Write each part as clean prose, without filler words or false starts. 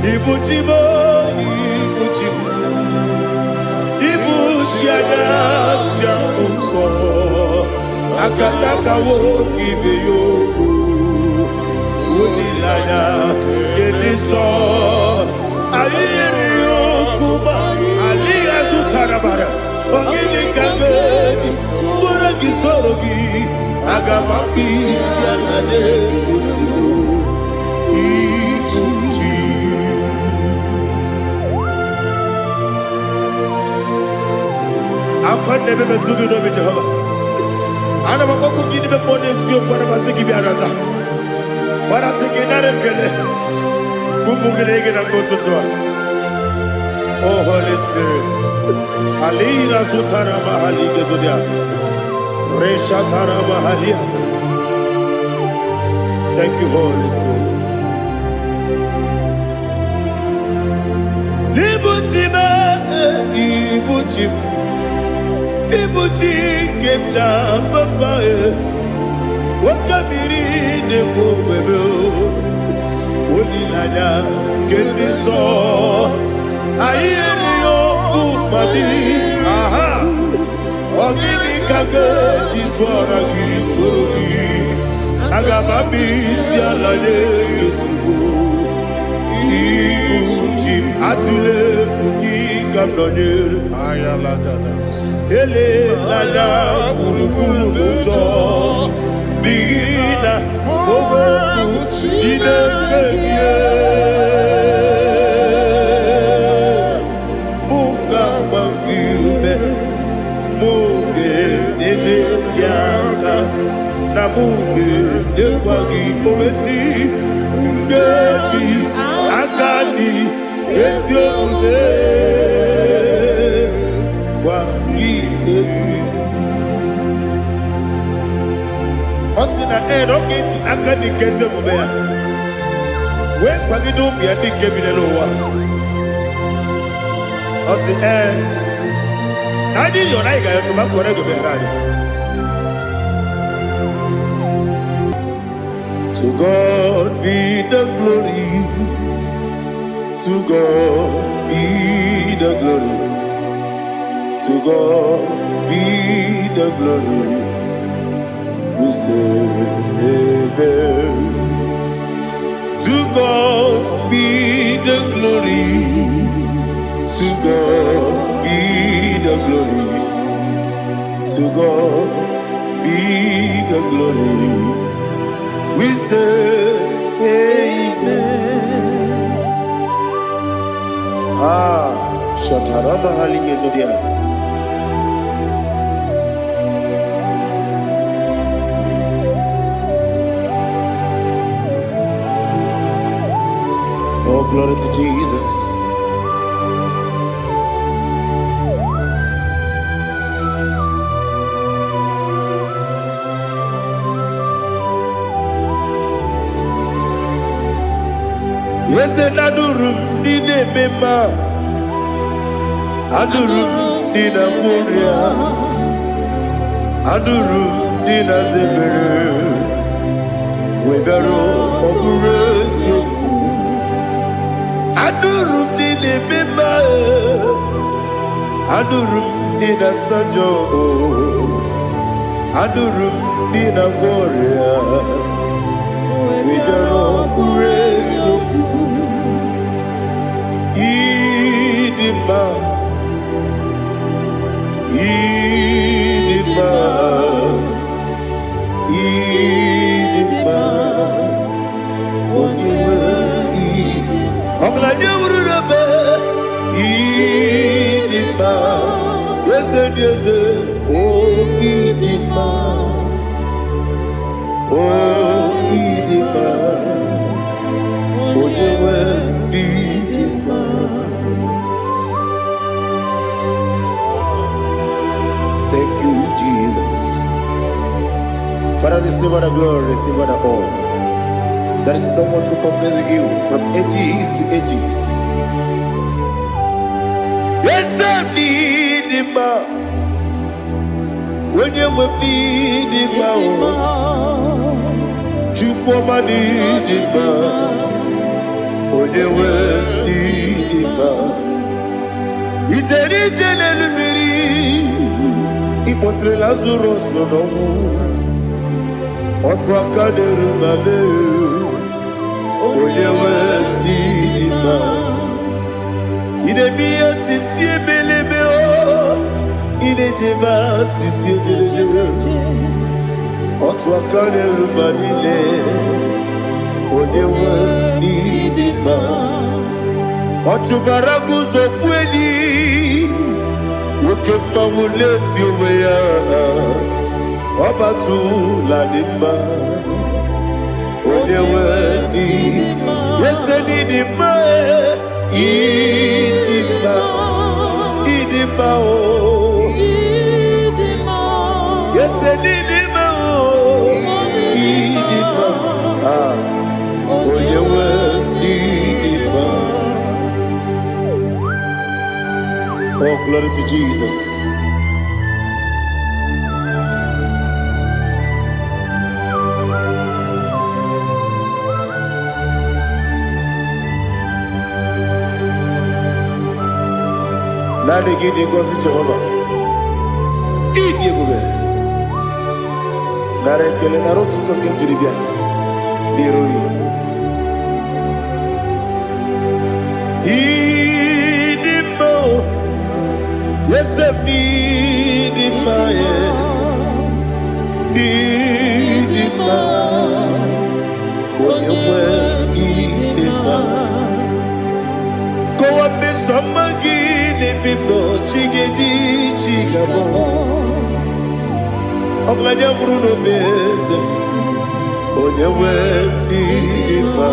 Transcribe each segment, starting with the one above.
Ibu chi m, ibu chi m, ibu chi anya nja nsọ. Akataka nwoke ibe ya okwu. Olileanya nke ndị nsọ. Anyị yiri okwu ma alịghị azụtara bara. Ọ gịnị ka m ga-eji tụọrọ gị soro gị? Aga m akpụ isi ala na-egosigo ibu chi. Akwa na-ebe metụ gị n'obi Jehova. Ana m akpọkwu gị n'ime mmụọ n'eziokwu, ana m asị gị bịa nata. Gbarata gị nara ekele. Ka ụmụ gị na-ege na mgbe ụtụtụ a. Oh Holy Spirit. Alina sutara mahali gezodia. Reshatara mahalia. Thank you, Holy Spirit. Ibuchi m, ibuchi m, ibuchi nke m ji papa e. Oke mmiri na-ekwu ogbebe o. Olileanya nke ndị nsọ. Anyị erighị ọkụ mmadụ. Aha. Ọ gịnị ka ga-eji tụọra gị soro gị? Aga m abịa isi ala nye gị ozugbo. Ibu chi m, atụla egwu, gị ka m nọnyere. Ayalagada. Elela gburugburu n'ụjọ, n'ihi na okwu Chineke gị mụ ga-agba gị ume, mụ ga-enyere gị aka, na mụ ga-enyekwa gị owesi nkeji aka dị ezi omume gwa gị egwu. Ọ sị na ee, na ọ ga-eji aka dị nke ezi omume ya wee kwagide ụmụ ya ndị nke bi n'ụwa. Ọ sị ee, na anyị yọrọ, anyị ga-ayọtụ ma kọrọ ego meghere anyị. To God be the glory, to God be the glory, to God be the glory. We say amen. To God be the glory, to God be the glory, to God be the glory. We say amen. Ah, Shatarama Hali Yezodia. Oh, glory to Jesus. Eze na-adụrụ m ndị na-eme mma, adụrụ m ndị na-agwọ ọrịa, adụrụ m ndị na-aza ebere, wee bịaruo ọ bụrụ eziokwu. Adụrụ m ndị na-eme mma, adụrụ m ndị na-asa njọ, adụrụ m ndị na-agwọ ọrịa, wee bịaruo ọ bụrụ eziokwu. Ịdị mma, ịdị mma, ịdị mma, onye nwe ịdị. Ọgaranya wuru n'ebe ịdị mma, eze dị eze, o ịdị mma, o ịdị mma, onye nwe ịdị mma. Thank you, Jesus. Father, receive all the glory, receive all the honor. There is no one to compare with you from ages to ages. Yes, I need him. Onye nwe m n'ịdị mma o, Chukwu ọma n'ịdị mma, onye nwe Ije n'elu mmiri, ịkpọtere Lazarus n'ọnwụ. Otu aka na-eru ma mee, onye nwe ndị dị mma. Ị na-eme ihe osisi emeleme o, ị na-ejebe asịsị ejelejele. Otu aka na-eru ma niile, onye nwe ndị dị mma. Ọ chụbara guzo kweli, nwoke mmanwụ na-eti onwe ya. Ọ batụla dị mma, onye nwe ndị ese n'ịdị mma, ịdị mma, ịdị mma o. Ese n'ịdị mma o, ịdị mma. Ah, onye nwe ịdị mma. Oh, glory to Jesus. Naanị gị dị ngọzi, Jehova. Ịdị ebube. Nara ekele, nara otuto nke m jiri bịa n'iru gị. Ịdị mma o, eze m, ịdị mma, e. Ịdị mma, onye nwe, ịdị mma. Kọwa mmeso ọma gị n'ebe m nọ, chi ga-eji chi ga-abọ. Ọgaranya nwụrụ n'obe, eze m, onye nwe, ịdị mma.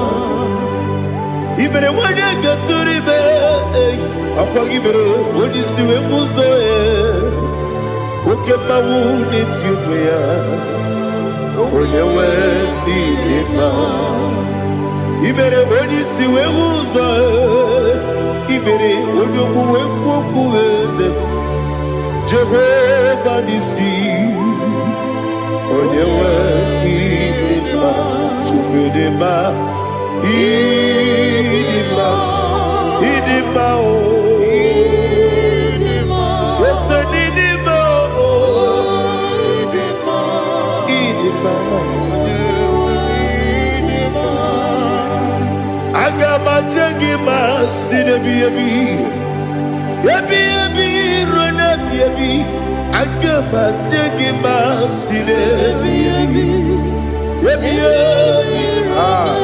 I mere nwanyị gatụrụ ime, ọkwa gị mere onye isi wee bụ ụzọ ya. Oke mmanwụ na-eti onwe ya, onye nwe, ịdị mma. I mere onye isi wee hụ ụzọ, i mere onye okwu wee kwuo okwu, eze m. Jehova n'isi, onye nwe, ịdị mma. Chukwu, ịdị mma, ịdị mma, ịdị mma o. Ese n'ịdị mma o, ịdị mma. Aga m aje gị ma si n'ebi ebi ebi ebi ruo n'ebi ebi. Aga m aje gị ma si n'ebi ebi ebi ebi. Ah.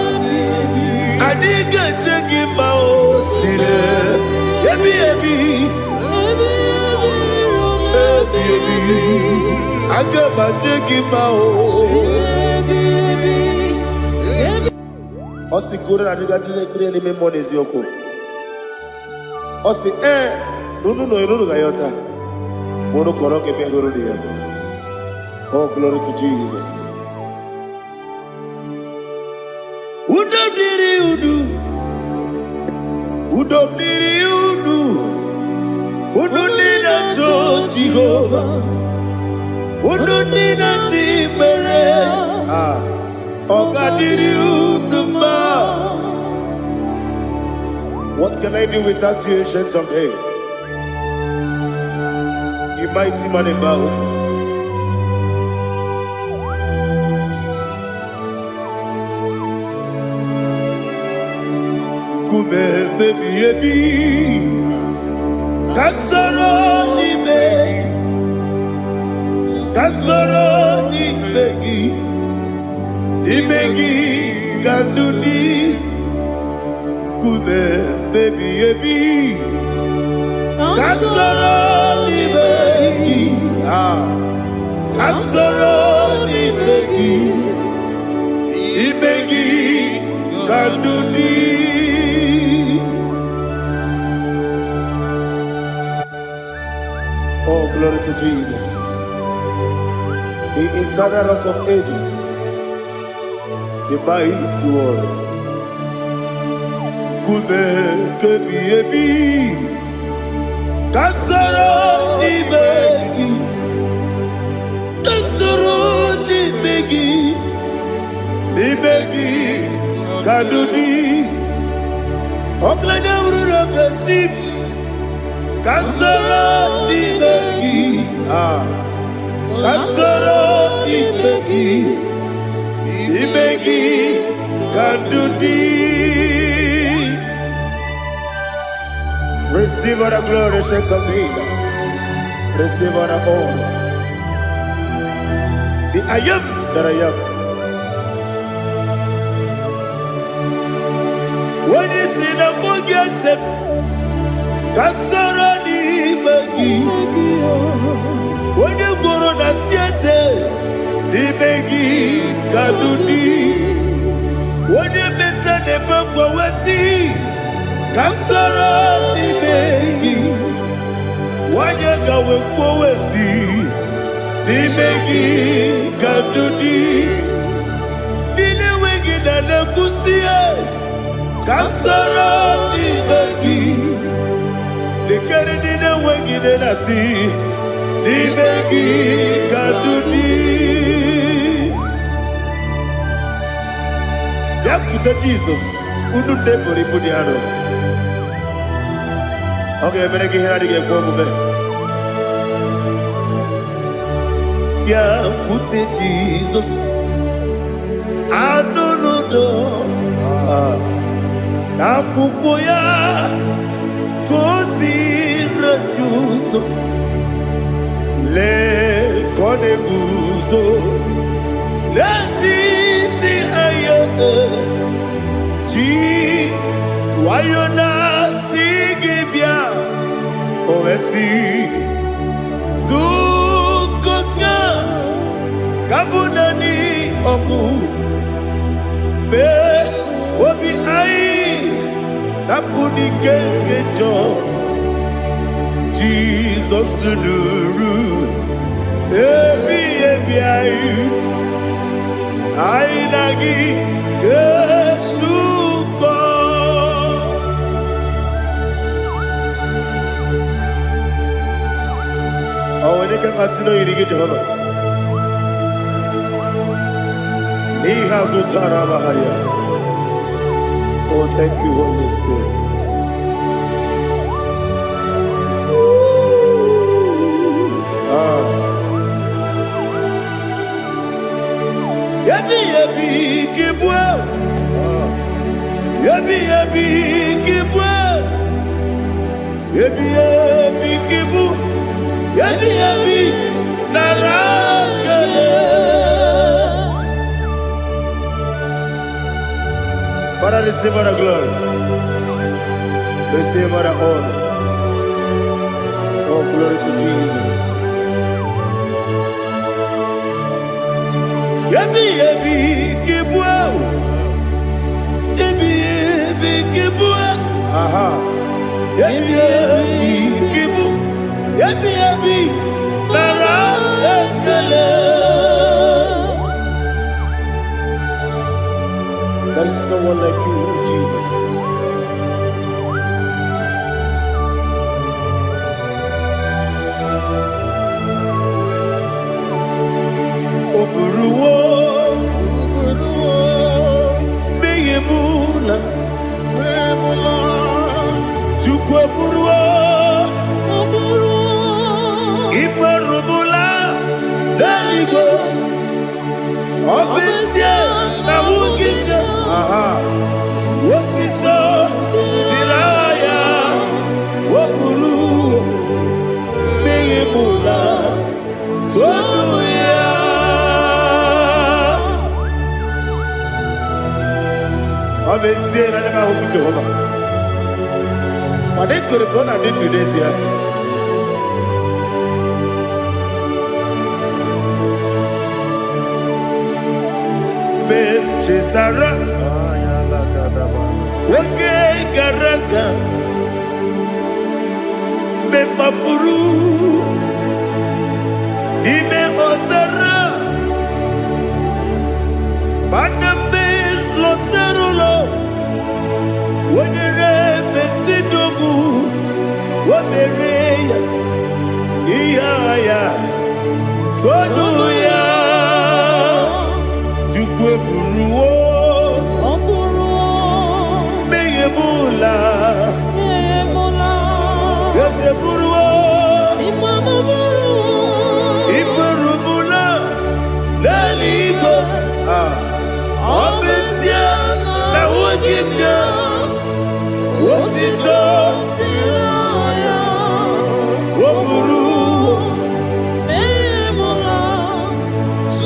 Anyị ga-eje gị ma o si n'ebi ebi ebi ebi. Aga m aje gị ma o. Ọ sị goro na adịga ndị na-ekpere n'ime mmụọ n'eziokwu. Ọ sị ee, na unu nọ unu ga-ayọta ma unu kọrọ ga-eme hụrụ ya. Oh, glory to Jesus. Udo dịrị unu, udo dịrị unu, unu ndị na-achọ Jehova, unu ndị na-achọ ikpere. Ah, ọ ga-adịrị unu mma. What can I do without you, Ancient of Days? You mighty man in battle. Nkume ebi ebi, ka soro n'ime gị, ka soro n'ime gị, n'ime gị ka ndụ dị. Nkume ebi ebi, ka soro n'ime gị, ah, ka soro n'ime gị, ime gị ka ndụ dị. Oh, glory to Jesus, the eternal Rock of Ages, the mighty warrior. Nkume kebi ebi, ka soro n'ime gị, ka soro n'ime gị, n'ime gị ka ndụ dị. Ọgaranya bụrụ na chi m. Ka soro n'ime gị. Ah, ka soro n'ime gị, n'ime gị ka ndụ dị. Receive all the glory, Saint of Days. Receive all the honor. The I am that I am. Onye si na mbụ gị ese m, ka soro n'ime gị. Onye gworo na si eze, n'ime gị ka ndụ dị. Onye meta na-ebe mgbanwe, ka soro n'ime gị. Nwanyị ka wee kwuo si, n'ime gị ka ndụ dị. Ndị na-enweghị na na-ekwusi, ka soro n'ime gị. Lekere ndị na-enweghị nne na-asị, n'ime gị ka ndụ dị. Bịakwute Jizọs, unu nne buru ibu dị arọ. Ọ ga-emere gị ihe na-adịghị ekwe omume. Bịakwute Jizọs, anụ n'udo n'akwụkwọ ya ka o si anyị ụzọ. Lee ka ọ na-eguzo n'etiti anyị, ji nwayọ na-asị gị bịa. O wee sị, zukọta ka bụ naanị ọgwụ mee obi anyị napụ n'ike nke njọ. Jizọs nụrụ ebi ebi anyị, anyị na gị ga-esukọ. Ọ nwere ike mmasị na oyiri gị, Jehova, n'ihe azụ tara amagharịa. Oh, thank you, Holy Spirit. Ah. Ebi ebi kibue, ebi ebi kibue, ebi ebi kibu, ebi ebi nara kele. Father, receive all the glory. Receive all the honor. Oh, glory to Jesus. Ebi ebi kibue, ebi ebi kibue, aha. Ebi ebi kibu, ebi ebi nara ekele. There is no one like you, Jesus. O buruwo mmehie m la, Chukwu eburuwo imerụmụla n'eluigwe. Ọ bụ ezie na nwunye nne, aha, otito dịrị aha ya. O buru mmehie m la, tonu ya. Ọ bụ ezie na ndị m ahụhụ Jehova, mana ekwere m na ọ na-adị ndụ n'ezie. Mgbe m chetara oge gara aga, mgbe m kpafuru n'ime ọzara, mana mgbe lọtara ụlọ, wenyere mesidogbu, o mere ya ihe agha ya, tonu ya. Chukwu eburuwo Ọ bụrụ mmehie m ụla. mmehie m la. Eze. Eburuwo. Iburubula n'eluigwe. Ah. Ọ bụ ezie na ahụghị m ya, otito o buru. Memula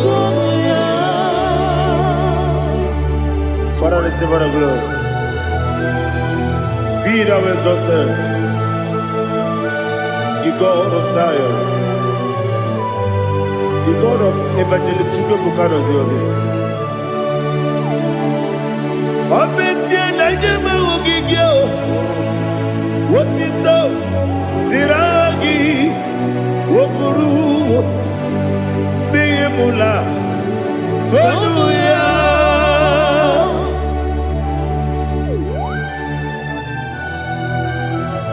tonu ya. Father, receive all the glory. Be thou exalted, the God of Zion, the God of Evangelist Chukwuebuka Ziobi. Ọ bụ ezie na nye m ahụghị gị o, otito dịrị aha gị, o buru n'ihi mụla tonu ya.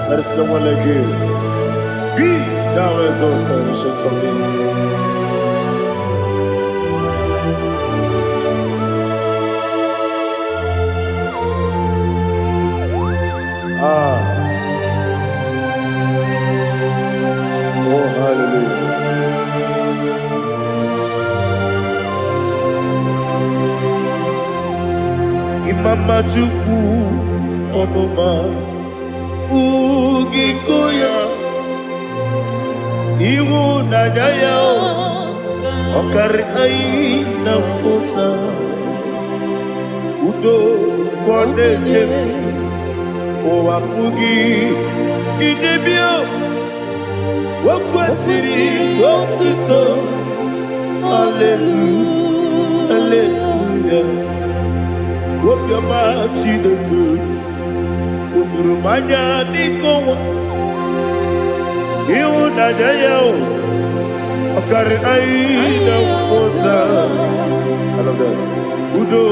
There is no one like you. Be thou exalted, Ancient of Days. Ah, oh hallelujah. Imama Chukwu ọnụma ugiko ya, ịhụnanya ya ọkarị anyị na mpụta, udo ka ọ na-enye m, ụwa pụghị idebe. O kwesịrị otuto, haleluya, haleluya. Obiọma Chineke o juru m anya dịka ọnwa, ịhụnanya ya o ọkarị anyị na mmụta. I love that. Udo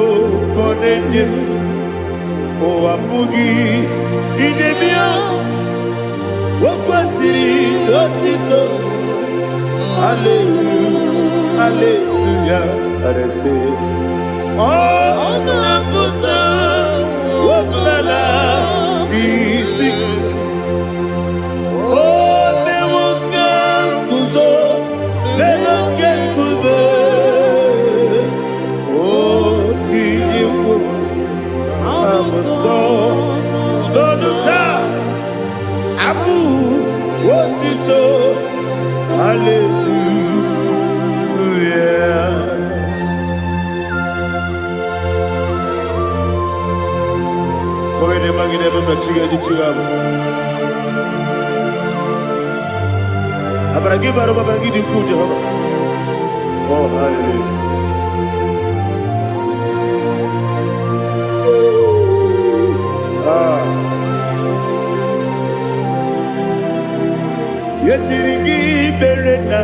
ka ọ na-enye m, ụwa pụghị idebe ya. O kwesịrị otito, haleluya, haleluya. Arese ọ na-apụta ọbụla iti o mewo ka nguzo n'elu oke nkume, o tinyewo abụsọ n'ọnụ taa abụ otito, haleluya. Kowene magine mama chiga chiga. Amara gị bara ụba, amara gị dị ukwuu, Jehova. Oh, hallelujah. Ah. Yetiri gị mere na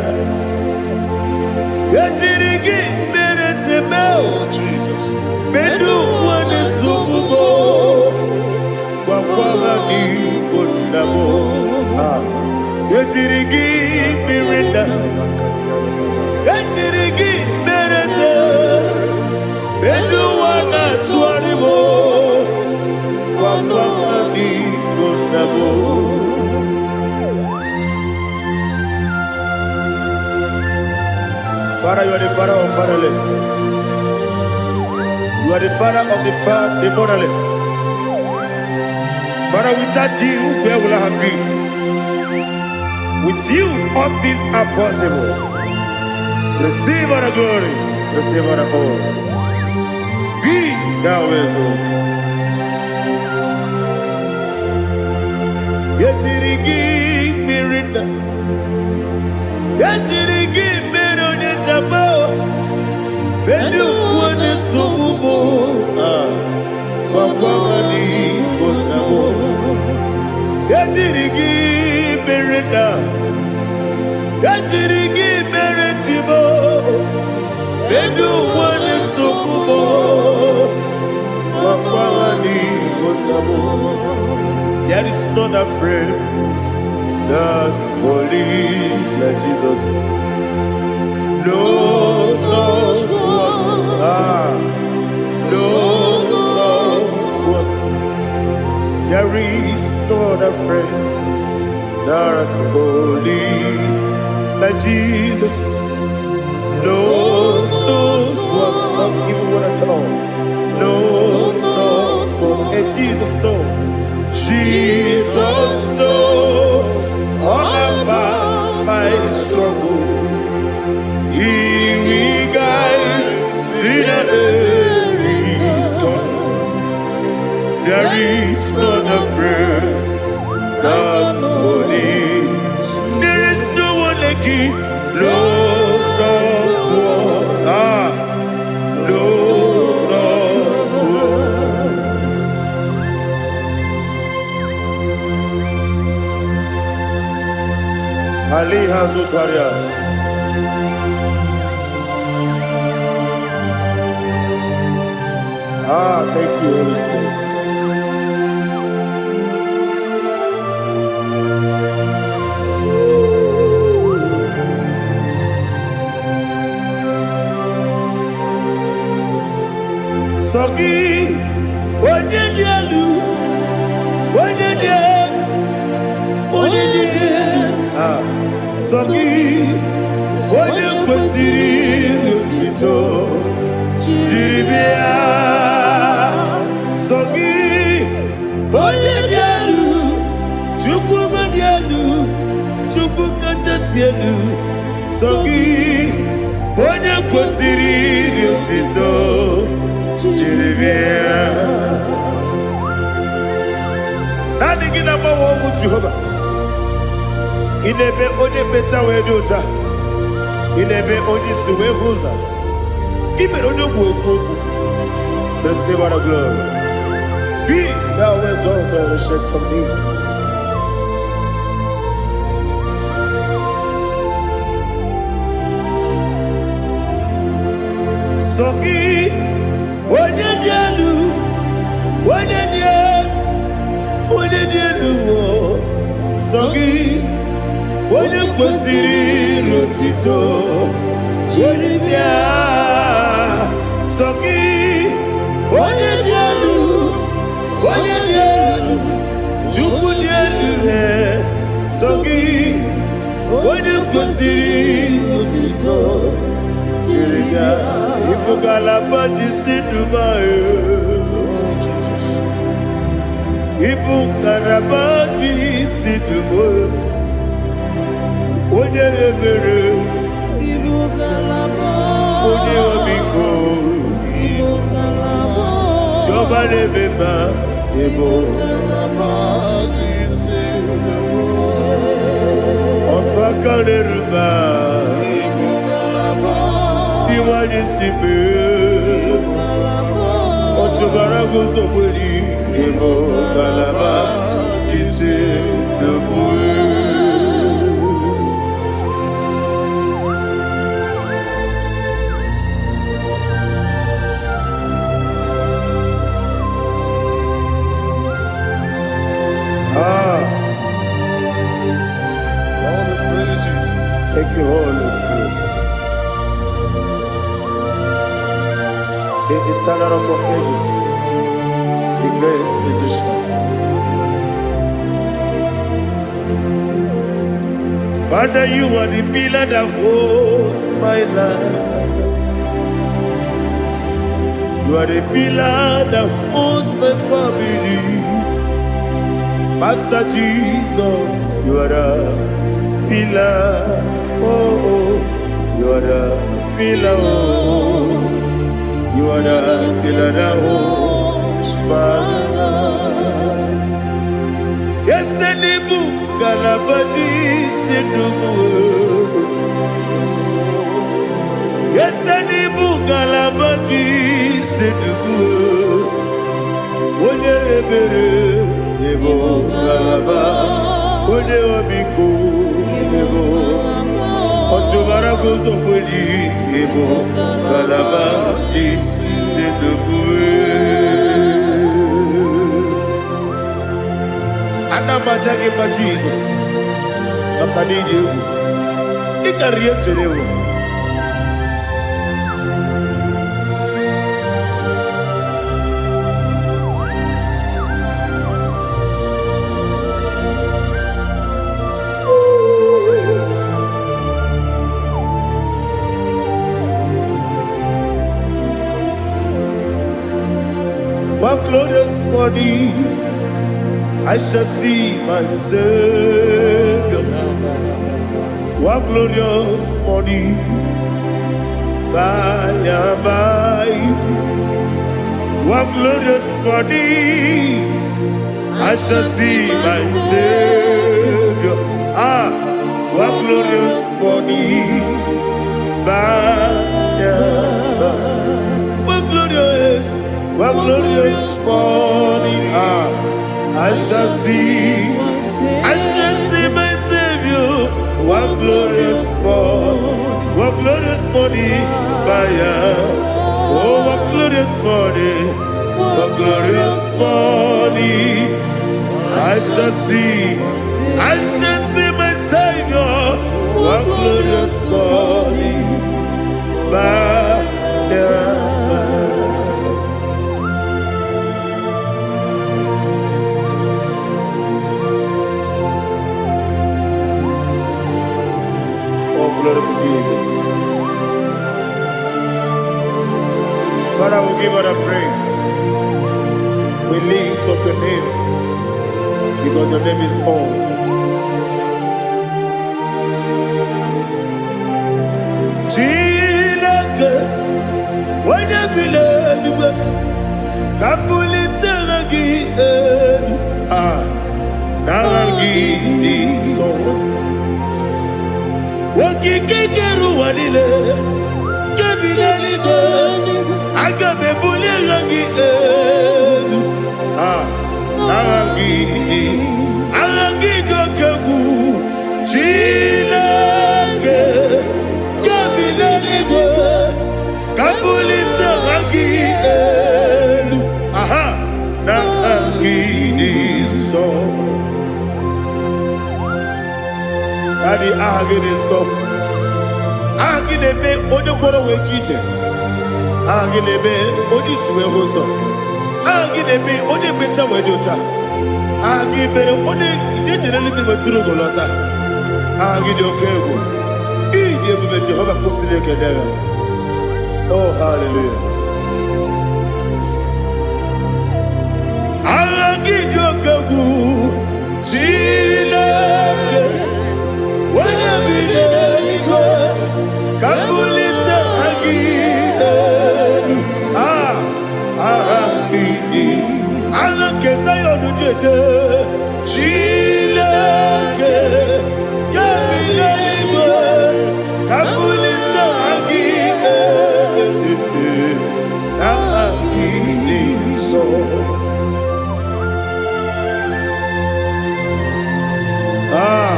yetiri gị mere seme. Oh, Jesus. Medu wane sugubo gwakwa ha n'igbo nna m. Ah. Yetiri gị mere na ejiri gị mere se medu ụwa na-atụgharị m, gwakwa ha n'igbo nna m. Father, you are the father of fatherless. You are the father of the motherless. Father, without you, where will I have been? With you, all things are possible. Receive all the glory, receive all the honor. Be thou exalted. Yetiri gị mmiri na yetiri gị mmiri onye jaba bedu onye nsogbu m, gwagwa m n'igbo nna m. Ejiri gị mere na ejiri gị mere chibo bedu onye nsogbu m, gwagwa m n'igbo nna m. There is not a friend that's holy like Jesus. No, not one. Ah, no, not one. There is no other friend There is holy like Jesus. No, no, one, not even one at all. No, not one. And Jesus, no. Jesus, no. All about my struggle. He will guide till the day is gone. There is none afraid. That's holy. There is no one like you. No, not one. Ah, no, not one. Ali Hazutaria. Ah, thank you, Holy Spirit. Sọ gị, onye dị elu, onye dị elu, onye dị elu. Ah, sọ gị, onye kwesịrị otuto jiri bịa. Sọ gị, onye dị elu, Chukwu dị elu, Chukwu kachasị elu. Sọ gị, onye kwesịrị otuto jiri bịa. Naanị gị na-agbanwe ọnwụ Jehova. Ị na-eme onye mkpeta wee dị ụcha. Ị na-eme onye isi wee hụ ụzọ. Ị mere onye ogbu okwu okwu. Receive all the glory. Be thou exalted, ancient of days. Sọ gị, onye dị elu, onye dị elu, onye dị elu, o. Sọ gị, onye kwesịrị otito, onye si agha. Sọ gị, onye dị elu, onye dị elu, Chukwu dị elu, eh. Sọ gị, onye kwesịrị otito, jiri ya. Ịbụ ngalaba ji si Dubai. Ịbụ ngalaba ji si Dubai. Onye ebere, Ibu ngalaba, onye ọmịiko, ibu ngalaba, Chiọma na-eme mma, ịbụ ibu ngalaba, otu aka na-eru mba, ibu ngalaba, iwanye si mee. ngalaba, Ọchụbara guzo gberi, ịbụ ngalaba ji si Dubai. Ah, Lord, we praise you. Thank you, Holy Spirit. The eternal rock of ages, the great physician. Father, you are the pillar that holds my life. You are the pillar that holds my family. Master Jesus, you are the pillar. Oh, oh, you are the pillar. Oh, you are the pillar that holds my life. Esenibu galabati sedubu. Esenibu galabati sedubu. Onye ebere ebo galaba. Onye obiko ebo. Ọchụbara guzo kweli ebo galaba ji sedubu. Ana m aja gị mma Jizọs maka na ịdị egwu. Ị karịrị ihe m chere ewu. Glorious morning I shall see my Savior. What glorious morning, by and by. What glorious morning I shall see my Savior. Ah, what glorious morning, by and by. What glorious morning. Ah, I shall see my Savior. What glorious morning, what glorious morning, by and. Oh, what glorious morning, what glorious morning. I shall see my Savior. What glorious morning, by and by. Oh, glory to Jesus. Father, we give all the praise. We lift up your name because your name is awesome. Chineke, onye bi n'eluigwe, ka m bulite aha gị elu. Ah, n'aha gị dị nsọ. Okike kere ụwa niile, nke bi n'eluigwe, aga m ebuli aha gị elu. Ah, aha gị dị, aha gị dị oke egwu. Chineke, nke bi n'eluigwe, ka m bulite aha gị elu. Aha, n'aha gị dị nsọ. Daddy, aha gị dị nsọ. Aha gị na-eme onye ngwọrọ wee ji ije. Aha gị na-eme onye isi wee hụ ụzọ. Aha gị na-eme onye ekpenta wee dị ụcha. Aha gị mere onye ije jere eluigwe wetụrụ ugo lọta. Aha gị dị oke egwu. Ịdị ebube Jehova kwụsịrị ekele ya. Oh, hallelujah. Aha gị dị oke egwu. Chineke, onye bi n'eluigwe, ka m bulite aha gị elu. Ah, aha gị dị. Aha nke Zion jeje. Chineke, nke bi n'eluigwe, ka m bulite aha gị elu. Aha gị dị nsọ. Ah,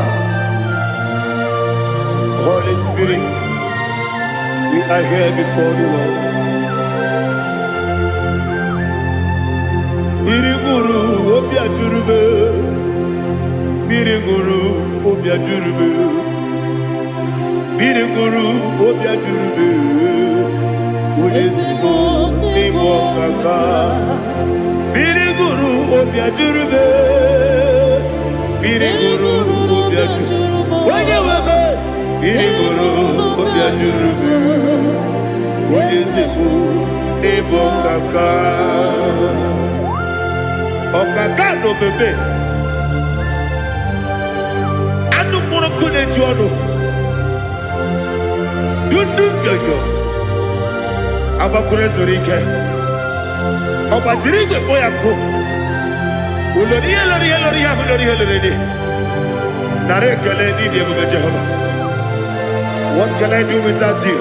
Holy Spirit, we are here before you, Lord. Mmiri ṅụrụ obi ajụrụ m. Mmiri ṅụrụ obi ajụrụ m. Mmiri ṅụrụ obi ajụrụ m. Onye ezigbo n'ịbụ ọkaka. Mmiri ṅụrụ obi ajụrụ m. Mmiri ṅụrụ obi ajụrụ. Onye nwe m. Mmiri ṅụrụ obi ajụrụ m. Onye ezigbo n'ịbụ ọkaka. Ọkaka na omeme. Anụ mkpụrụ nkụ na-eju ọnụ. Dundu nyonyo. Agbakwuru ezuru ike. Ọ gbajiri igwe kpọ ya nkụ. Ulori ihe lori ihe lori ihe ahụ lori ihe lori dị. Nara ekele n'ịdị ebube Jehova. What can I do without you?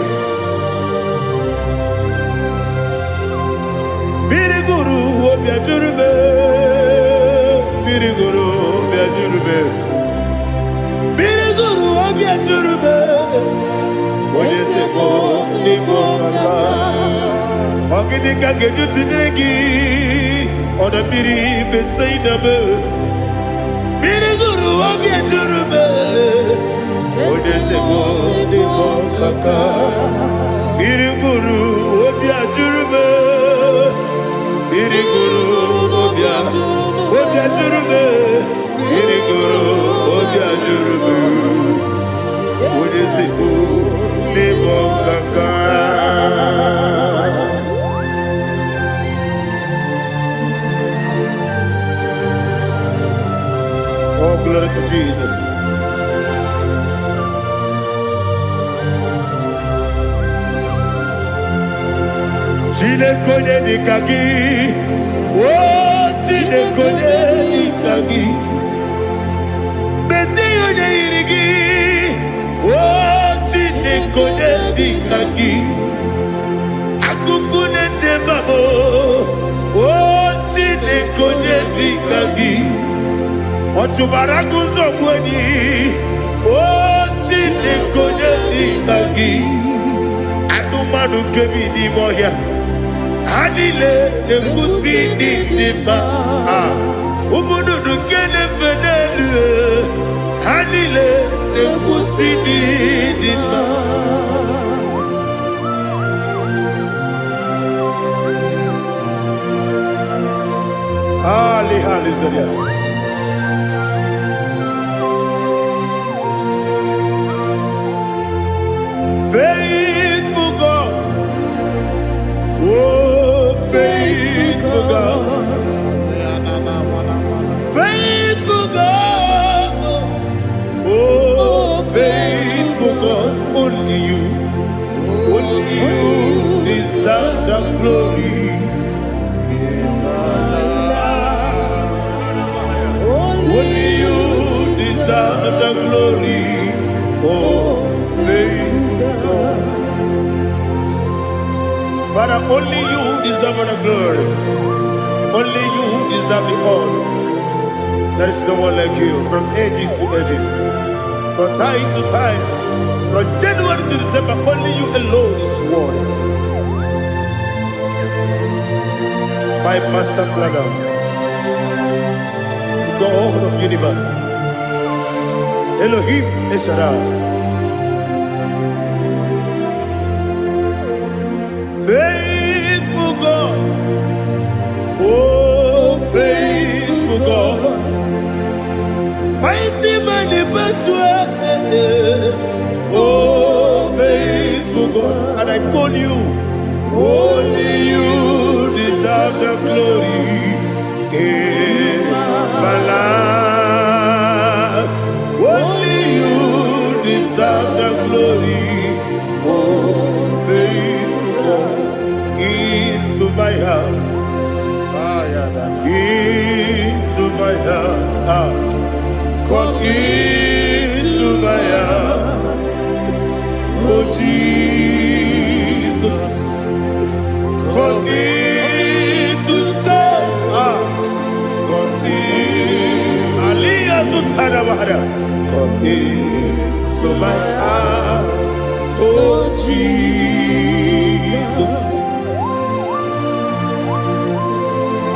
Mmiri gụrụ obi ajụrụ m. Mmiri gụrụ obi ajụrụ m. Mmiri gụrụ obi ajụrụ m. Onye ezigbo n'ịbụ ọkaka. Ọ gịnị ka m ga-eji tụnyere gị? Ọdọ mmiri Besaida m. Mmiri gụrụ obi ejuru m. Onye ezigbo n'ịbụ ọkaka. Mmiri gụrụ obi ajụrụ m. Mmiri gụrụ obi ajụrụ m. Mmiri gụrụ obi ajụrụ m. Onye ezigbo n'ịbụ ọkaka. Oh, glory to Jesus. Chineke onye dịka gị, o Chineke onye dịka gị, mezie onye yiri gị, o Chineke onye dịka gị, akụkụ na-eche mba m, o Chineke onye dịka gị, ọ chụbara agụ ụzọ gbu enyi, o Chineke onye dịka gị, anụmanụ nke bi n'ime ọhịa, ha niile na-ekwusi ndị dị mma. Ah, ụmụ nnụnụ nke na-efe n'elu, ha niile na-ekwusi ndị dị mma. Ali, hallelujah. Faithful God, oh faithful God, faithful God, oh faithful God, only you deserve the glory. Only you deserve the glory, oh faithful God. Father, only you deserve the glory. Only you deserve the honor. There is no one like you from ages to ages, from time to time, from January to December. Only you alone is worthy. My master planner, the God of universe, Elohim El Shaddai. Faithful God, oh faithful God, mighty man in battle, oh faithful God, and I call you, only you deserve the glory in my life. Only you deserve the glory, oh faithful God, into my heart, into my heart, ah. Come into my heart, oh Jesus. Come in to stay. Ah, come in. Aliyah Zutara Bahara. Come in to my heart, oh Jesus.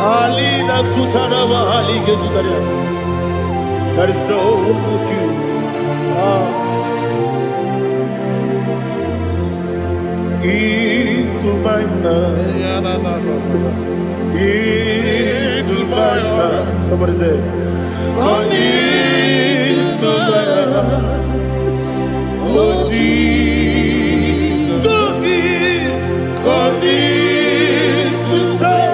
Alina Sutara Bahali Gezutaria. There is no one like you. Ah, into my heart. Into my heart. Somebody say, come into my heart. Oh Jesus. Come in to stay.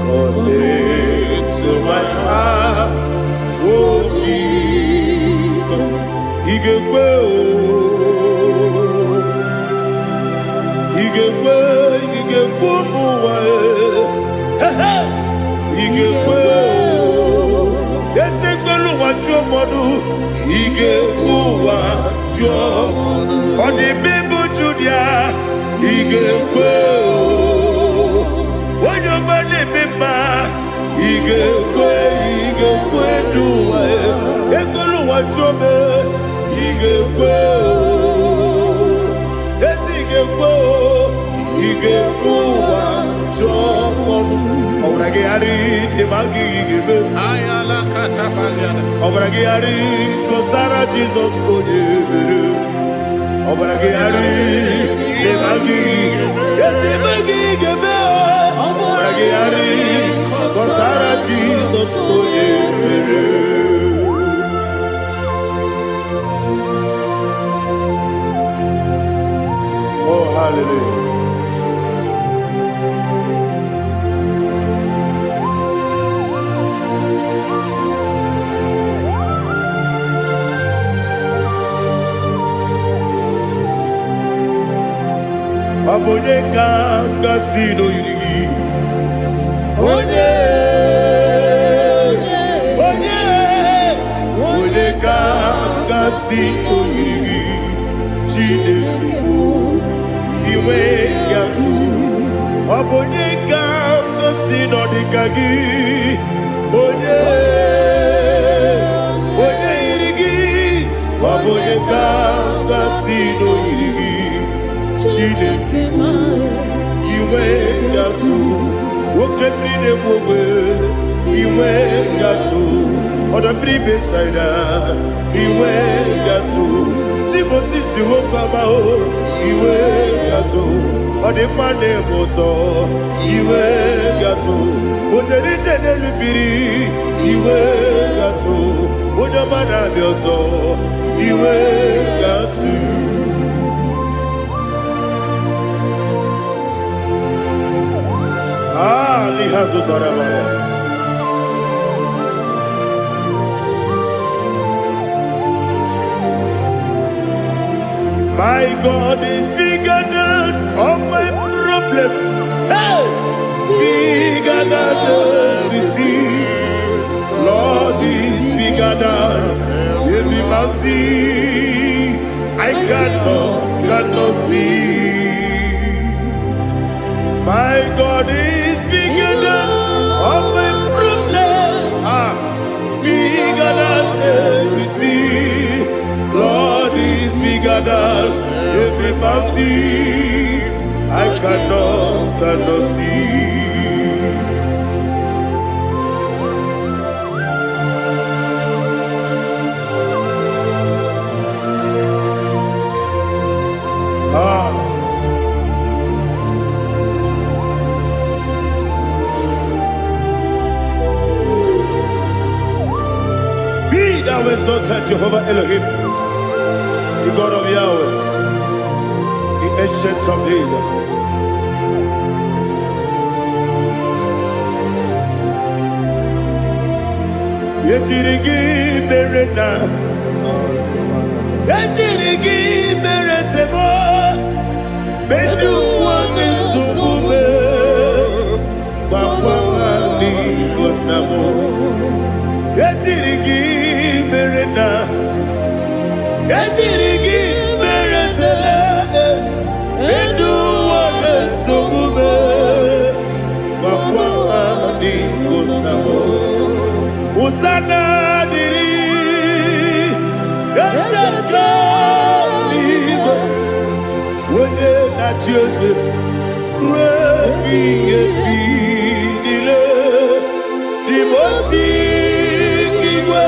Come into my heart. Oh Jesus. Igekwe o. Igekwe, igekwe ụmụ ụwa e. He he. Igekwe o. Esegbelu ụwa jụọ mmadụ. Igekwe ụwa jụọ. Ọ dị mmebu Judia. Igekwe o. Onye ọma na-eme mma. Igekwe, igekwe ndụ ụwa e. Egbelu ụwa jụọ m. Igekwe o. Ezi ga-ekwe o, ị ga-ekwe ụwa jụọ ọnụ. Ọbara gị gharị ịma gị ga-eme. Ọbara gị gharị kọsara Jizọs onye mere. Ọbara gị gharị ịma gị ezi ime gị ga-eme. Ọbara gị gharị kọsara Jizọs onye mere. Oh, hallelujah. Onye ka gasị n'oyiri gị? Onye, onye, onye ka gasị n'oyiri gị? Chineke bụ iwe gatụ. Ọ bụ onye ka gasị n'ọdịka gị? Onye, onye yiri gị? Ọ bụ onye ka gasị n'oyiri gị? Chineke bụ iwe gatụ. Oke mmiri na-egbu ogbe, iwe gatụ. Ọdọ mmiri Besaida, iwe gatụ. Timosisi nwoke ọma o, iwe gatụ. Ọ dị mma na-eme ụtọ, iwe gatụ. O jere ije n'elu mmiri, iwe gatụ. Onye ọma na-abịa ọzọ, iwe gatụ. Ah, liha zụtara mara. My God is bigger than all my problem. Hey! Bigger than everything. Lord is bigger than every mountain. I cannot see. My God is bigger than all my problem. Ah, bigger than everything. Lord is bigger than every mountain. I cannot see. Ah, be thou exalted, Jehovah Elohim, the God of Yahweh, the Ancient of Days. Ejiri gị mere na ejiri gị mere sebo mendu nwanne nsogbu me gbakwa n'igbo nna m. Ejiri gị mere na ejiri gị mere sele mendu nwanne nsogbu me gbakwa n'igbo nna m. Hosanna dịrị eze nke eluigwe, onye na-achị eze ruo ebighị ebi niile. Dị m osi igwe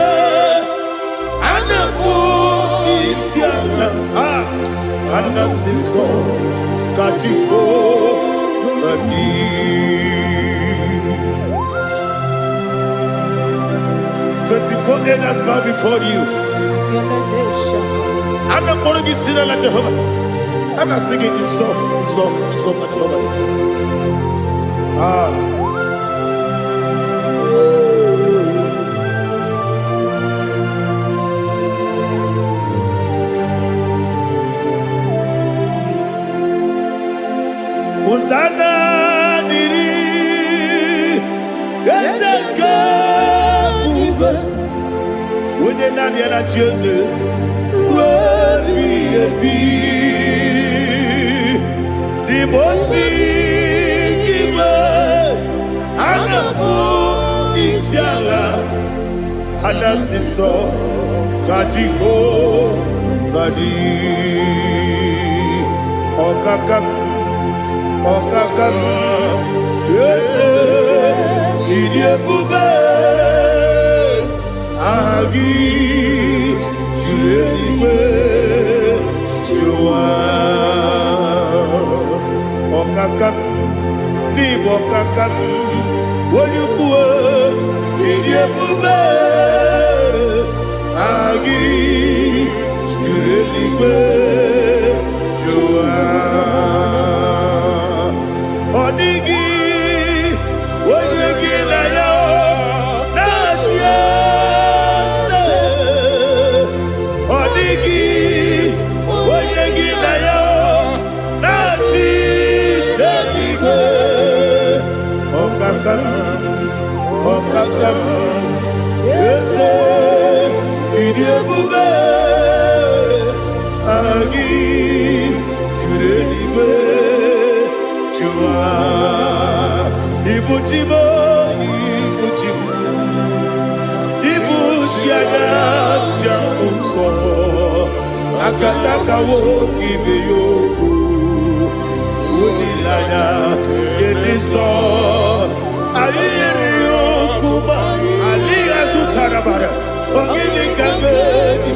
a na-akpọ isi ala, a anasị nsọ ka Jehova dị. 24 elders bow before you. A na-akpọrọ gị si n'ala Jehova. A na-asị gị nsọ, nsọ, nsọ ka Jehova dị. Ah. Hosanna dịrị eze nke ebube, onye naanị ya na-achị eze ruo ebighị ebi. N'ime ozi igwe a na-akpọ isi ala, a na-asị nsọ ka Jehova dị. Ọkaka m, ọkaka m, eze, ịdị ebube, aha gị juru eluigwe juru ụwa. Ọkaka m, n'ịbụ ọkaka m, onye ukwu, ịdị ebube, aha gị juru eluigwe juru ụwa. Ọ dịghị onye gị na ya na-achị eze. Ọ dịghị onye gị na ya na-achị. Ọkaka m, eze, ịdị ebube gị juru eluigwe jụwa. Ibuchi m, ibuchi m, ibuchi anya nja nsọ akatakawo ibe ya okwu olileanya nke nsọ anyị yiri okwu ma alịghị azụtara bara. Ogini ka ga-eji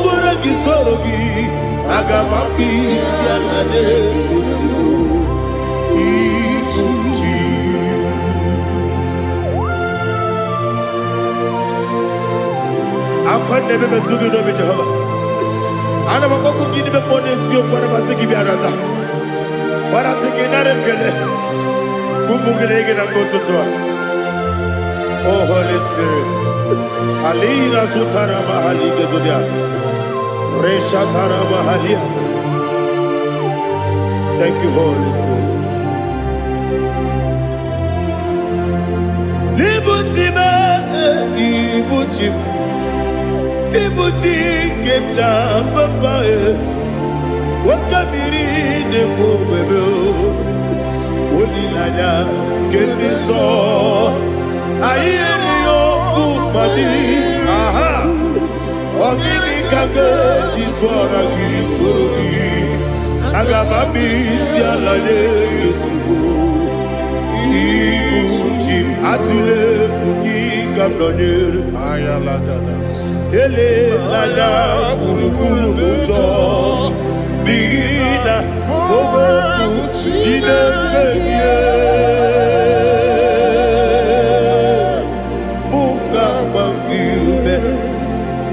tụọrọ gị, soro gị? Aga m akpụ isi ala n'ozugbo ibuchi. Akwa na-ebe metụ gị n'obi, Jehova. Ana m akpọkwu gị n'ime mmụọ n'eziokwu. Ana m asị gị bịa nata gbarata gị, nara ekele kwụmụ gị na gị na mgbe ụtụtụ a. Oh Holy Spirit, alina sutara mahali gezodia reshatara mahalia. Thank you, Holy Spirit. Ibuchi m, ibuchi m, ibuchi nke m ja papa e. Oke mmiri na-egbu ogwebe, olileanya nke ndị nsọ anyị erighị ọkụ mmadụ. Aha, ọ gịnị ka ga-eji tụọra gị, soro gị? Aga m abịa isi ala nye gị ozugbo. Ibu chi m, atụle egwu, gị ka m nọnyere. Elela gburugburu n'ụjọ, n'ihi na okwu Chineke gị mụ ga-agba gị ume,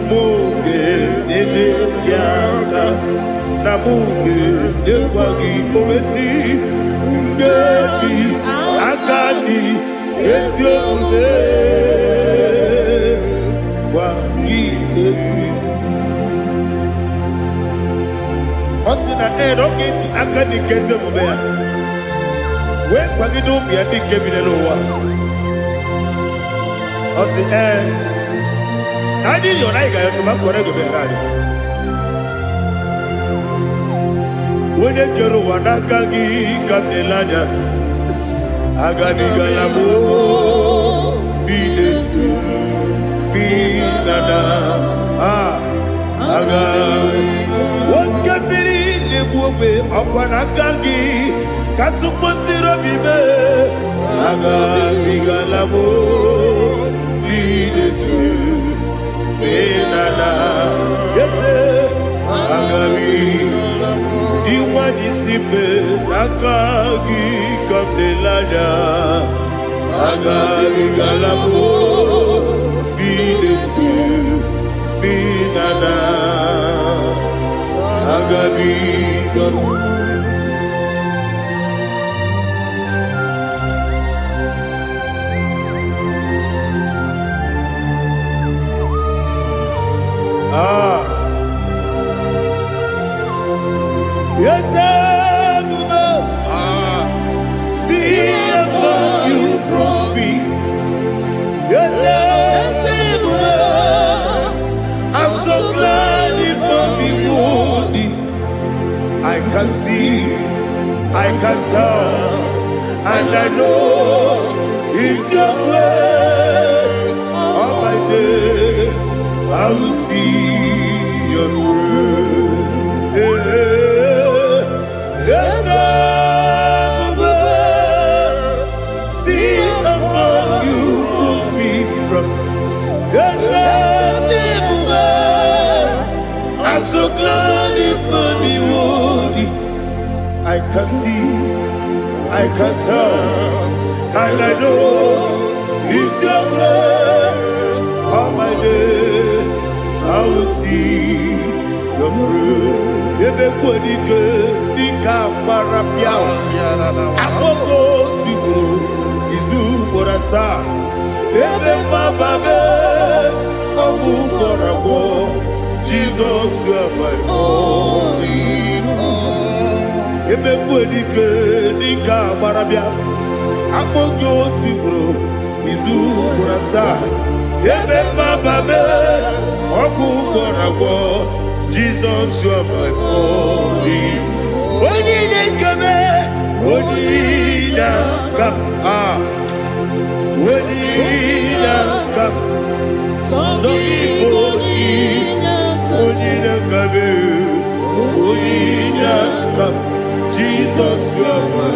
mụ ga-enyere gị aka, na mụ ga-enyekwa gị owesi nkeji aka dị ezi omume gwa gị egwu. Ọ sị na ee, na ọ ga-eji aka dị nke ezi omume ya wee kwagide ụmụ ya ndị nke bi n'ụwa. Ọ sị ee, na anyị yọrọ, anyị ga-ayọtụ ma kọrọ ego bịara anyị. Onye kere ụwa, n'aka gị ka m na-ele anya. Agabigala m bi n'etu bi na na aga. Oke mmiri na-egbu ogbe, ọkwa n'aka gị ka tụkpọsiri obi mee. Agabigala m bi n'etu bi na na eze agabi dị nwanyị si mbe, n'aka gị ka m na-ele anya. Agabigala m bi n'etu bi na na agabigala. Ah. Yes, Ebube, see how far you brought me. Yes, Ebube, I'm so glad you found me worthy. I can see, I can tell, and I know it's your grace. All my day, I will see your grace. Yes, Ebube, see how far you brought me from. Yes, Ebube, I'm so glad you found me worthy. I can see, I can tell, and I know it's your grace. All my day, I will see your grace. Ebe kwadike dịka gbara bịa akpọkọ tigburu izu ugboro asaa, ebe mgbaba mee ọgwụ gwọrọ agwọ. Jizọs, you are my all. Ebe kwadike dịka gbara bịa Akpọ gị otu ugboro, izu ugboro asaa. Ebe mmaba mee, ọgwụ gwọrọ agwọ. Jesus, you are my only. Onye na-ekeme, onye na-aka, ah, onye na-aka, sọ gị bụ onye na-aka mee, onye na-aka. Jesus, you are my.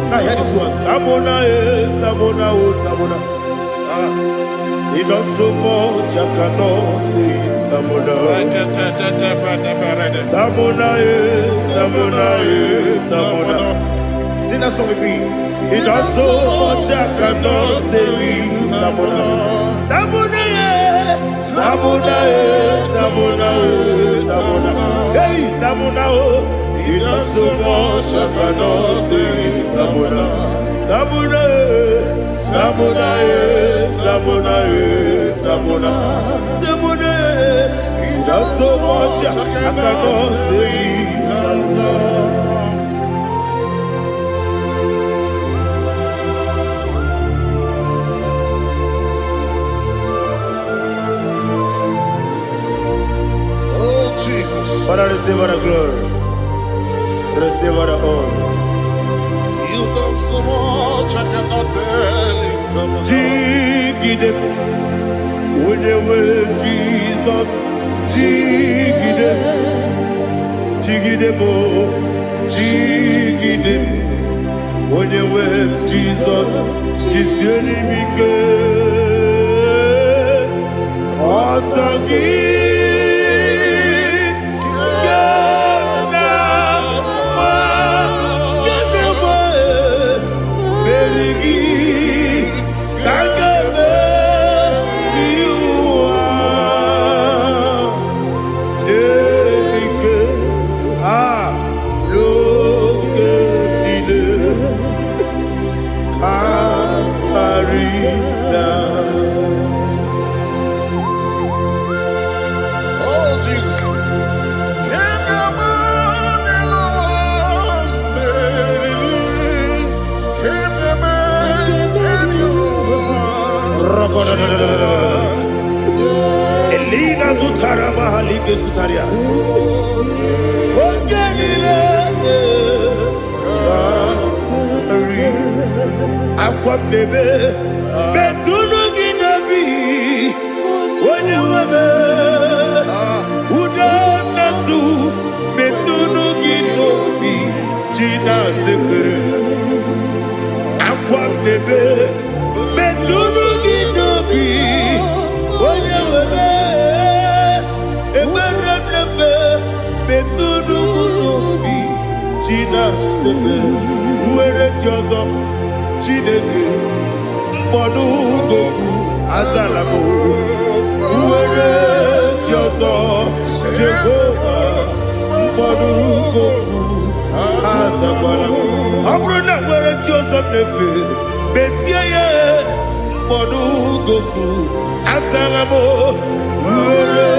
Now hear this one. Tamona, eh, Tamona, oh, Tamona. He does so much, I cannot say it. Tamona. Tamona, eh, Tamona, eh, Tamona. Sing that song with me. He does so much, I cannot say it. Tamona. Tamona, eh, Tamona, eh, Tamona, eh, Tamona. Hey, Tamona, oh. He does so much, I cannot say it. Tamona. Tamona, eh, Tamona, eh, Tamona, eh, Tamona. Tamona, eh. He does so much, I cannot say it. Tamona. Oh, Jesus. Father, receive all the glory. Receive all the honor. You've done so much, I cannot tell it. Jigide, onye nwe Jizọs, jigide, jigide m, jigide, onye nwe Jizọs, jisie m ike. Ọsọ gị ka m na-agba, ka m na-agba, meri gị ka m ga-emeri ụwa. Ike a n'oge niile ka karịa. Oh, Jesus. Can you move it on, baby? Can you move it on? Elina zutara mahalike zutaria. Oge niile karị. Akwa m na-ebe metụnụ gị n'obi onye nwe m ude na-asụ metụnụ gị n'obi ji na-azepere akwa m na-ebe metụnụ gị n'obi onye nwe m ekpere m na-eme metụnụ m n'obi ji na-azepere nwere chi ọzọ Chineke mkpọdụ goku azala m nwere chi ọzọ Jehova mkpọdụ goku azakwala m ọ bụrụ na nwere chi ọzọ m na-efe mezie ya mkpọdụ goku azala m nwere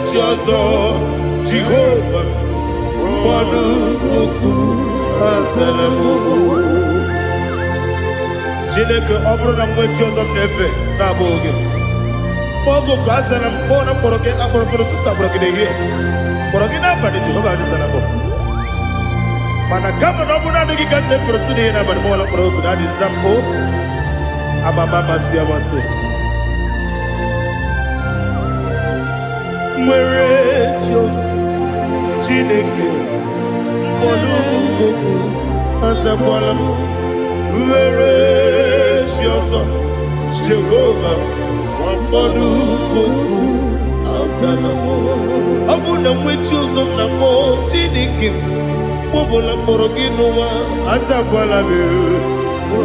chi ọzọ Jehova mkpọdụ goku azala m. Chineke, ọ bụrụ na mgbe chi ọzọ m na-efe na-abụghị gị oge ka azara m kpọọ na mkpọrọ gị akpọrọ mkpọrọ ụtụtụ akpọrọ gị n'ehihie kpọrọ gị n'abalị Jehova azara m mana kama na ọ bụrụ naanị gị ka m na-efere ụtụtụ n'ehihie n'abalị mọla mkpọrọ oku na adịza m o amama amasị amasị nwere chi ọzọ Chineke mkpọrọ goku azakwala m nwere chi ọzọ Jehova mkpọrọ goku azala m ọ bụ na nwe chi ọzọ m na-akpọ Chineke mkpọbụla mkpọrọ gị n'ụwa azakwala m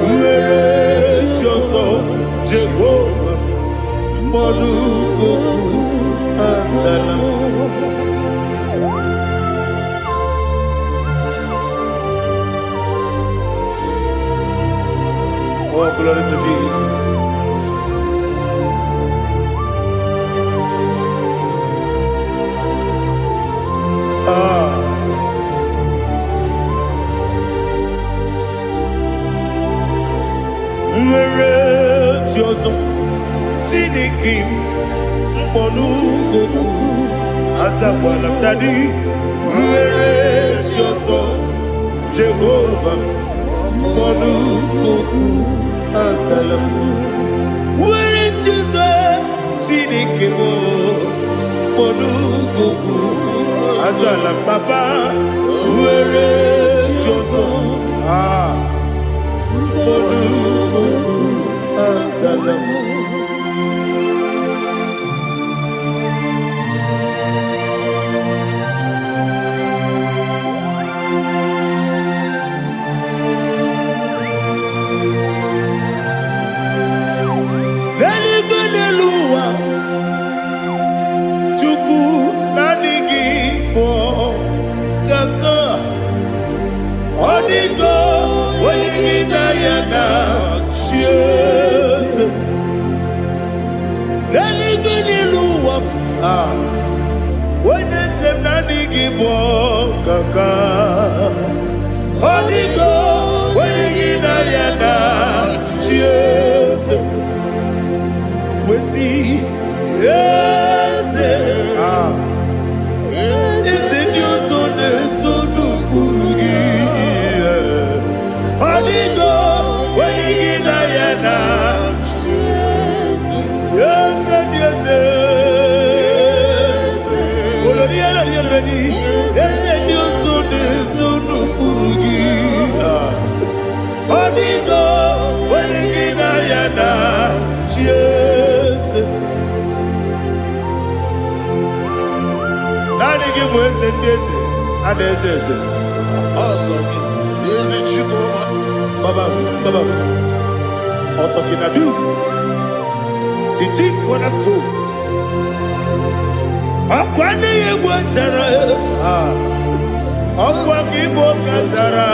nwere chi ọzọ Jehova mkpọrọ goku azala m. Oh, glory to Jesus. Ah. chi ọzọ. Chineke m, mkpọnukokwu azakwala m. Daddy, nwere chi ọzọ. Jehova, mkpọnukokwu azala m. Nwere chi ọzọ. Chineke m, mkpọnukokwu azala m. Papa, nwere chi ọzọ. Ah, mkpọnukokwu azala m. N'eluigwe, n'elu ụwa, Chukwu, naanị gị bụ kaka. Ọ dịgo onye gị na ya na chi eze. N'eluigwe, n'elu ụwa, ah, onye eze m, naanị gị bụ kaka. Ọ dịgo onye gị na ya na chi eze. Wesi eze, ah, eze ndị ọzọ na-eso n'ụkpụrụ gị. Ọ dịgo onye gị na ya na eze ndị eze. Olori elori elori, eze ndị ọzọ na-eso n'ụkpụrụ gị. Ọ dịgo onye gị na ya na chi eze. Naanị gị bụ eze ndị eze a na-eze eze. Ọsọ gị, ezi Chukwuma. Baba, Baba, Otokinadu, the chief cornerstone. Ọkwa anaghị egbu chara, ọkwa gị bụ kachara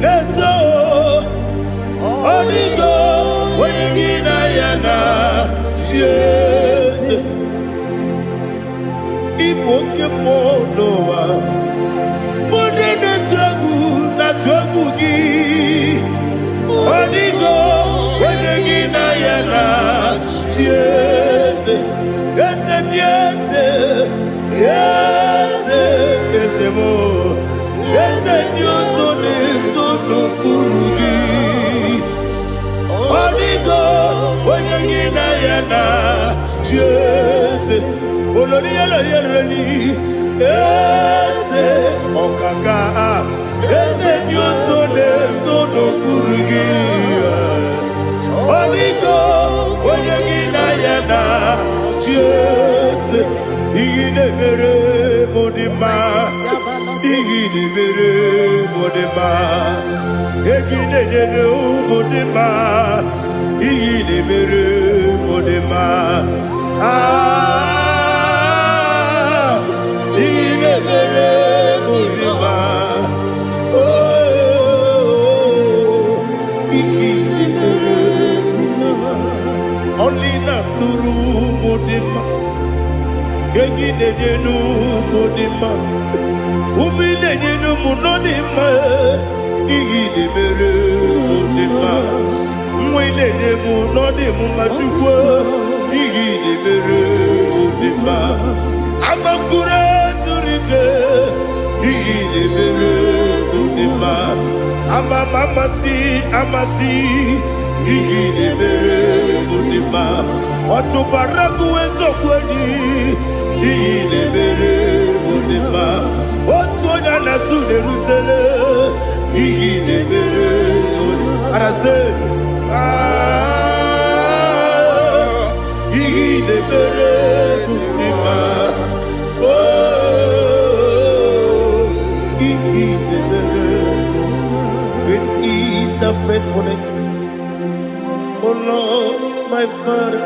na-eto. Ọdịgo onye gị na ya na chi eze. Ịbụ oke mmụọ n'ụwa, ndị na-atụ egwu na-atụ egwu gị. Ọdịgo onye gị na ya na chi eze. Eze ndị eze, eze, eze m, eze ndị ọzọ na-eso n'okpuru gị. Ọdịgo onye gị na ya na chi eze. Olori elori elori, eze ọkaka, eze ndị ọzọ na-eso n'okpuru gị. Ọdịgo onye gị na ya na chi eze. Ihe na-emere m dị mma, ihe na-emere m dị mma, ego ị na-enyere ụmụ dị mma, ihe na-emere m dị mma. Ah, ihe na-emere m dị mma. Oh, ihe na-emere dị mma. Ọlị na-alụrụ ụmụ dị mma, ego ị na-enye n'ụmụ dị mma, ume ị na-enye n'ụmụ nọ dị mma. Ihe ị na-emere mụ dị mma, nwa ị na-enye m nọ dị m mma. Chukwu, ihe ị na-emere mụ dị mma. Agbakụrụ zuru ike, ihe ị na-emere mụ dị mma. Ama m amasị amasị, ihe ị na-emere mụ dị mma. Ọchụkwara gụ eziokwu enyi, ihe ị na-emere mụ dị mma. Otu onye a na-asụ na-erutele, ihe ị na-emere mụ dị mma. Arasị, ah, ihe ị na-emere mụ dị mma. Oh, ihe ị na-emere. Great is thy faithfulness, O Lord, my Father.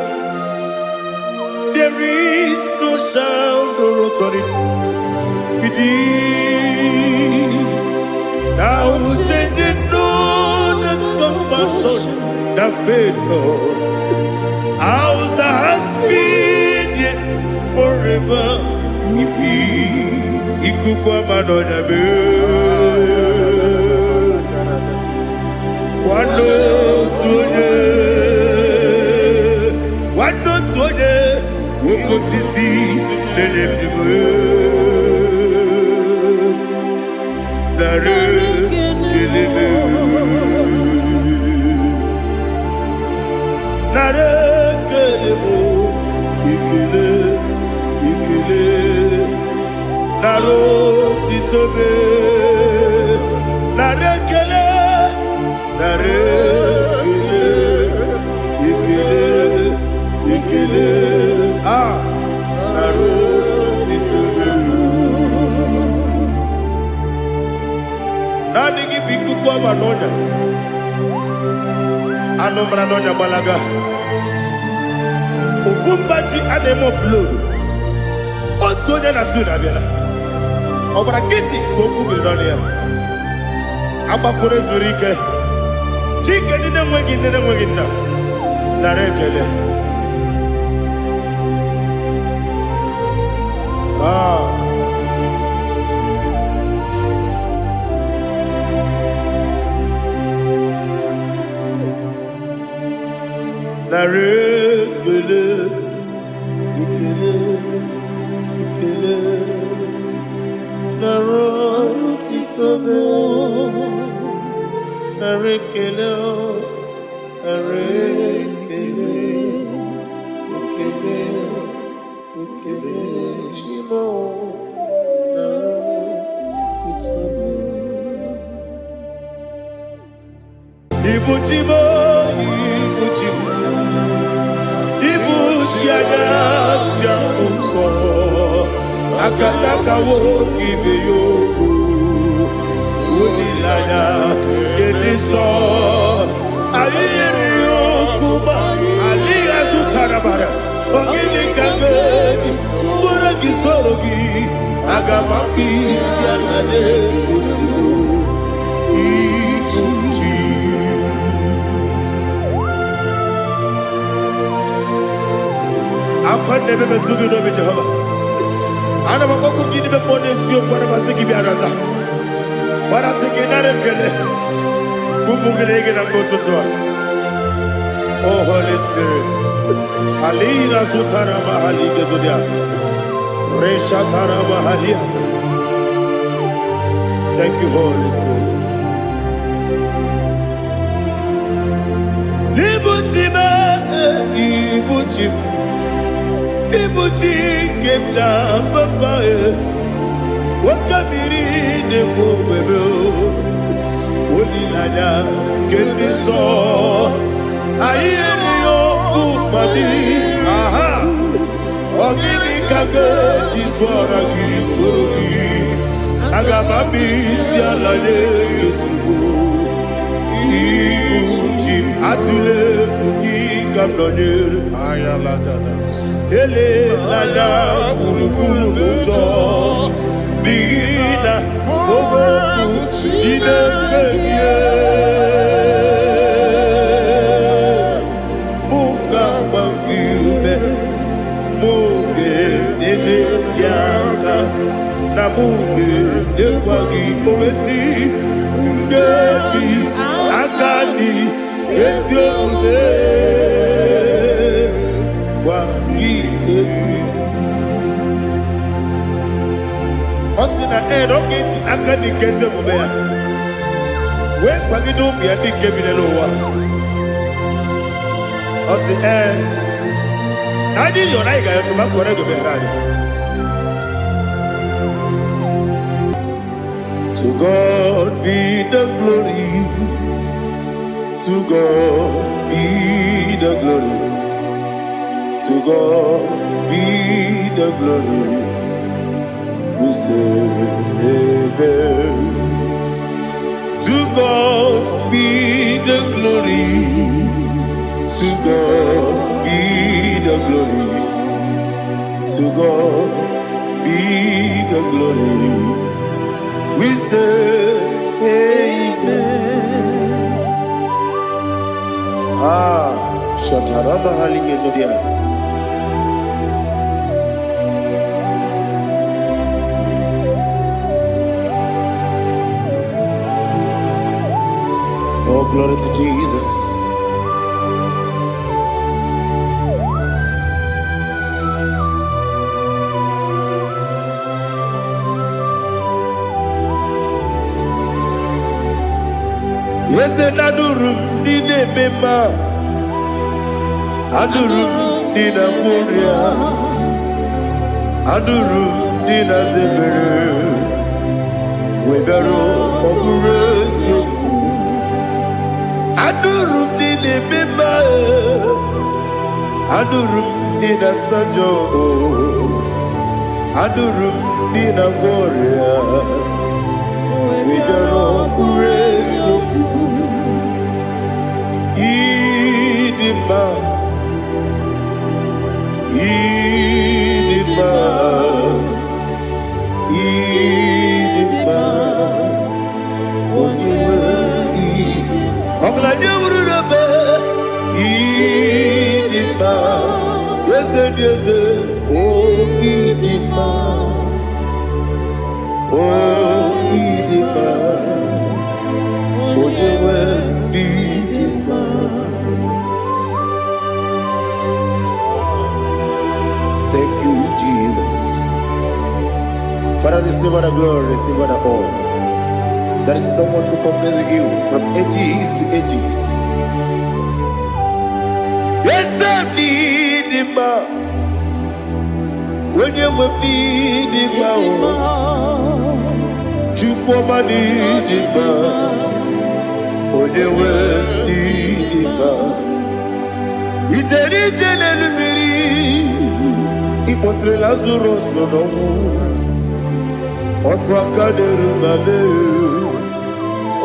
There is no shadow of turning with thee. Thou changest not thy compassions, they fail not. As thou hast been, yet forever we be. Ikuku ama n'ọnya mee. Nwanne otu onye. Oke osisi na-enye ndụ nara ekele m. Nara ekele m, ekele, ekele, nara otito m, nara ekele, nara ekele, ekele, ekele, ah, nara otito m. Naanị gị bụ ikuku ọma n'ọnya, anụ mara n'ọnya gbalaga. Ofu mba ji a na-eme oflodu, otu onye na su na-abịala. Ọ gbara nkịtị ka okwu gị n'ọnụ ya. Agbakwuru zuru ike. Chike ndị na-enweghị nne na-enweghị nna, nara ekele. Ah. Nara ekele, ekele, ekele, nara otito m, nara ekele, nara ekele, ekele, ekele, Chimo, nara otito m. Ibuchi m, ibuchi m, ibuchi anya njem nsọ, akatakawo kibe ya okwu, olileanya nke nsọ, anyị yiri okwu ma alịghị azụtara bara, ọ gịnị ka ga-eji tụrụ gị soro gị, aga m akpụ isi ala n'ozugbo ibuchi. Akwa na-ebe metụ gị n'obi Jehova. Ana m akpọkwu gị n'ime mmụọ n'eziokwu, ana m asị gị bịa nata. Gbarata gị nara ekele. Ka ụmụ gị na-ege na mgbe ụtụtụ a. Oh Holy Spirit. Alina zutara mahali gezodia. Reshatara mahalia. Thank you, Holy Spirit. Ibuchi m, ibuchi m, ibuchi nke m ji papa e. Nwoke mmiri na-ekwu ogbebe o. Olileanya nke ndị nsọ. Anyị erighị okwu mmadụ. Aha! Ọ gịnị ka ga-eji tụọra gị soro gị? Aga m abịa isi ala nye gị ozugbo. Ibu chi m, atụla egwu gị ka m nọnyere. Elela anya gburugburu n'ụjọ, n'ihi na okwu Chineke gị mụ ga-agba gị ume, mụ ga-enyere gị aka, na mụ ga-enyekwa gị owesi nkeji aka dị ezi omume gwa gị egwu. Ọ sị na ee, na ọ ga-eji aka dị nke ezi omume ya wee kwagide ụmụ ya ndị nke bi n'ụwa. Ọ sị ee, na anyị yọrọ anyị ga-ayọtụ ma kọrọ ego meghere anyị. To God be the glory, to God be the glory, to God be the glory. We say amen. To God be the glory, to God be the glory, to God be the glory. We say amen. Ah, Shatarama Hali Gezodia. Oh, glory to Jesus. Eze na anụrụ m ndị na-eme mma, anụrụ m ndị na-agwọ ọrịa, anụrụ m ndị na-aza ebere, wee bịaruo ọ bụrụ eziokwu. Anụrụ m ndị na-eme mma, anụrụ m ndị na-asa njọ, anụrụ m ndị na-agwọ ọrịa, wee bịaruo ọ bụrụ eziokwu. Ịdị mma, ịdị mma, ịdị mma, onye nwe ịdị. Ọgaranya wuru n'ebe ịdị mma, eze dị eze, o ịdị mma, o ịdị mma, onye nwe ịdị mma. Thank you, Jesus. Father, receive all the glory, receive all the honor. There is no one to compare with you from ages to ages. Yes, I need him. Onye nwe m n'ịdị mma o, Chukwu ọma n'ịdị mma, onye nwe m n'ịdị mma. Ijere ije n'elu mmiri, ịkpọtere Lazarus n'ọnwụ, otu aka na-eru ma mee,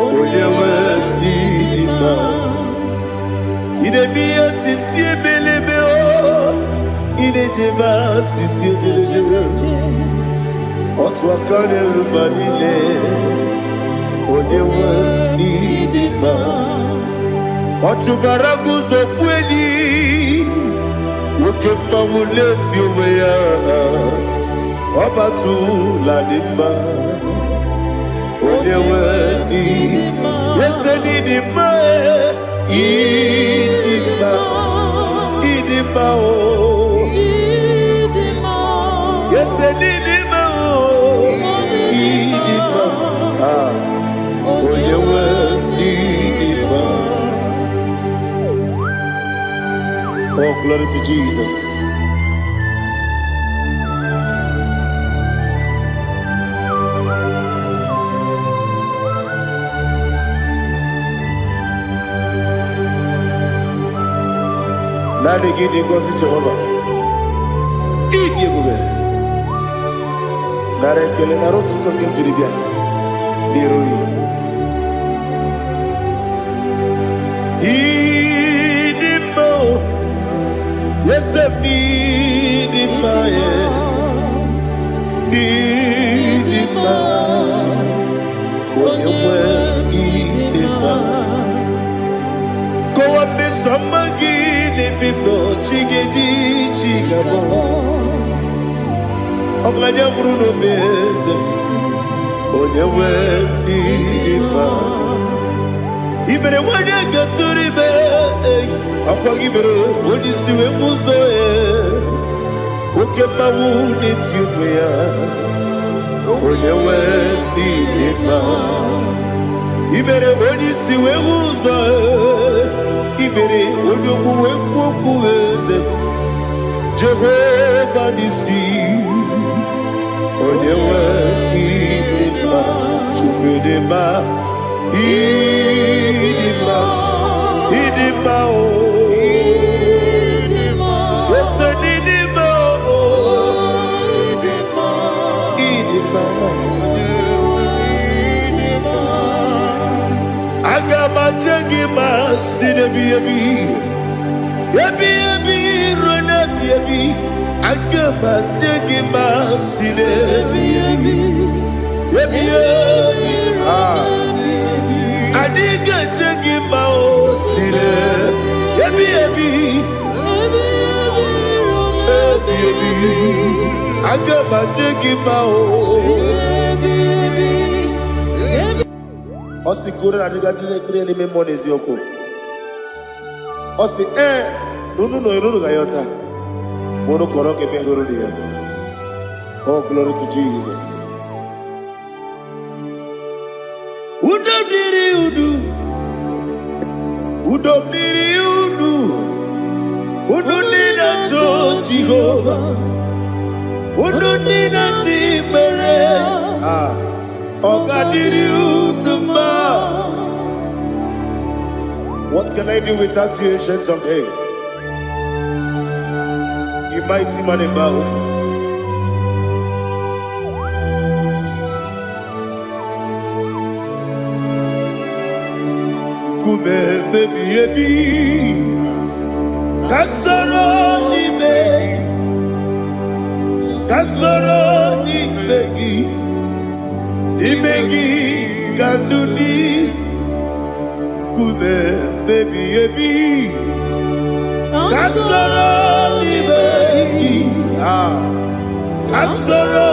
onye nwe m n'ịdị mma. Ị na-eme ihe sisi emeleme o, ị na-ejebe asịsị ojelejele, otu aka na-eru ma niile, onye nwe m n'ịdị mma. Ọ chụbara guzo kpu enyi, nwoke mmanwụ na-eti onwe ya, ọ batụla dị mma, onye nwe n'ịdị. Eze n'ịdị mma, ịdị mma, ịdị mma o. Eze n'ịdị mma o, ịdị mma. Ah, onye nwe n'ịdị mma. Oh, glory to Jesus. Naanị gị dị ngọzi, Jehova. Ịdị ebube. Nara ekele, nara otuto nke m jiri bịa n'iru gị. Ịdị mma o, eze m n'ịdị mma ya, n'ịdị mma, onye nwe ịdị mma. Kọwa mmeso ọma gị n'ebe m nọ, chi ga-eji chi ga-abọ. Ọgaranya nwụrụ n'obe, eze m, onye nwe ịdị mma. I mere nwanyị gatụrụ ime, ọkwa gị mere onye isi wee bụ ụzọ ya, oke mmanwụ na-eti ụmụ ya, onye nwe ịdị mma. I mere onye isi wee hụ ụzọ, i mere onye okwu wee kwuo okwu, eze Jehova n'isi, onye nwe ịdị mma. Chukwu dị mma, ịdị mma, ịdị mma o. Ese n'ịdị mma o, ịdị mma. Aga m aje gị ma si n'ebi ebi ebi ebi ruo n'ebi ebi. Aga m aje gị ma si n'ebi ebi ebi ebi. Ah. Anyị ga-eje gị ma o si n'ebi ebi ebi ebi. Aga m aje gị ma o. Ọ sị ka unu na-adịga ndị na-ekpere n'ime mmụọ na eziokwu. Ọ sị ee na unu nọ unu ga-ayọta ma unu kọrọ ga-eme hụrụ ya. Oh, glory to Jesus. Udo dịrị unu. Unu ndị na-achọ Jehova, unu ndị na-achọ ikpere, ah, ọ ga-adịrị unu mma. What can I do without you, Ancient of Days? You mighty man in battle. Nkume ebi ebi, ka soro n'ime gị, ka soro n'ime gị, n'ime gị ka ndụ dị. Nkume ebi ebi, ka soro n'ime gị, ah, ka soro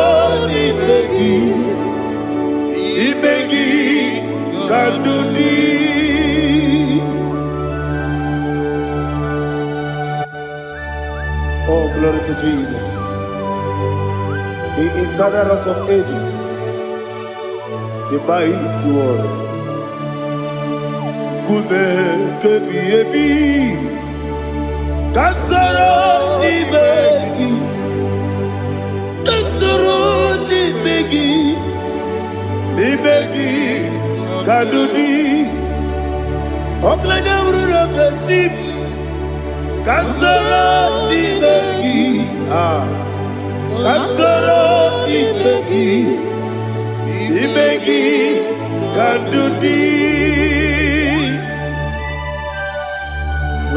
n'ime gị, n'ime gị ka ndụ dị. Oh, glory to Jesus, the eternal Rock of Ages, the mighty one. Nkume kebi ebi, ka soro n'ime gị, ka soro n'ime gị, n'ime gị ka ndụ dị. Ọkụlanya bụrụ na bechi m, ka soro n'ime gị, ah, ka soro n'ime gị, n'ime gị ka ndụ dị.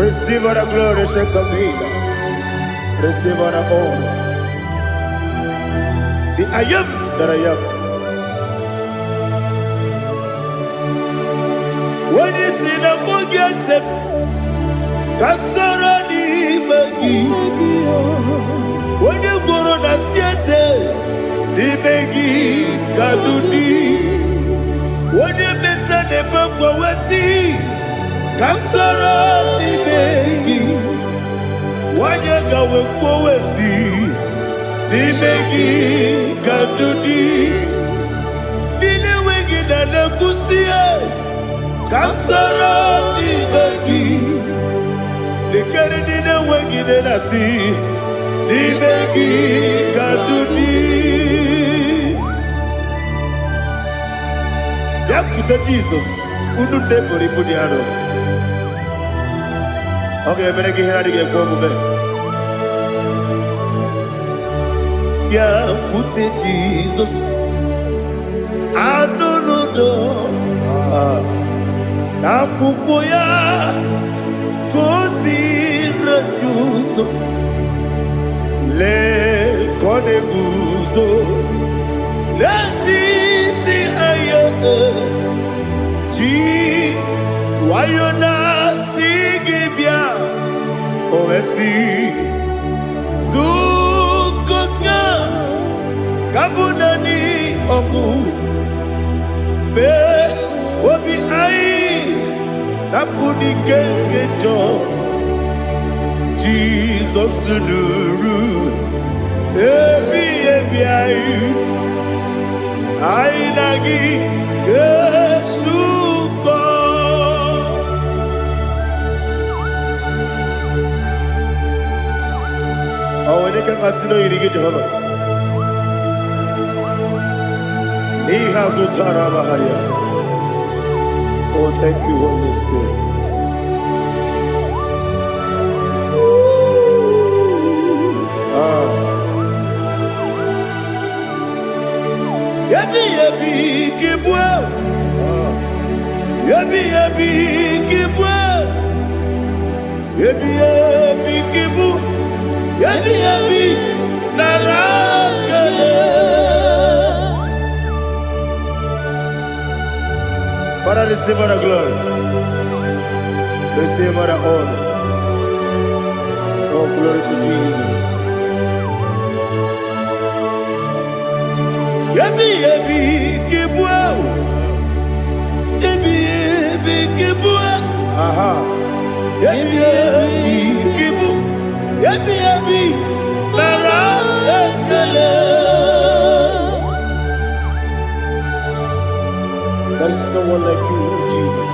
Receive all the glory, Ancient of Days. Receive all the honor. The I Am that I Am. Onye si na mbụ gị ese m, ka soro n'ime gị. Onye gwọrọ na si eze, n'ime gị ka ndụ dị. Onye meta na-eme mgbanwe si, ka soro n'ime gị. Nwanyị gawe kwuo si, n'ime gị ka ndụ dị. Ndị na-enweghị na na-ekwusi, ka soro n'ime gị. Lekere ndị na-enweghị nne na-asị, n'ime gị ka ndụ dị. Bịakwute Jizọs, unu nne buru ibu dị arọ. Ọ ga-emere gị ihe na-adịghị ekwe omume. Bịakwute Jizọs, anụ n'udo n'akwụkwọ ya ka o ziri anyị ụzọ. Lee ka ọ na-eguzo n'etiti anyị, ji nwayọ na-asị gị bịa. O wee sị, zukọta ka bụ naanị ọgwụ mee obi anyị napụ n'ike nke njọ. Jizọs nụrụ ebi ebi anyị, anyị na gị ga-esukọ. Ọ nwere ike mmasị na oyiri gị, Jehova, n'ihe azụ tara amagharị. Oh, thank you, Holy Spirit. Ah. Ebi ebi kibwe, ebi ebi kibwe, ebi ebi kibu, ebi ebi nara kele. Father, receive all the glory. Receive all the honor. Oh, glory to Jesus. Ebi ebi kibwe, ebi ebi kibwe. Aha. Ebi ebi kibu, ebi ebi nara ekele. There is no one like you, Jesus.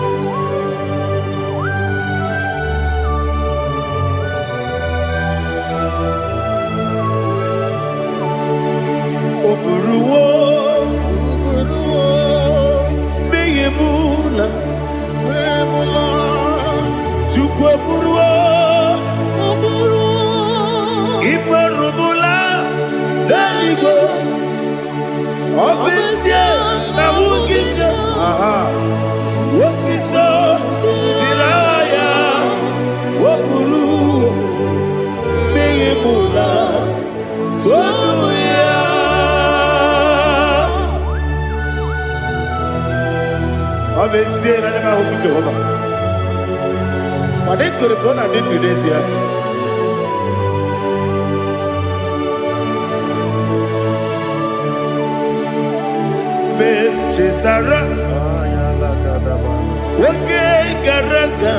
N'eluigwe, ọ bụ ezie na ahụghị m ya. Aha. Otito dịrị aha ya, o buru mmehie m ụla, tonu ya. Ọ bụ ezie na anya m ahụghị Jehova, mana ekwere m na ọ na-adị ndụ n'ezie. Mgbe m chetara oge gara aga,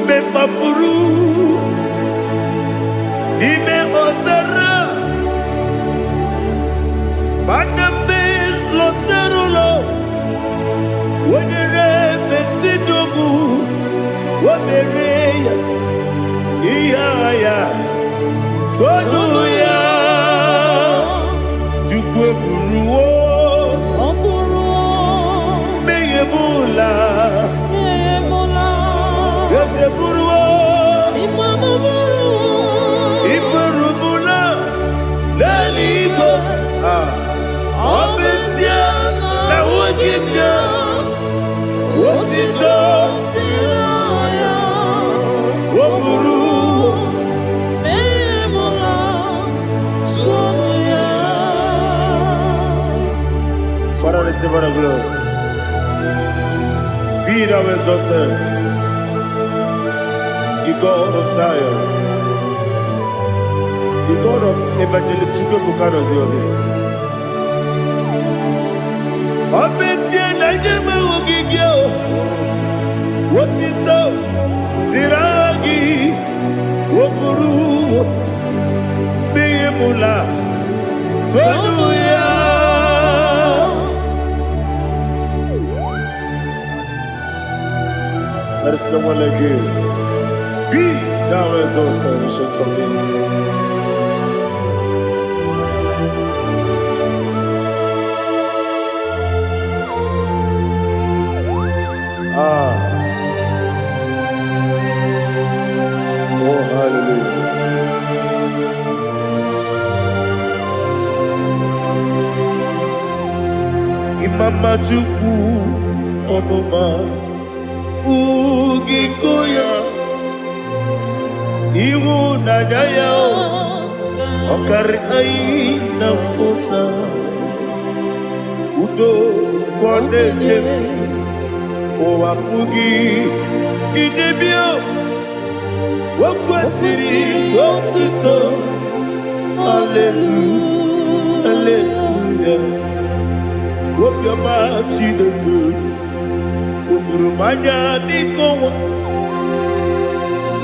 mgbe m kpafuru n'ime ọzara, mana mgbe lọtara ụlọ, o nyere m ezinụlọ, o mere ya ihe agha ya, tonu ya. Chukwu eburuwo Ọ bụrụ mmehie m ụla, emula, eze buruwo ịmanụ bụrụ iburumula n'eluigwe. Ah, ọ bụ ezie na ahụghị m ya, otito dịrị ya, o buru emula, tonu ya. Father, receive all the glory. Be thou exalted, the God of Zion, the God of Evangelist Chukwuebuka Ozioma. Ọ bụ ezie na nye m ahụghị gị o, otito dịrị aha gị, o buru mmehie m ụla, tonu ya. There is no one like you. Be thou exalted, ancient of days. Ah, oh hallelujah. Imama Chukwu ọnụma ugiko ya, ịhụnanya ya ọ karị anyị na mpụta, udo ka ọ na-enye m, ụwa pụghị idebi o, o kwesịrị otuto. Hallelujah, hallelujah. Obiọma Chineke o juru m anya n'ike ọnwa,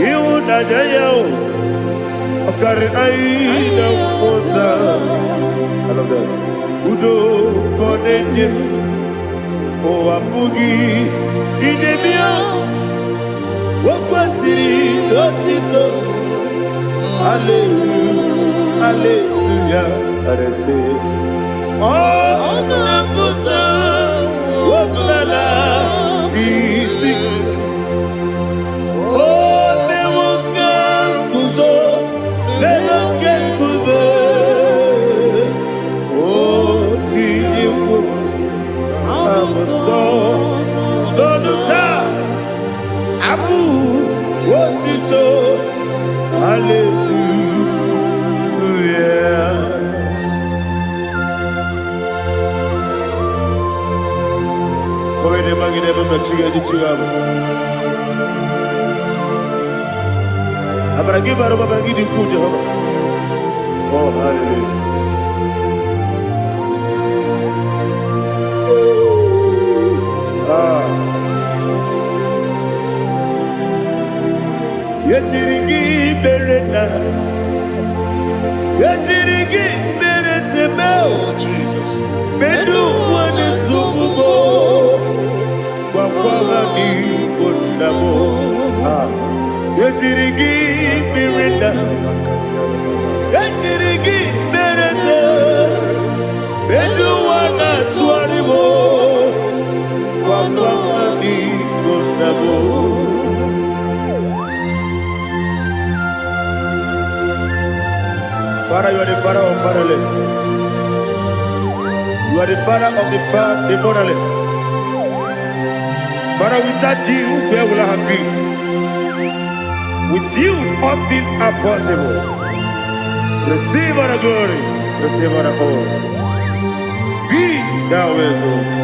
ịhụnanya ya o ọ karị anyị na mpụta. I love that. Udo ka ọ na-enye m, ụwa pụghị idebi o, o kwesịrị otito. Hallelujah, hallelujah. Arese. Ọ na-apụta ọbụla iti. O mewo ka nguzo n'elu oke nkume. O tinyewo abụsọ n'ọnụ taa. Abụ otito. Hallelujah. Kowene magine mama chiga ji chiga mu. Abaragi baro abaragi di ku Jehovah. Oh hallelujah. Ah. Yetiri gi mere na. Yetiri gi mere seme o. Oh, Jesus. Medu wane sukubo. Kwa kwa ni bonamo. Ah. Yetiri gi mere na. Ejiri gị mere se, elu ụwa na-atụgharị m, gwakwa m n'igbo nna m. Father, you are the father of fatherless. You are the father of the motherless. Father, without you, where will I have been? With you, all things are possible. Receive our glory. Receive our honor. Be thou exalted.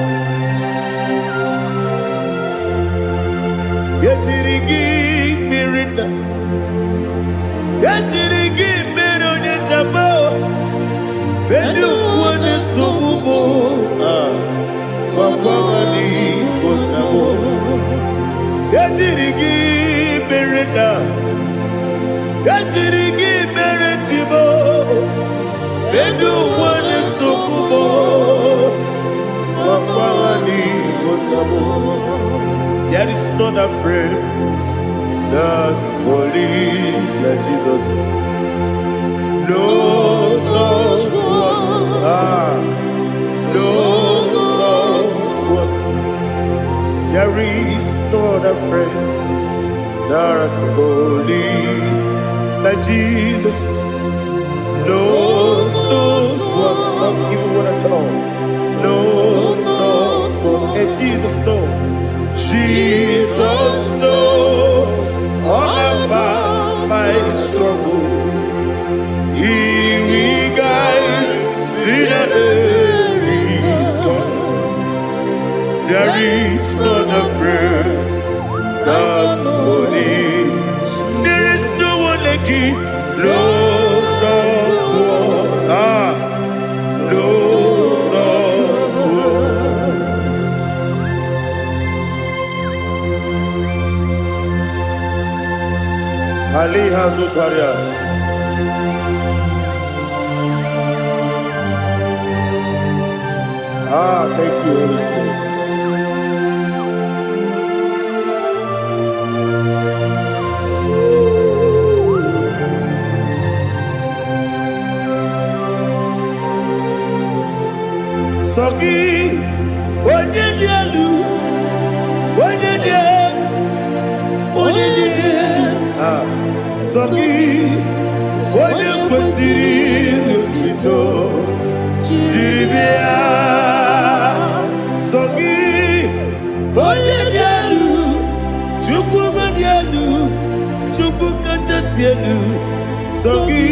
Ejiri gị mmiri nna. Ejiri gị mmiri onye jaba. Bedu onye nsogbu mụ. Ah, gwagwa n'igbo nna mụ. Ejiri gị mmiri nna. Ejiri gị mere timo. Bedu onye nsogbu mụ. Gwagwa n'igbo nna mụ. There is not a friend that's holy like Jesus. No, not one. Ah, no, not one. There is no other friend that's holy like Jesus. No, not one. Not even one at all. No, not one. And Jesus, no. Jesus, no. All about my struggle. He will guide till the day is gone. There is none afraid that's holy. There is no one like you. No, not one. Ah, no, not one. Ali Hazutaria. Ah, thank you, Holy Spirit. Sọ gị, onye dị elu, onye dị elu, onye dị elu. Ah, sọ gị, onye kwesịrị otuto jiri bịa. Sọ gị, onye dị elu, Chukwu dị elu, Chukwu kachasị elu. Sọ gị,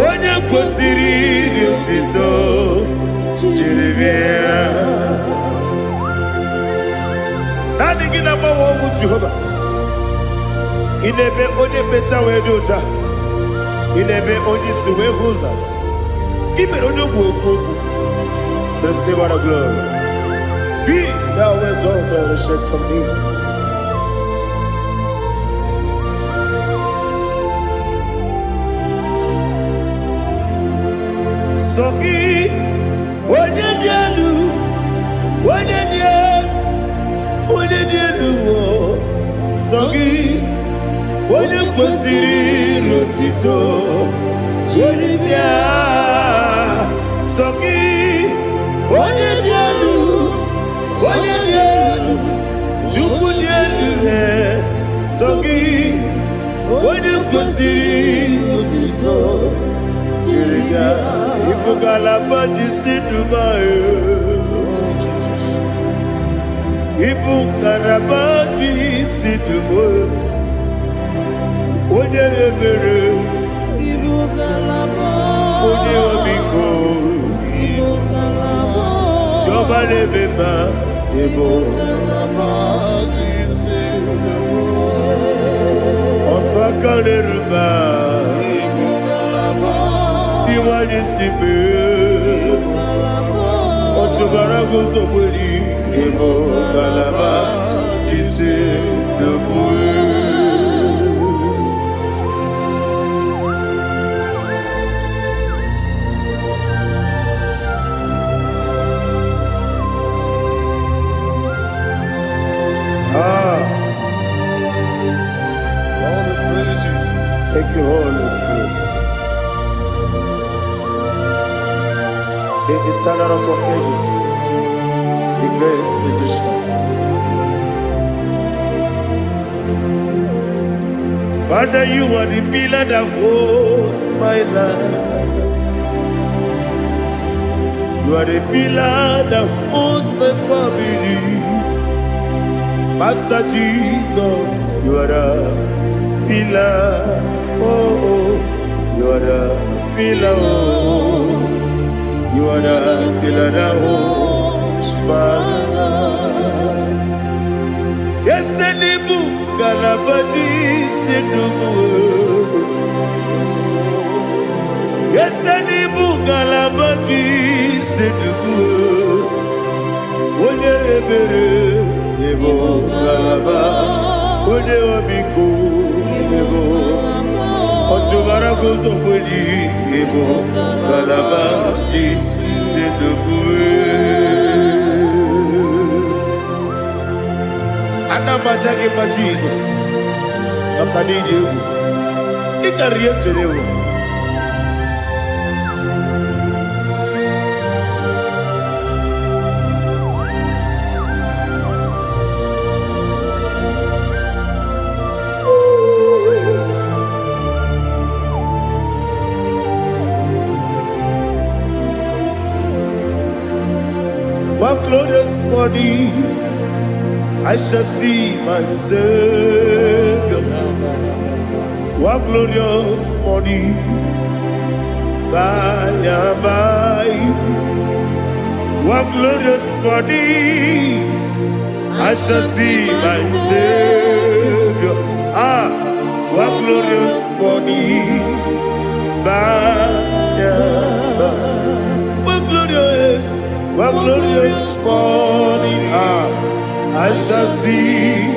onye kwesịrị otuto jiri bịa. Naanị gị na-agbanwe ọnwụ Jehova. Ị na-eme onye mkpeta wee dị ụcha. Ị na-eme onye isi wee hụ ụzọ. Ị mere onye ogbu okwu okwu. Receive all the glory. Be thou exalted, ancient of days. Sọ gị, onye dị elu, onye dị elu, onye dị elu, o. Sọ gị, onye kwesịrị otito jiri bịa. Sọ gị, onye dị elu, onye dị elu, Chukwu dị elu, eh. Sọ gị, onye kwesịrị otito jiri bịa. Ịbụ ngalaba ji si Dubai. Oh, Jesus. Ịbụ ngalaba ji si Dubai. Onye ebere, Ibu ngalaba. Onye ọmịiko, Ibu ngalaba. Chiọma na-eme mma, ịbụ Ibu ngalaba. otu aka na-eru mba, Ibu ngalaba. Iwanye si mee, Ngalaba. Ọchụbara guzogbeli, ịbụ ngalaba ji si Dubai. Ah, Lord, we praise you. Thank you, Holy Spirit. The eternal rock of ages, the great physician. Father, you are the pillar that holds my life. You are the pillar that holds my family. Master Jesus, you are the pillar. Oh, oh, you are the pillar. Oh, you are the pillar that holds my life. Yes, Nibu, Galabati, Sindubu. Yes, Nibu, Galabati, Sindubu. Onye ebere, Ibu Galaba. Onye obiko, Ibu. Ọchụbara guzo kweli, Ibu Galaba, Sindubu. Ana m aja gị mma Jizọs maka na ịdị egwu ị karịrị ihe m chere ewu. One glorious morning I shall see my Savior. One glorious morning, by and by. One glorious morning, I shall see my Savior. Ah, one glorious morning, by and by. One glorious, one glorious morning. Ah, I shall see,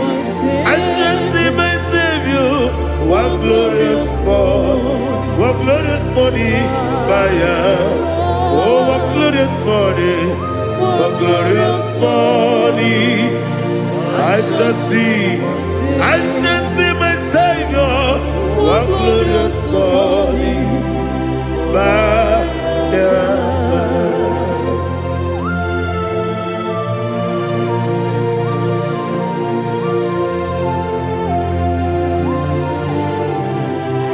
I shall see my Savior. One glorious morning, one glorious morning, by and oh, one glorious morning, one glorious morning. I shall see, I shall see my Savior. One glorious morning, by and by.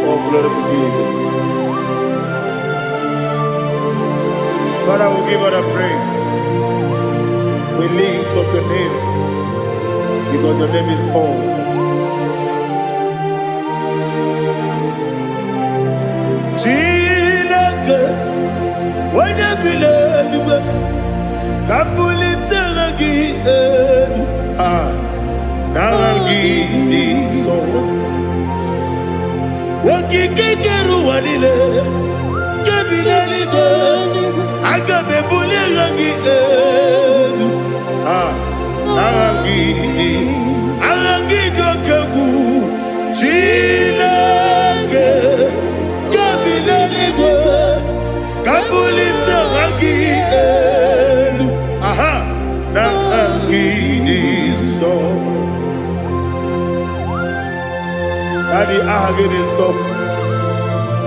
Oh, glory to Jesus. Father, we give all the praise. We lift up your name because your name is awesome. Chineke, onye bi n'eluigwe, ka m bulite aha gị elu. Ah, n'aha gị dị nsọ. Okike kere ụwa niile, nke bi n'eluigwe, aga m ebuli aha gị elu. Ah, n'aha gị dị, aha gị dị oke egwu. Chineke, nke bi n'eluigwe, ka m bulite aha gị elu. Aha, n'aha gị dị nsọ. Daddy, aha gị dị nsọ.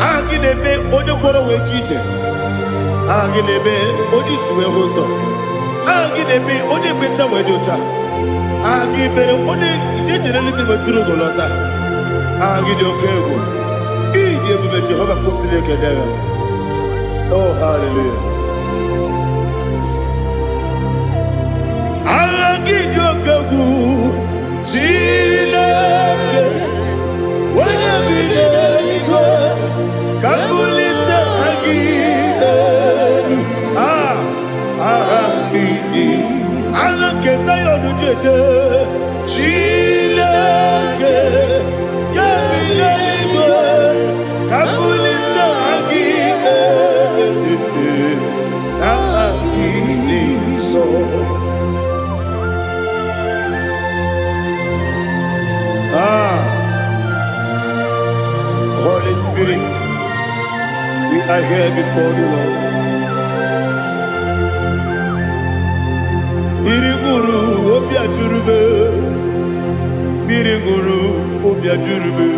Aha gị na-eme onye mkpọrọ wee ji ije. Aha gị na-eme onye isi wee hụ ụzọ. Aha gị na-eme onye mmecha wee dị ụcha. Aha gị mere onye ije jere eluigwe metụrụ ugo lọta. Aha gị dị oke egwu. Ị dị ebube Jehova kwụsịrị ekele ya. Oh, hallelujah. Aha gị dị oke egwu. Chineke, onye bi n'eluigwe, ka m bulite aha gị elu. Ah, aha gị dị. Aha nke Zayọn jeje. Chineke, nke bi n'eluigwe, ka m bulite aha gị elu. Aha gị dị nsọ. Ah, Holy Spirit, we are here before you, Lord. Mmiri gụrụ obi ajụrụbe, mmiri gụrụ obi ajụrụbe,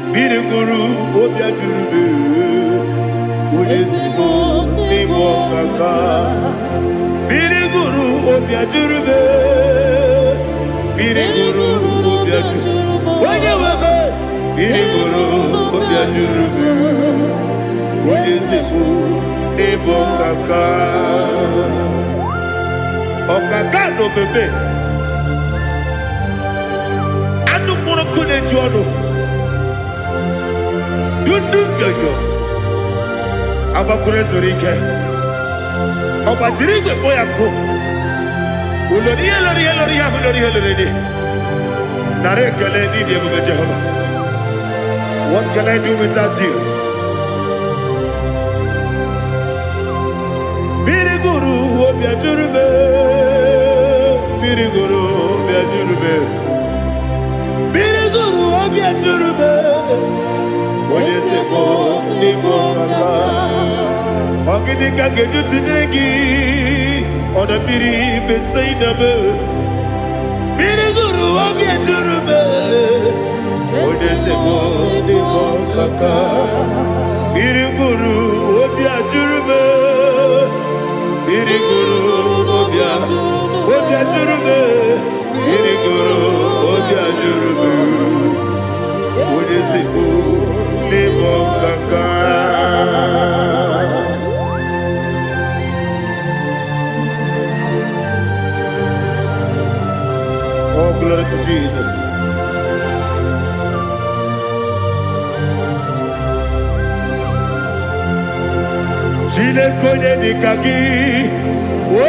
mmiri gụrụ obi ajụrụbe, onye ezigbo n'ịbụ ọkaka. Mmiri gụrụ obi ajụrụbe, mmiri gụrụ obi ajụrụbe, onye webe Mmiri gụrụ obi ajụrụ m. Onye eze bụ ịbụ ọkaka. Ọkaka na obebe. Anụ mkpụrụ nkụ na-eju ọnụ. Dundu nyonyo. Agbakwuru zuru ike. Ọ gbajiri igwe kpọ ya nkụ. Ulori ihe lori ihe lori ihe ahụ lori ihe lori dị. Nara ekele n'ịdị ebube Jehova. What can I do without you? Mmiri gụrụ obi ajụrụ m. Mmiri gụrụ obi ajụrụ m. Mmiri gụrụ obi ajụrụ m. Onye eze bụ n'ịbụ ọkaka. Ọ gịnị ka m ga-eji tụnyere gị? Ọdọ mmiri Besaida m. Mmiri gụrụ obi ajụrụ m. Onye eze bụ n'ịbụ ọkaka. Mmiri gụrụ obi ajụrụ m. Mmiri gụrụ obi ajụrụ m. Mmiri gụrụ obi ajụrụ m. Onye eze bụ n'ịbụ ọkaka. Oh, glory to Jesus. Chineke onye dịka gị, o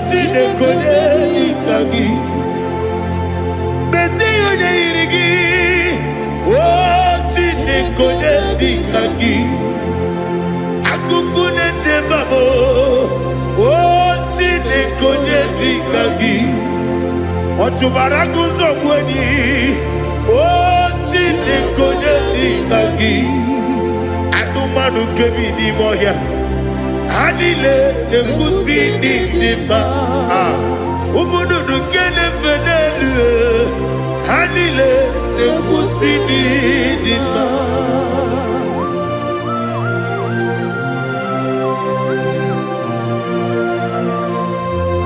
Chineke onye dịka gị, mezie onye yiri gị, o Chineke onye dịka gị, akụkụ na-eche mba m, o Chineke onye dịka gị, ọ chụbara gị ụzọ gbuo enyi, o Chineke onye dịka gị, anụmanụ nke bi n'ime ọhịa, ha niile na-ekwusi ndị dị mma. Ah, ụmụ nnụnụ nke na-efe n'elu, ha niile na-ekwusi ndị dị mma.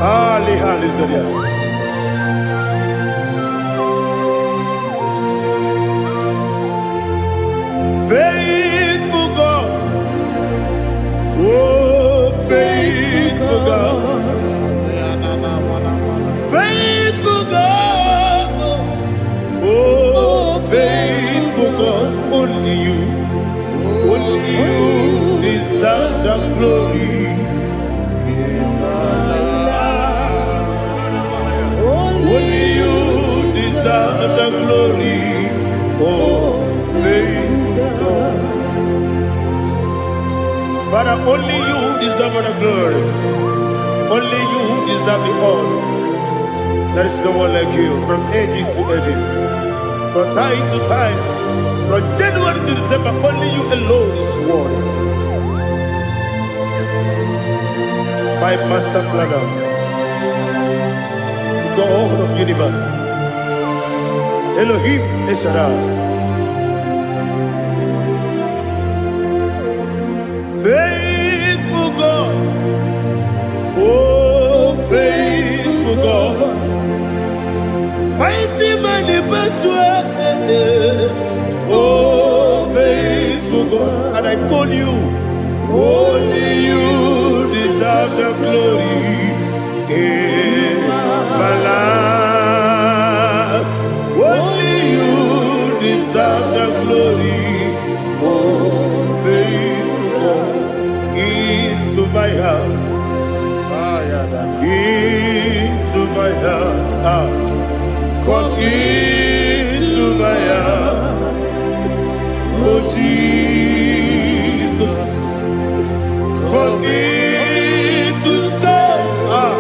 Ali, hallelujah. Faithful God, oh, faithful God, faithful God, oh, faithful God, only you deserve the glory. Only you deserve the glory. Oh, faithful God. Father, only you deserve the glory. Only you deserve the honor. There is no one like you from ages to ages, from time to time, from January to December. Only you alone is worthy. My master planner, the God of universe, Elohim El Shaddai. Faithful God, oh faithful God, mighty man in battle, oh faithful God, and I call you, only you deserve the glory in my life. Only you deserve the glory, oh faithful God, into my heart, into my heart, ah. Come into my heart, oh Jesus. Come in to stay, ah.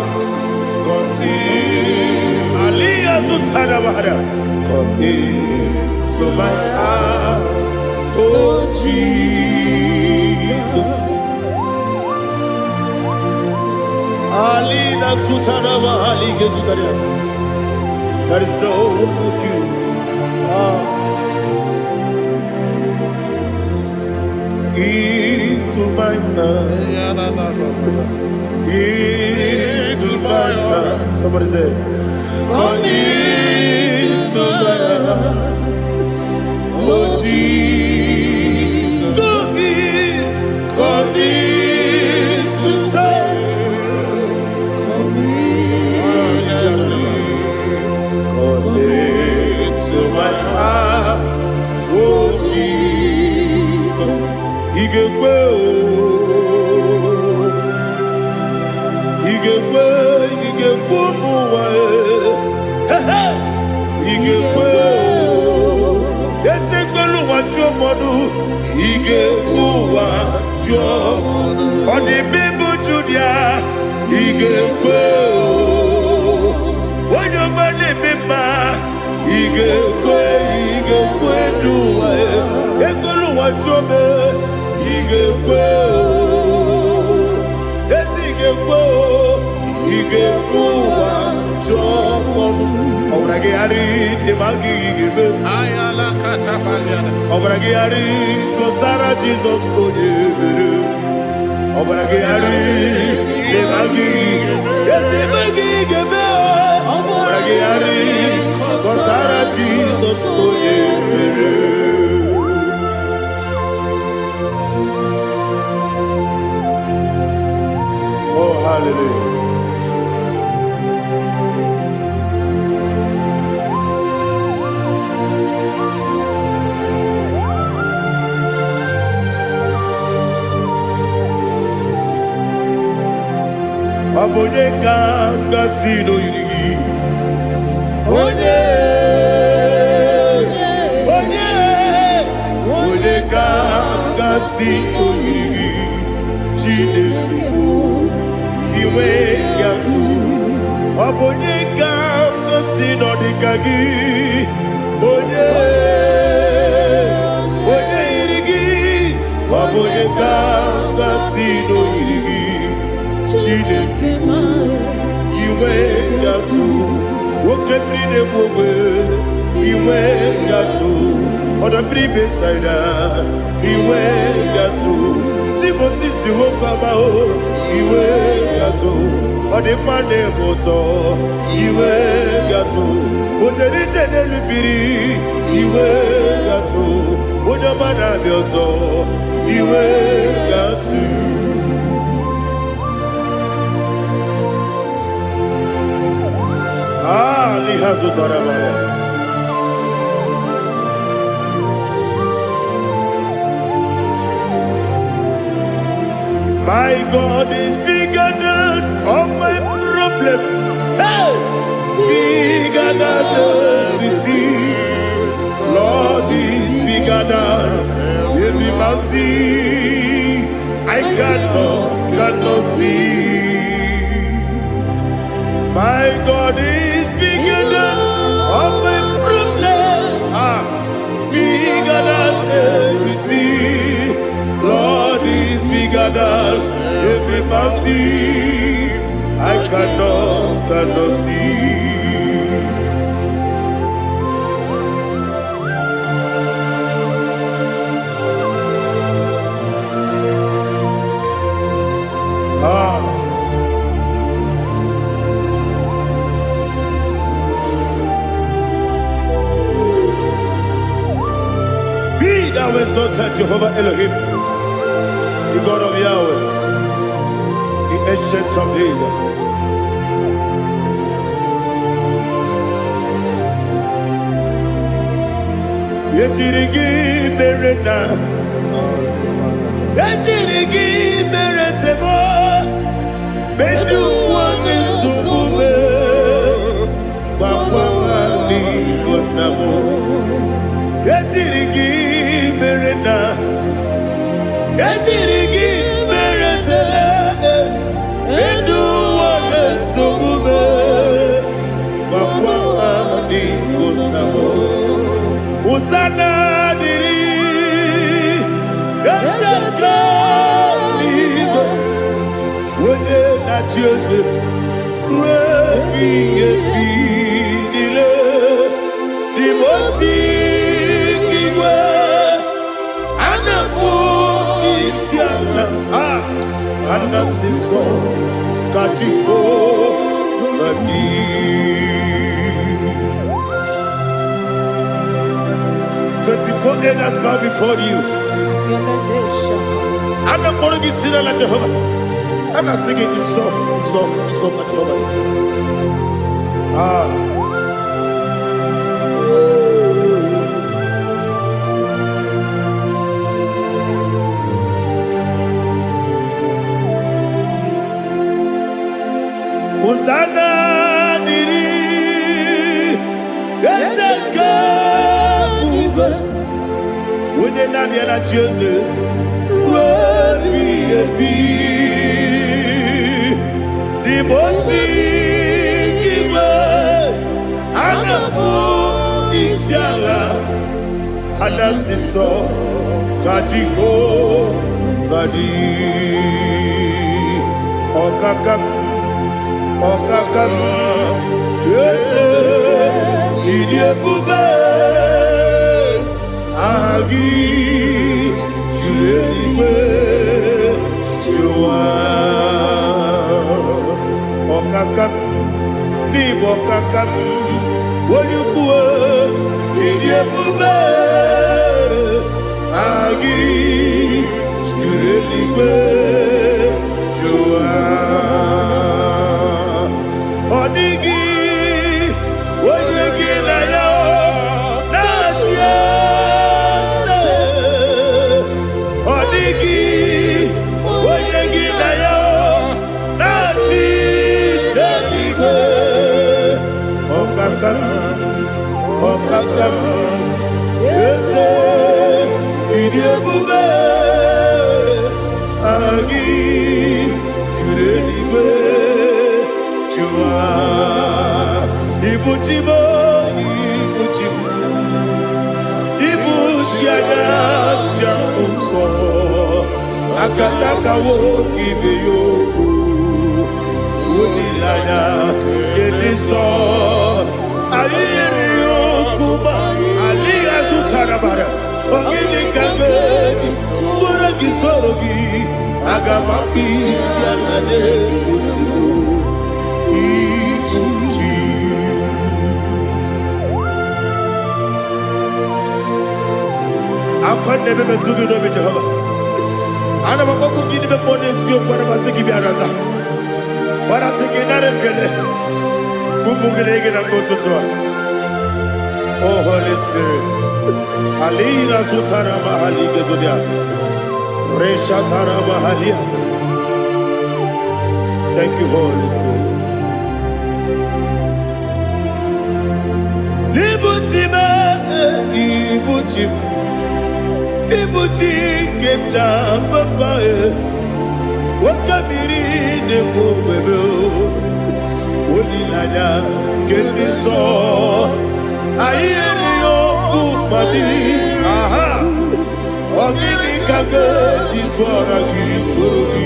Come in, Aliyah Zutana Bahara. Come into my heart, oh Jesus. Alina Sutana Bahali Gezutaria. There is no one like you. Ah. Into my heart, into my heart. Somebody say, come into my heart, oh ga-ekwe o? Ị ga-ekwe, ị ga-ekwe ụmụ ụwa e? He he! Ị ga-ekwe o? Eze mgbelu ụwa jụọ mmadụ, ị ga-ekwe ụwa jụọ. Ọ dị mma Judia, ị ga-ekwe o? Onye ọma na-eme mma, ị ga-ekwe, ị ga-ekwe ndụ ụwa e? Ekwela ụwa jụọ m, ị ga-ekwe o? Ezi ị ga-ekwe o? Ị ga-ekwe ụwa jụọ ọnụ. Ọbara gị gharị dị ma gị ga-eme. Ayala katapaliana. Ọbara gị gharị kọsara Jizọs onye mere. Ọbara gị gharị dị ma gị ezi eme gị ga-eme o. Ọbara gị gharị kọsara Jizọs onye mere. Oh, hallelujah. Ọ bụ onye ka m gasị n'oyiri gị? Onye, onye, onye ka m gasị n'oyiri gị? Chineke bụ inwe ya tụ. Ọ bụ onye ka m gasị n'ọdịka gị? Onye, onye yiri gị? Ọ bụ onye ka m gasị n'oyiri gị? Chineke bụ inwe gatụ, nwoke mmiri na-egbu ogbe, inwe gatụ, ọdọ mmiri Besaida, inwe gatụ, Timosisi nwoke ọma o, inwe gatụ, ọ dị mma na-eme ụtọ, inwe gatụ, o jere ije n'elu mmiri, inwe gatụ, onye ọma na-abịa ọzọ, inwe gatụ. Ah, liha zụtara mara. My God is bigger than all my problem. Hey! Bigger than everything. Lord is bigger than every mountain. I cannot see. My God is bigger than all my problem. Ah, bigger than everything. Lord is bigger than every mountain. I cannot see. Ah. Be thou exalted, Jehovah Elohim, the God of Yahweh, the Ancient of Days. Ejiri gị mere na ejiri gị mere sebo medu nwanne nsogbu me gbakwa n'igbo nna m. Ejiri gị mere na ejiri gị mere sele medu nwanne nsogbu me gbakwa n'igbo nna m. Hosanna dịrị eze nke eluigwe, onye na-achị eze ruo ebighị ebi niile. Dị m ozi nke igwe, a na-akpọ isi ala, a a na-asị nsọ ka Jehova dị. 24 elders bow before you. A na-akpọrọ gị si n'ala Jehova. A na-asị gị nsọ, nsọ, nsọ ka Jehova dị. Ah. ebube, onye naanị ya na-achị eze ruo ebighị ebi. N'ime ozi nke igwe a na-akpọ isi ala, a na-asị sọ ka Jehova dị. Ọkaka m, ọkaka m, eze, ịdị ebube, aha gị juru eluigwe juru ụwa. Ọkaka m, n'ịbụ ọkaka m, onye ukwu, ịdị ebube, aha gị juru eluigwe juru ụwa. Ọ dịghị onye gị na ya na-achị eze. Ọ dịghị onye gị na ya na-achị n'eluigwe. Ọkaka m, ọkaka m, eze, ịdị ebube, aha gị juru eluigwe juru ụwa. Ibuchi m, ibuchi m, ibuchi anya njem nsọ, akataka nwoke ibe ya okwu, olileanya nke ndị nsọ. Anyị yiri okwu ma alịghị azụtara mara. Ọ gịnị ka m ga-eji tụrụ gị, soro gị? Aga m akpụ isi ala na-egosigo ibuchi. Akwa na-ebe metụ gị n'obi Jehova, ana m akpọkwu gị n'ime mmụọ n'eziokwu. Ana m asị gị bịa nata gbarata gị, nara ekele ka ụmụ gị na gị na mgbe ụtụtụ a. Oh Holy Spirit, alina zutara mahali gezodia reshatara mahalia. Thank you, Holy Spirit. Ibuchi m, ibuchi m, ibuchi nke m ji papa e, oke mmiri na-ekwu ogbebe, olileanya nke ndị nsọ. Anyị erighị ọkụ mmadụ aha. Ọ gịnị ka ga-eji tụọra gị, soro gị?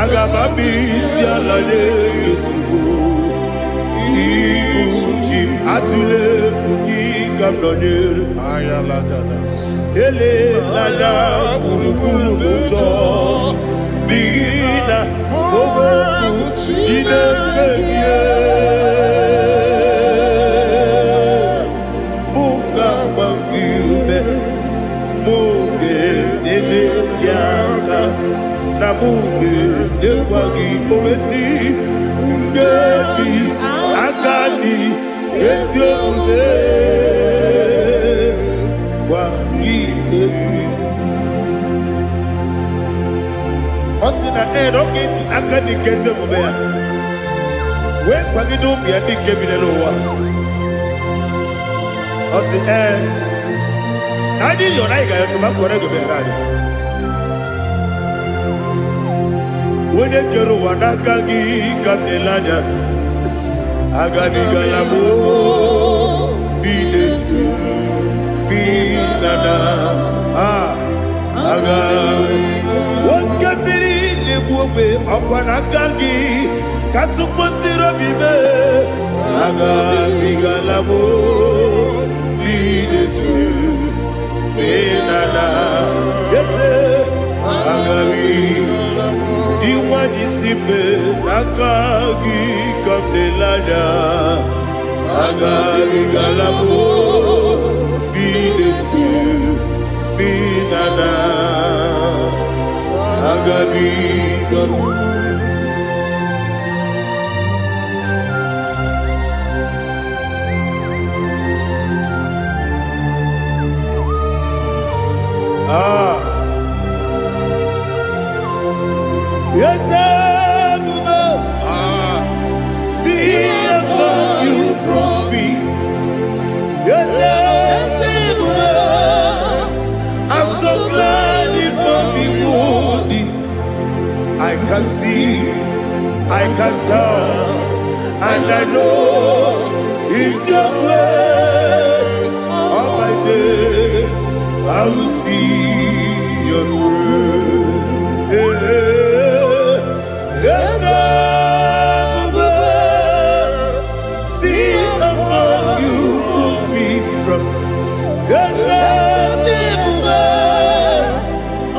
Aga m abịa isi ala nye gị ozugbo. Ibu chi m, atụle egwu, gị ka m nọnyere. Elela gburugburu n'ụjọ, n'ihi na okwu Chineke gị mụ ga-agba gị ume, mụ ga-enyere gị aka, na mụ ga-enyekwa gị owesi nkeji aka dị ezi omume gwa gị egwu. Ọ sị na ee, na ọ ga-eji aka dị nke ezi omume ya wee kwagide ụmụ ya ndị nke bi n'ụwa. Ọ sị ee, na anyị yọrọ, anyị ga-ayọtụ ma kọrọ ego bịara anyị. Onye kere ụwa, n'aka gị ka m na-ele anya. Agabigala m bi n'eju bi na na a aga. Oke mmiri na-egbu ogbe, ọkwa n'aka gị ka tụkpọsiri obi mee. Agabigala m bi n'eju bi na na eze agabi dị nwanyị si mbe, n'aka gị ka m na-ele anya. Agabigala m bi n'eju bi na na agabigala. Ah, yes, ebube, see how far you brought me. Yes, ebube, can see, I can tell, and I know it's your grace. All my day, I will see your grace. Yes, see among you put me from. Yes,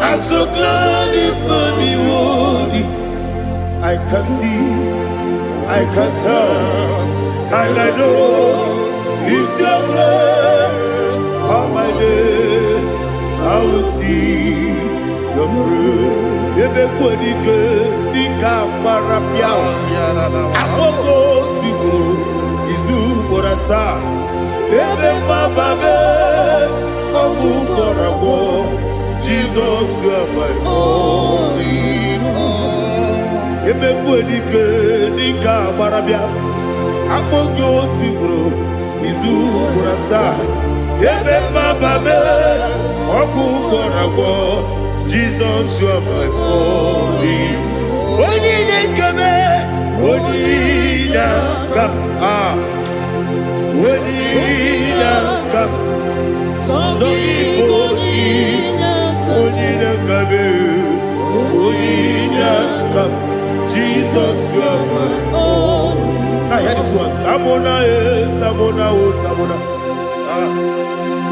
I'm so glad if me worthy. I can see, I can tell, and I know it's your grace. All my day, I will see your grace. Ebe kwadike dịka agbara bịa akpọgo otu ugboro izu ugboro asaa ebe mgbaba be ọgwụ gwọrọ agwọ. Jizọs, you are my all. Emekwu dike dịka agbara bịa akpọ gị otu ugboro izu ugboro asaa ebe mgbaba be ọgwụ gwọrọ agwọ. Jizọs, you are my all. Onye na-ekeme, onye na-aka a, onye na-aka sọ gị bụ onye na-akabe, onye na-aka. Jesus, you are my. Now hear this one. Tamona, eh, Tamona, oh, Tamona.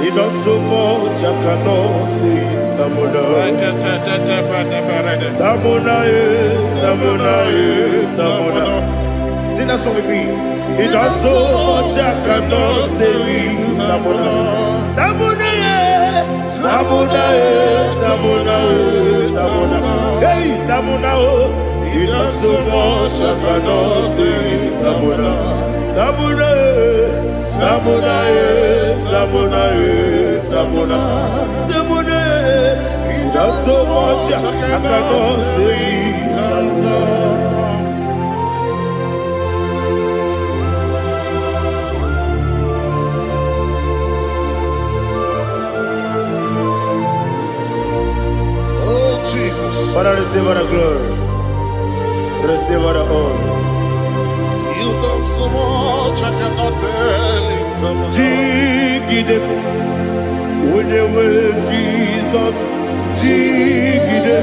He does so much, I cannot say it. Tamona. Tamona, eh, Tamona, eh, Tamona. Sing that song with me. He does so much, I cannot say it. Tamona. Tamona, eh, Tamona, eh, Tamona, eh, Tamona. Hey, Tamona, oh. He does so much, I cannot say it. Tamona. Tamona, eh, Tamona, eh, Tamona, eh, Tamona. Tamona, eh. He does so much, I cannot say it. Tamona. Oh, Jesus. Father, receive all the glory. Receive all the honor. You've done so much, I cannot tell it. Jigide, onye nwe Jizọs, jigide,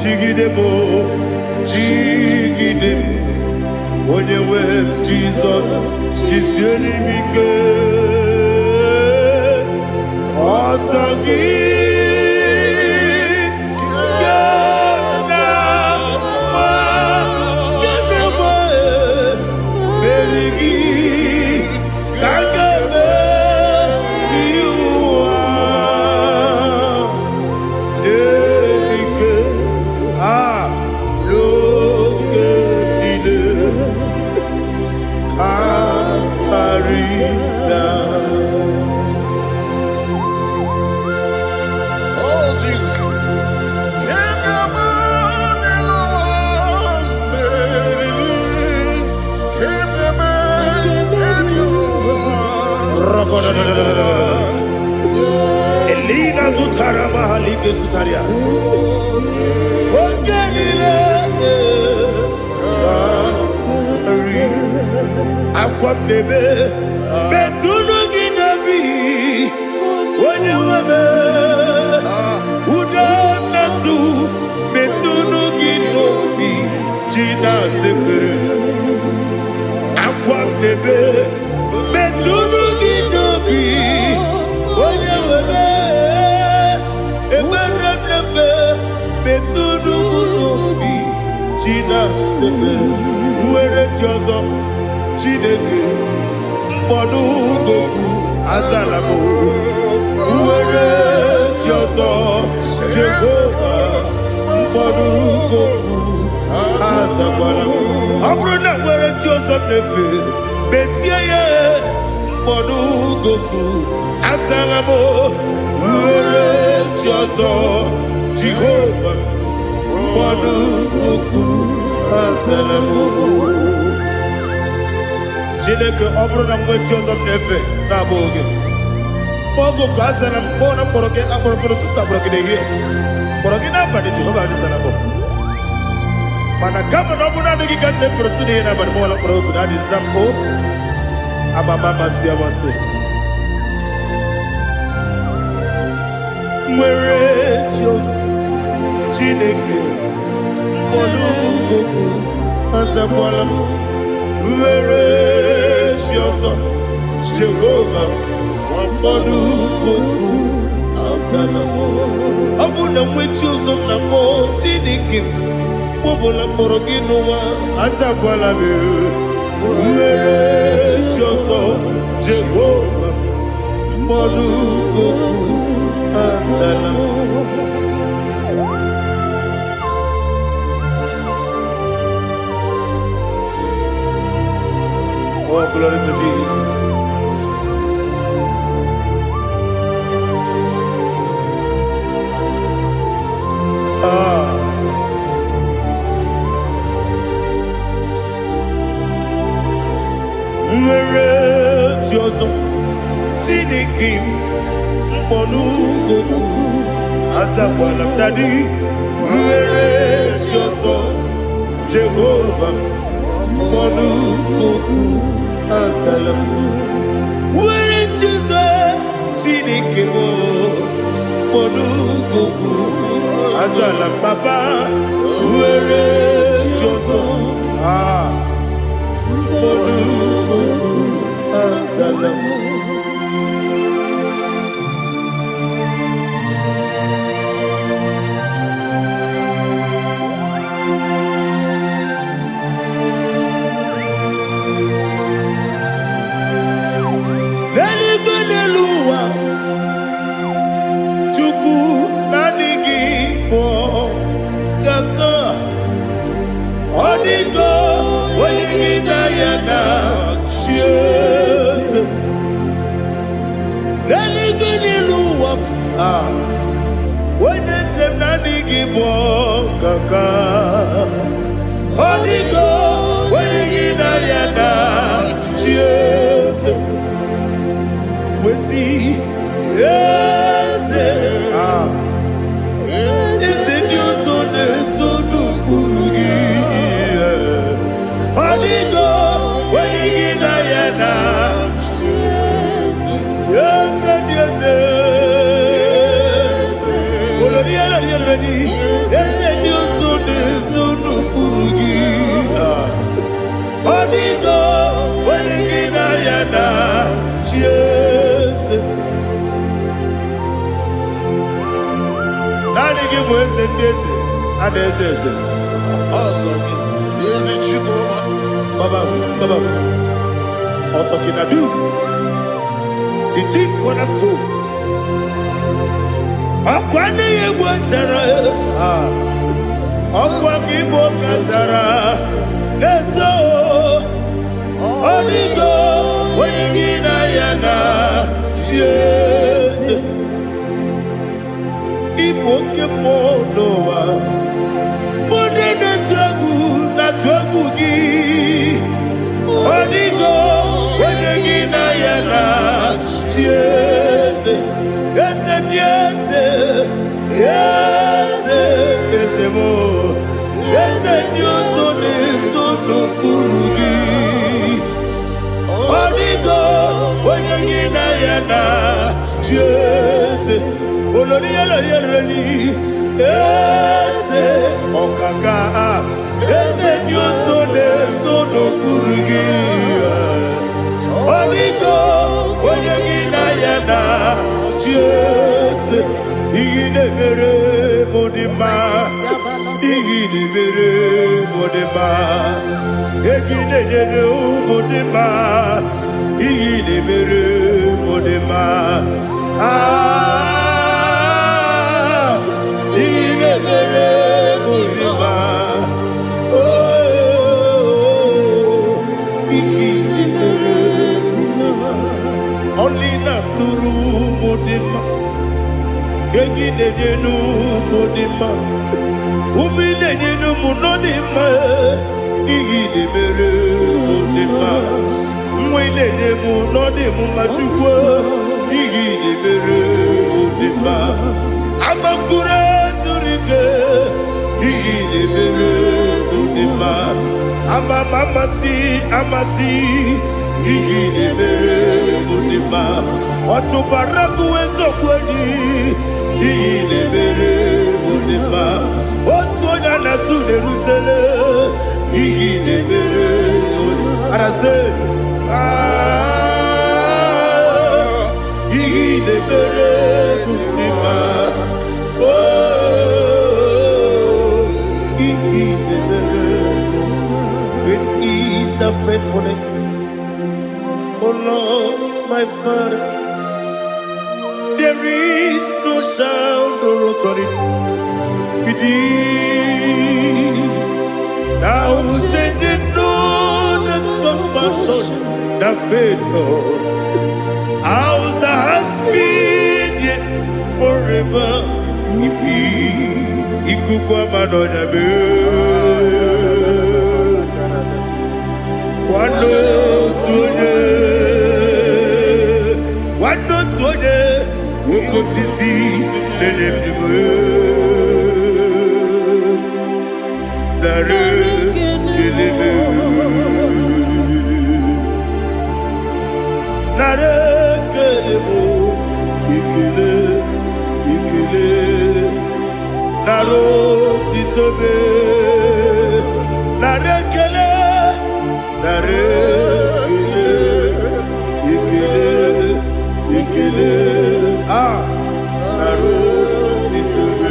jigide m, jigide, onye nwe Jizọs, jisie m ike. Ọsọ gị ga na-agba, ga na-agba, meri gị ka m ga-emeri ụwa. Ike a n'oge niile ka karịa. Oh, Jesus. Can you Can you Elina zutara mahalike zutaria. Oge niile karị. Akwa m na-ebe metụnụ gị n'obi, onye nwe m. Udo na-asụ metụnụ gị n'obi ji na-asepere. Akwa m na-ebe metụnụ gị n'obi, onye nwe m. Ekpere m na-eme metụnụ m n'obi ji na-asepere. Nwere chi ọzọ, Chineke mkpọdụ goku azala m. Nwere chi ọzọ, Jehova mkpọdụ goku azakwala m. Ọ bụrụ na nwere chi ọzọ m na-efe, mezie ya mkpọdụ goku azala m. Nwere chi ọzọ, Jehova mkpọdụ goku azala m. Chineke, ọ bụrụ na m nwee chi ọzọ m na-efe na-abụghị gị, oge oku azara m. Kpọọ na mkpọrọ gị akpọrọ gị n'ụtụtụ, akpọrọ gị n'ehihie, kpọrọ gị n'abalị, Jehova azara m. Mana kama na ọ bụ naanị gị ka m na-efere otu n'ihe n'abalị m ọla kpọrọ oku na adịza m o amama amasị amasị nwere chi ọzọ Chineke mkpọrọ azakwala m nwere chi ọzọ Jehova mkpọrọ azala m. Ọ bụ na nwe chi ọzọ m na-akpọ Chineke m, mgbe ọbụla mkpọrọ gị n'ụwa azakwala m. Nwere chi ọzọ Jehova mkpọrọ azala m. Oh, glory to Jesus. Ah. Nwere chi ọzọ Chineke m mkpọnụkokwu azakwala m. Daddy, nwere chi ọzọ Jehova mkpọnụkokwu azala m. Nwere chi ọzọ Chineke m mkpọnụkokwu azala m. Papa, nwere chi ọzọ, ah, mkpọnụkokwu azala m. N'eluigwe, n'elu ụwa, Chukwu, naanị gị bụ kaka. Ọ dịgo onye gị na ya na chi eze. N'eluigwe, n'elu ụwa, ah, onye eze m, naanị gị bụ kaka. Ọ dịgo onye gị na ya na chi eze. Wesi eze, ah, eze ndị ọzọ na-eso n'ụkpụrụ gị. Ọ dịgo onye gị na ya na eze ndị eze. Olori elori elori, eze ndị ọzọ na-eso n'ụkpụrụ gị. Ah. Ọ dịgo onye gị na ya na chi eze. Naanị gị bụ eze ndị eze a na-eze eze. Ọsọ gị, ezi Chukwu. Baba, Baba, Otokinadu, the chief cornerstone. Ọkwa n'ihe egwu chara, ah, ọkwa gị bụ kachara na-eto. Ọdịgo onye gị na ya na chi eze. Ịbụ oke mmụọ n'ụwa, onye na-atụ egwu na-atụ egwu gị. Ọdịgo onye gị na ya na chi eze. Eze ndị eze, eze, eze m, eze ndị ọzọ na-eso n'okpuru gị. Ọdịgo onye gị na ya na chi eze. Olori elori elori, eze ọkaka, eze ndị ọzọ na-eso n'okpuru gị. Ọdịgo onye gị na ya na chi eze. Ihe na-emere m dị mma, ihe na-emere m dị mma, egi na-enyere ụmụ dị mma, ihe na-emere m dị mma. Ah, ihe na-emere m dị mma. Oh, ihe na-emere dị mma. Ọlị na-atụrụ ụmụ dị mma, egi na-enye n'ụmụ dị mma, ume na-enye n'ụmụ nọ dị mma. Ihe na-emere m dị mma, nwa ị na-enye m nọ dị m mma. Chukwu, ihe na-emere m dị mma. Agbakụrụ zuru ike, ihe na-emere m. Ama m amasị amasị ihe ị na-emere bụ dị mma. Ọ chụbara gụ eziokwu enyi, ihe ị na-emere bụ dị mma. Otu onye a na-asụ na-erutele, ihe ị na-emere bụ dị mma. Arasị, ah, ihe ị na-emere bụ dị mma. Oh, ihe ị na-emere. Great is the faithfulness, O Lord, my Father. There is no sound or authority. Indeed, thou changest not that compassion that fail not. House that has been there forever will be. Ikuku ama n'ọnya mee. Nwanne otu onye, nwanne otu onye, oke osisi na-enye ndụ. Nara ekele m. Nara ekele m, ekele, ekele. Nara otito m. Nara ekele, nara ekele, ekele, ekele. Ah, nara otito m.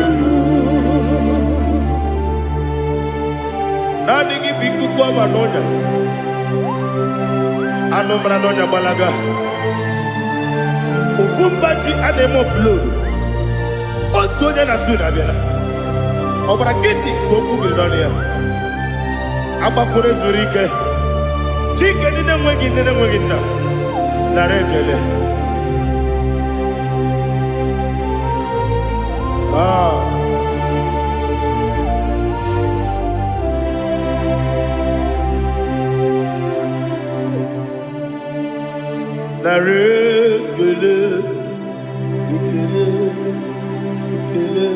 Naanị gị bụ ikuku ọma n'ọnya. Anụ mara n'ọnya gbalaga. Ofu mba ji a na-eme offload. Otu onye na-asụ na abịala. Ọ gbara nkịtị ka okwu gị n'ọnụ ya. Agbakwuru zuru ike. Chike ndị na-enweghị nne na-enweghị nna. Nara ekele. Ah. Nara ekele, ekele, ekele.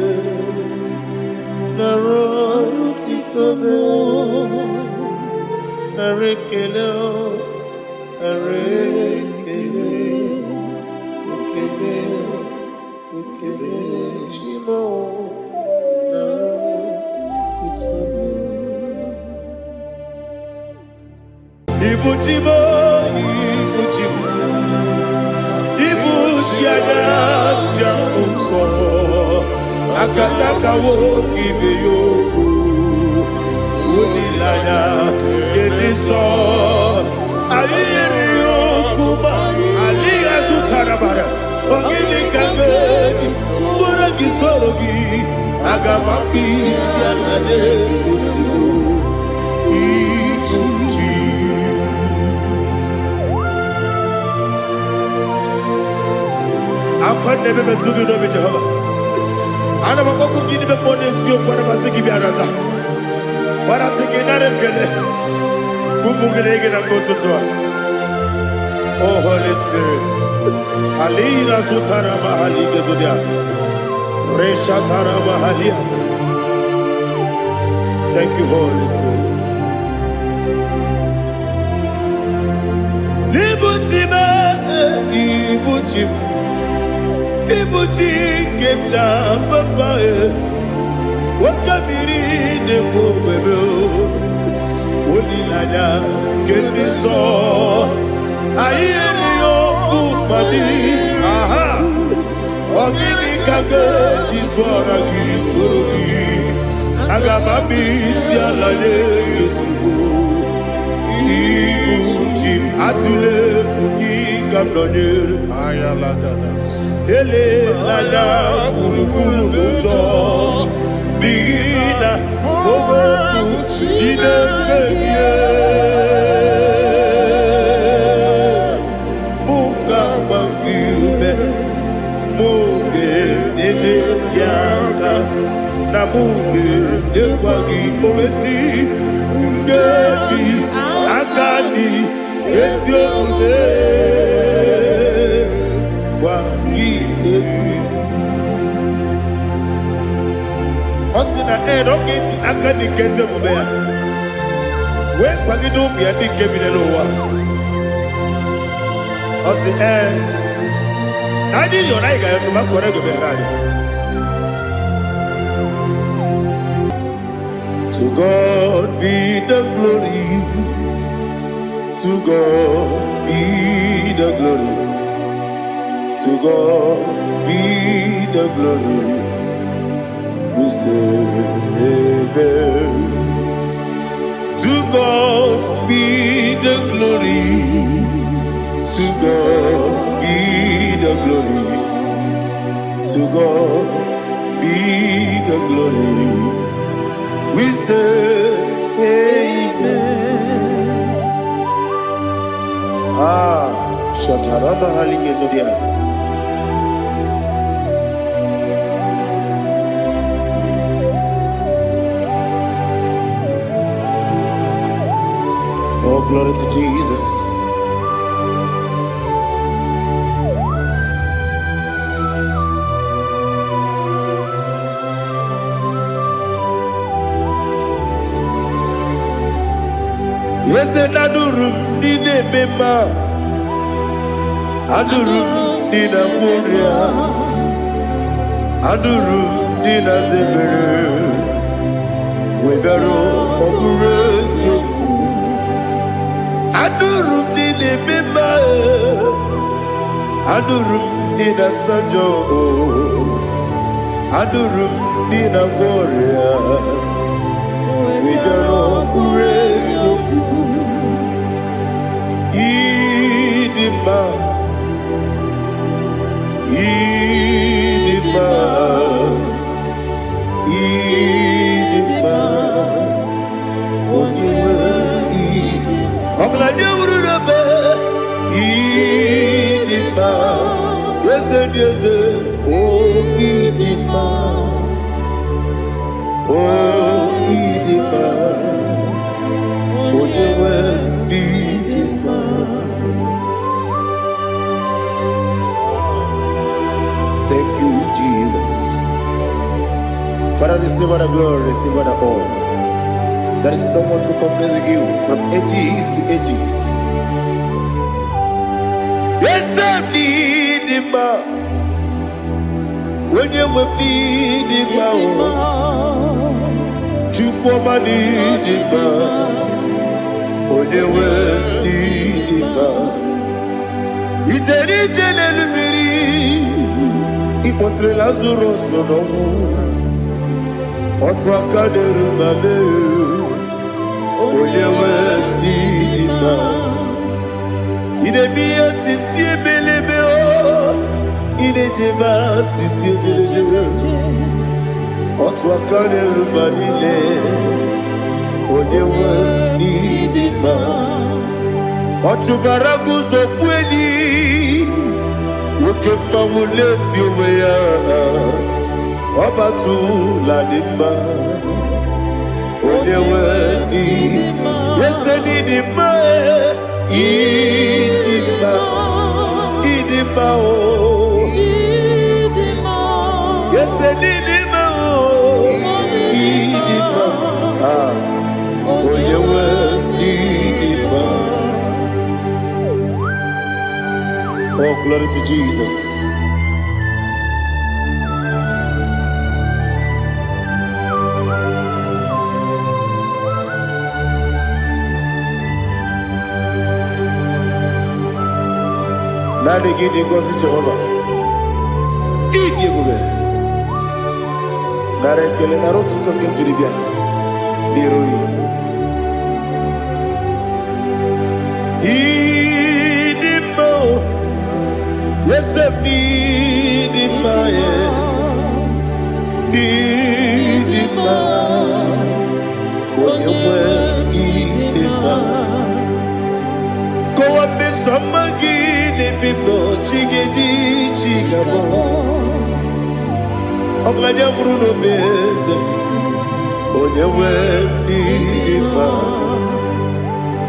Nara otito m. Nara ekele, nara ekele, ekele, ekele. Chimo, nara otito m. Ibu chi m, ibu chi m, ibu chi anya njem nsọ, akataka nwoke ibe ya okwu, olileanya nke nsọ. Anyị yiri okwu ma alịghị azụtara bara. Ọ gịnị ka m ga-eji tụrụ gị soro gị? Aga m akpụ isi ala n'ozugbo. Ibu chi. Akwa na-ebe metụ gị n'obi Jehova. Ana m akpọkwu gị n'ime mmụọ n'eziokwu, ana m asị gị bịa rata. Gbarata gị nara ekele. Ka ụmụ gị na gị na mgbe ụtụtụ a. Oh Holy Spirit. Alina zutara mahali gezodia. Reshatara mahalia. Thank you, Holy Spirit. Ibu chi m, ibu chi m, ibu chi nke m ji papa e. Oke mmiri na-ekwu ogbebe olileanya nke ndị nsọ. Anyị erighị ọkụ mmadụ. Aha, ọ gịnị ka ga-eji tụọra gị soro gị? Aga m abịa isi ala nye gị ozugbo. Ibu chi m, atụla egwu, gị ka m nọnyere. Elela gburugburu n'ụjọ, n'ihi na okwu Chineke gị mụ ga-agba gị ume, mụ ga-enyere gị aka, na mụ ga-enyekwa gị owesi nkeji aka n'i ezi omume gwa gị egwu. Ọ sị na ee, na ọ ga-eji aka na nke ezi omume ya Wee kwagide ụmụ ya ndị nke bi n'ụwa. Ọ sị ee, na anyị yọrọ anyị ga-ayọtụ ma kọrọ ego bịara anyị. To God be the glory. To God be the glory. To God be the glory. We say amen. To God be the glory. To God be the glory. To God be the glory. We say amen. Ah, Shatarama Halingezodia. Oh, glory to Jesus. Eze na-adụrụ m ndị na-eme mma, adụrụ m ndị na-agwọ ọrịa, adụrụ m ndị na-aza ebere, webịara ọ bụrụ eziokwu. Adụrụ m ndị na-eme mma, adụrụ m ndị na-asa njọ, adụrụ m ndị na-agwọ ọrịa, webịara ọ bụrụ eziokwu. Ịdị mma, ịdị mma, ịdị mma, onye nwe ịdị. Ọgaranya wuru n'ebe ịdị mma, eze dị eze, o ịdị mma, o ịdị mma, onye nwe ịdị mma. Thank you, Jesus. Father, receive all the glory, receive all the honor. There is no one to compare with you from ages to ages. Yes, I need him. Onye nwe m n'ịdị mma o, Chukwuma n'ịdị mma, onye nwe m n'ịdị mma. Ijere ije n'elu mmiri, ịkpọtere Lazarus n'ọnwụ, otu aka na-eru ma mee, onye nwe m n'ịdị mma. Ị na-eme ihe sisi emeleme o, ị na-ejebe asịsị ojelejebe, otu aka na-eru ma niile, onye nwe m n'ịdị mma. Ọ chụbara guzo kweli, nwoke mmanwụ na-eti onwe ya, ọbatụla dị mma, onye nwe n'ịdị ese n'ịdị mma, ịdị mma, ịdị mma o, ese n'ịdị mma o, ịdị mma, ah, onye nwe n'ịdị mma. Oh, glory to Jesus. Naanị gị dị ngọzi Jehova. Ịdị ebube. Nara ekele, nara otuto nke m jiri bịa n'iru gị. Ịdị mma o, eze m ịdị mma e, ịdị mma, onye nwe ịdị mma. Kọwa mmeso ọma gị n'ebe m nọ, chi ga-eji chi ga-abọ. Ọgaranya nwụrụ n'obe eze m, onye nwe ịdị mma.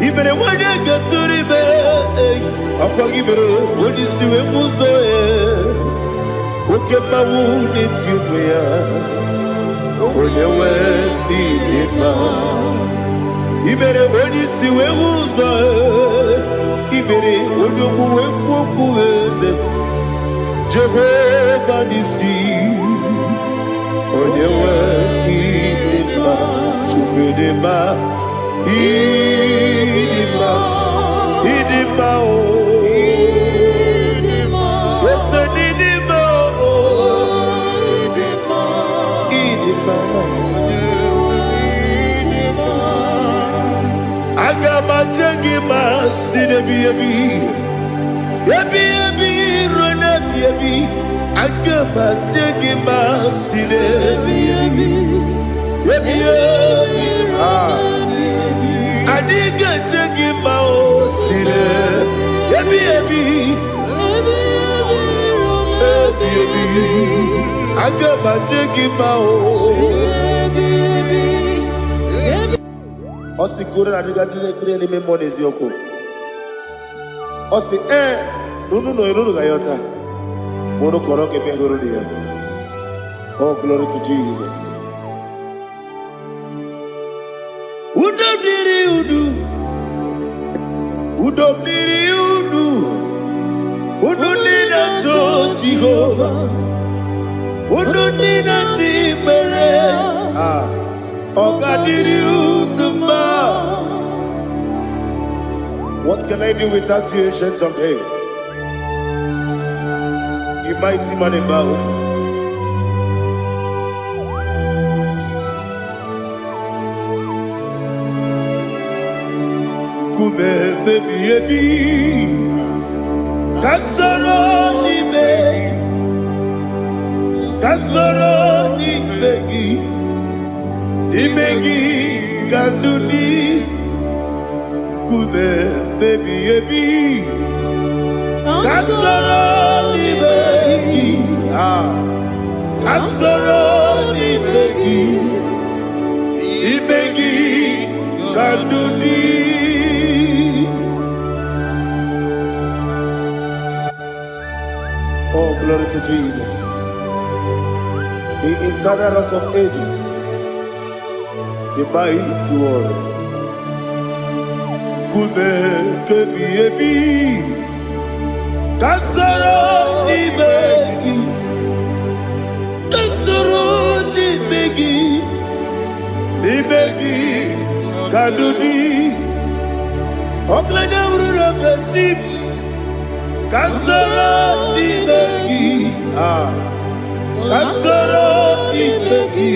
I mere nwanyị gatụrụ ime, ọkwa gị mere onye isi wee bụ ụzọ ya. Oke mmanwụ na-eti onwe ya, onye nwe ịdị mma. I mere onye isi wee hụ ụzọ. I mere onye ogbu wee kwuo okwu. Eze Jehova n'isi, onye nwe, ịdị mma. Chukwu dị mma, ịdị mma, ịdị mma o. Ese n'ịdị mma o, ịdị mma. Aga m aje gị ma si n'ebi ebi, ebi ebi ruo n'ebi ebi. Aga m aje gị ma si n'ebi ebi, ebi ebi. Ah. Anyị ga-eje gị ma o si n'ebi ebi, ebi ebi. Aga m aje gị ma o. Ọ sị goro na adịga ndị na-ekpere n'ime mmụọ na eziokwu. Ọ sị ee na unu nọ unu ga-ayọta ma unu kọrọ ga-eme hụrụ ya. Oh, glory to Jesus. Udo dịrị unu, udo dịrị unu, unu ndị na-achọ Jehova, unu ndị na-achọ ikpere. Ah, ọ ga-adịrị unu mma. What can I do without you, Ancient of Days? You mighty man in battle. Nkume ebi ebi, ka soro n'ime gị, ka soro n'ime gị, n'ime gị ka ndụ dị. Nkume ebi ebi, ka soro n'ime gị, ah, ka soro n'ime gị, n'ime gị ka ndụ dị. Oh, glory to Jesus, the eternal Rock of Ages, the mighty one. Nkume kebi ebi, ka soro n'ime gị, ka soro n'ime gị, n'ime gị ka ndụ dị. Ọkụlanya bụrụ na bechi m, ka soro n'ime gị, ah, ka soro n'ime gị,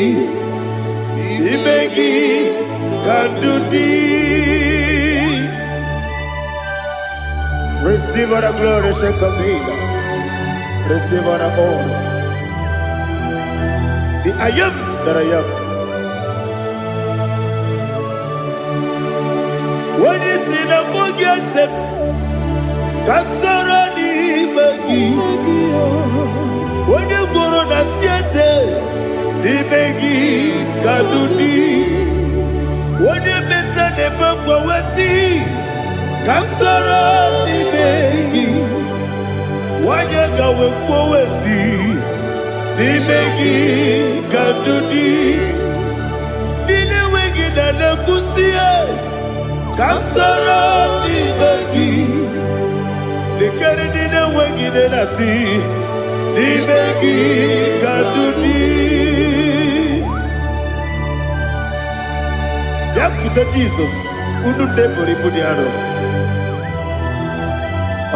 n'ime gị ka ndụ dị. Receive all the glory, Ancient of Days. Receive all the honor. The I Am that I Am. Onye si na mbụ gị ese m, ka soro n'ime gị. Onye gworo na si eze, n'ime gị ka ndụ dị. Onye meta na-ebe mgbanwesị, ka soro n'ime gị. Nwanyị ka wee kwuo si, n'ime gị ka ndụ dị. Ndị na-enweghị na na-ekwusi ya, ka soro n'ime gị. Lekere ndị na-enweghị nne na-asị, n'ime gị ka ndụ dị. Bịakwute Jizọs, unu ndị buru ibu dị arọ.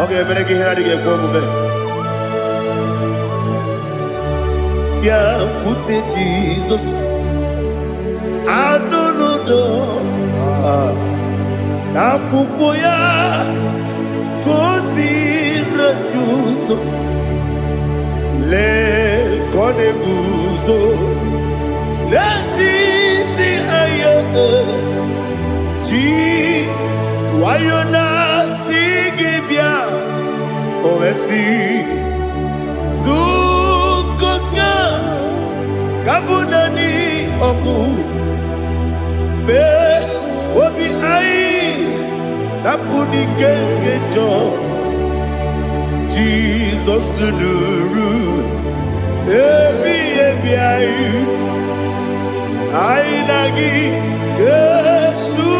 Ọ ga-emere gị ihe na-adịghị ekwe omume. Bịakwute Jizọs, anụ n'udo n'akwụkwọ ya ka o si ụzọ. Lee ka ọ na-eguzo n'etiti anya, ji nwayọ na-asị gị bịa. O wee sị zukọta ka bụ naanị ọgwụ mee obi anyị napụ n'ike nke njọ. Jizọs nụrụ ebi ebi anyị, anyị na gị ga-esu.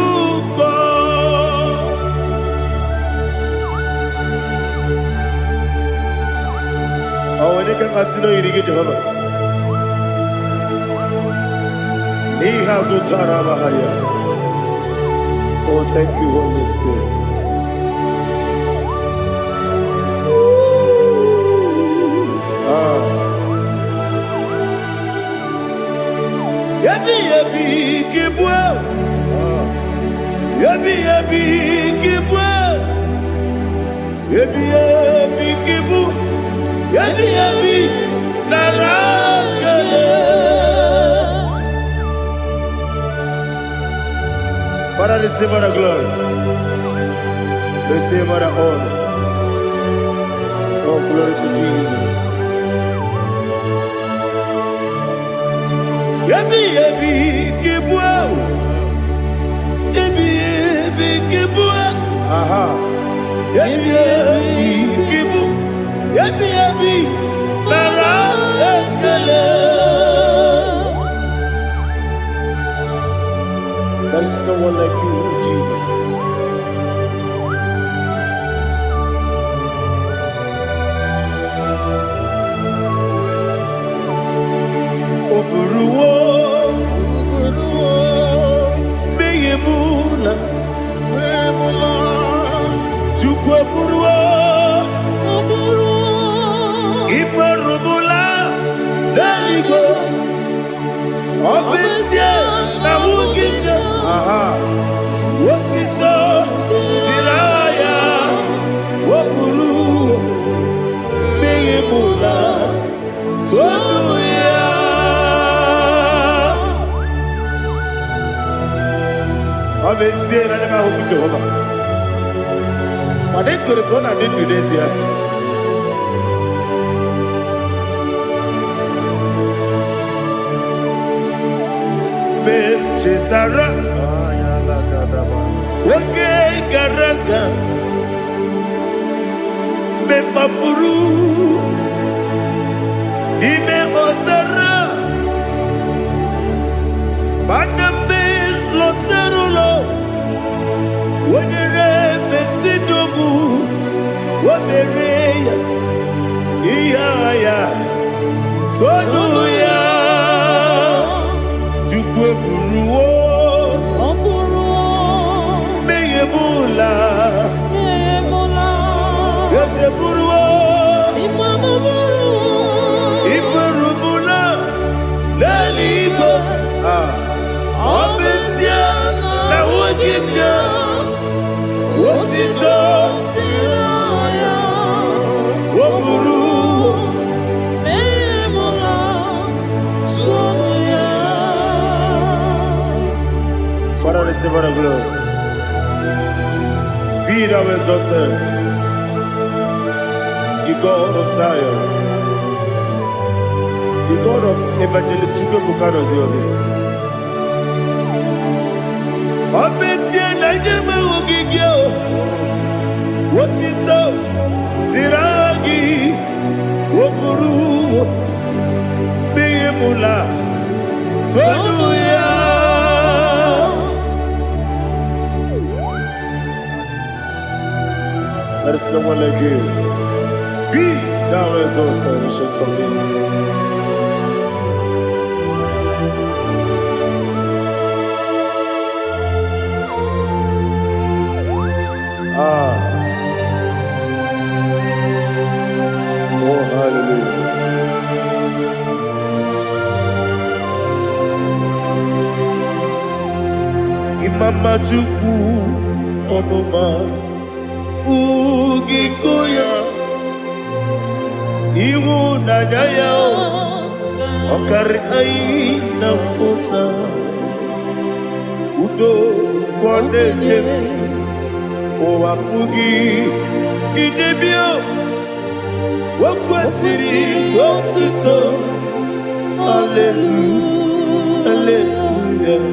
Onye ka mmasị na oyiri gị, Jehova? N'ihe azụ tara amagharịa. Oh, thank you, Holy Spirit. Ah. Ebi ebi ka ịbụ, ebi ebi ka ịbụ, ebi ebi ka ịbụ, ebi ebi nara ekele. Father, receive all the glory. Receive all the honor. Oh, glory to Jesus. Ebi ebi ka ịbụ, ebi ebi ka ịbụ, aha. Ebi ebi ka ịbụ, ebi ebi nara ekele. There is no one like you, Jesus. O buruwo mmehie m na Chukwu eburuwo ikperubula n'eluigwe, ọ bụ ezie na nwunye nne, aha, otito dịrị aha ya. O buru mmehie m na tonu ya. Ọ bụ ezie na ndị m ahụghị Jehova, mana ekwere m na ọ na-adị ndụ n'ezie. Mgbe m chetara oge gara aga, mgbe m kpafuru n'ime ọzara, mana mgbe m lọtara ụlọ, o nyere m ezinụlọ, o mere ya ihe agha ya, tonu ya. Chukwu eburuwo Ọ bụrụ mmehie m ụla. emula. Eze buruwo Ịmanụ bụrụ iburubula n'eluigwe. Ah, ọ bụ ezie na nwunye m ya otito dịrị ya. O buru Emula tonu ya. Father, receive all the glory. Be thou exalted, the God of Zion, the God of Evangelist Chukwuebuka Ziobi. Ọ bụ ezie na nye m ogige o, otito dịrị aha gị. O buru mmehie m la, tonu ya. There is no one like you. Be thou exalted, Ancient of Days. Ah, oh, hallelujah. Imama Chukwu, ọmụma ugiko ya, ịhụnanya ya ọ karị anyị na mpụta, udo ka ọ na-enye, ụwa pụghị idebe. O kwesịrị otuto. Hallelujah, hallelujah.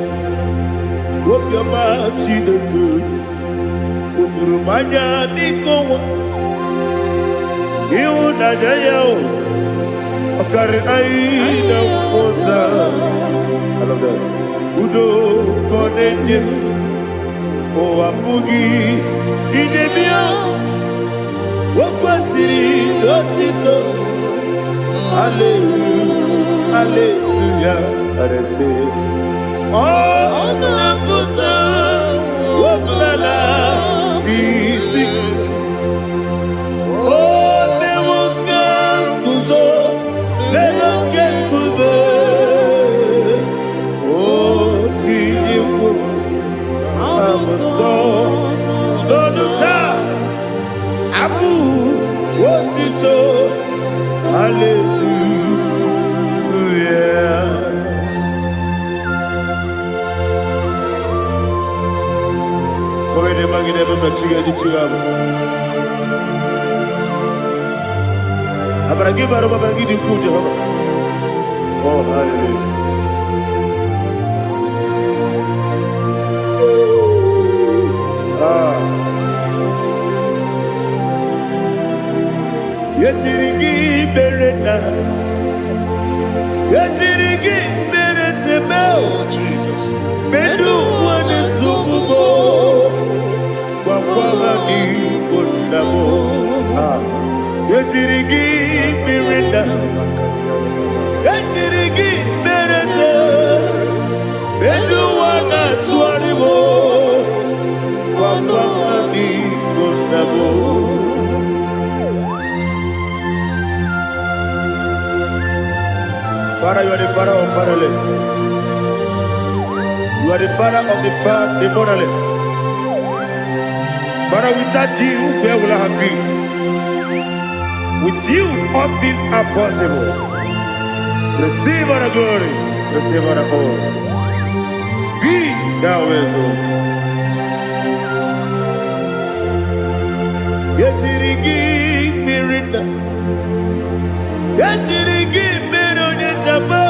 Obiọma Chineke o juru m anya n'ike ọnwa, ịhụnanya ya o ọ karị anyị na mmụta. I love that. Udo ka ọ na-enye, ụwa pụghị idebe. O kwesịrị otito. Hallelujah, hallelujah. And I say, ọ na-apụta ọbụla iti. O mewo ka m guzo n'elu oke nkume. O tinyewo abụsọ n'ọnụ taa abụ otito. Hallelujah. Kọwede magide ebe mmechi ga-eji chi gị abụ. Amara gị bara ụba, amara gị dị ukwuu, Jehova. Oh, hallelujah. Ah. Yetiri gị mere na yetiri gị mere seme. Oh, Jesus. Medu ụwa na-esogbu m, gwakwa ha n'igbo nna m. Ah. Yetiri gị mere na yetiri gị mere se medu ụwa na-atụgharị m, gwakwa ha n'igbo nna m. Father, you are the father of fatherless. You are the father of the motherless. Father, without you, where will I have been? With you, all things are possible. Receive all the glory, receive all the honor. Be thou exalted. Yetiri gị mmiri na yetiri gị mmiri onye jaba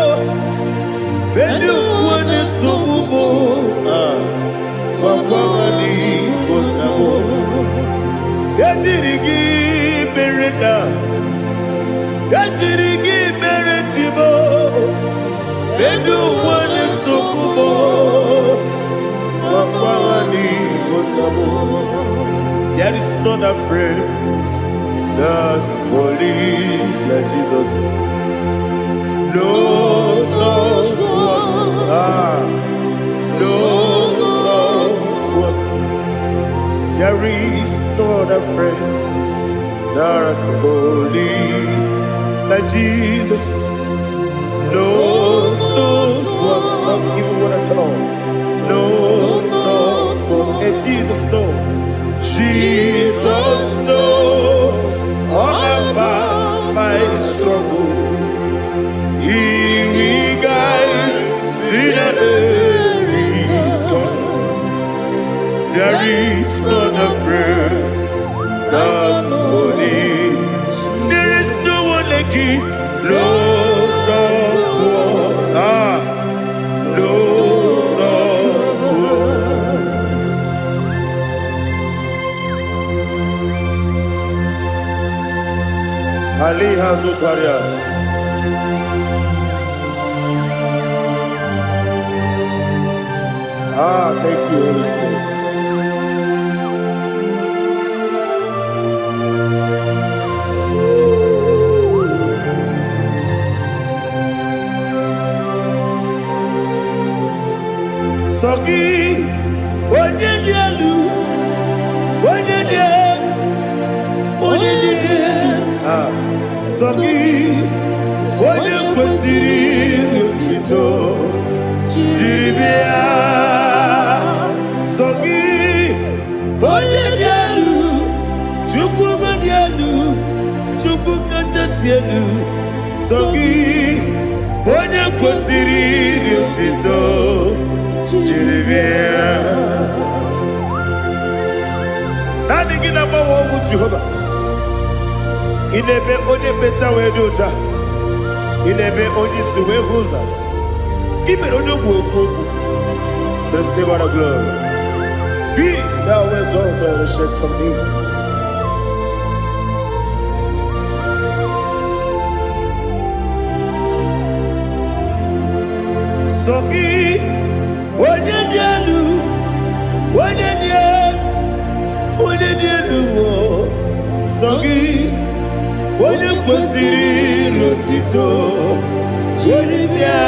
bedu ụwa na-esogbu m. Ah, gwakwa ha n'igbo nna m. Ejiri gị mere na ejiri gị mere chibo elu ụwa na-esogbu m, gwakwa ha n'igbo nna m. There is not a friend that's holy like Jesus. No, not one. Ah, no, not one. There is no other friend that's holy like Jesus. No, not one, not even one at all. No, not one. And Jesus, no. Jesus, no. All about my struggle. He will guide till the day is gone. There is no other friend that's holy. There is no one like you. No, not one. Ah, no, not one. Ali Hazutaria. Ah, thank you, Holy Spirit. Sọ gị, onye dị elu, onye dị elu, onye dị elu. Ah, sọ gị, onye kwesịrị otuto jiri bịa. Sọ gị, onye dị elu, Chukwu dị elu, Chukwu kachasị elu. Sọ gị, onye kwesịrị otuto jiri bịa. Naanị gị na-agbanwe ọnwụ, Jehova. Ị na-eme onye mmecha wee dị ụcha. Ị na-eme onye isi wee hụ ụzọ. Ị mere onye ogbu okwu okwu. Receive all the glory. Be thou exalted, Ancient of Days. Sọ gị, onye dị elu, onye dị elu, onye dị elu o. Sọ gị, Onye kwesịrị otito Jiri bịa.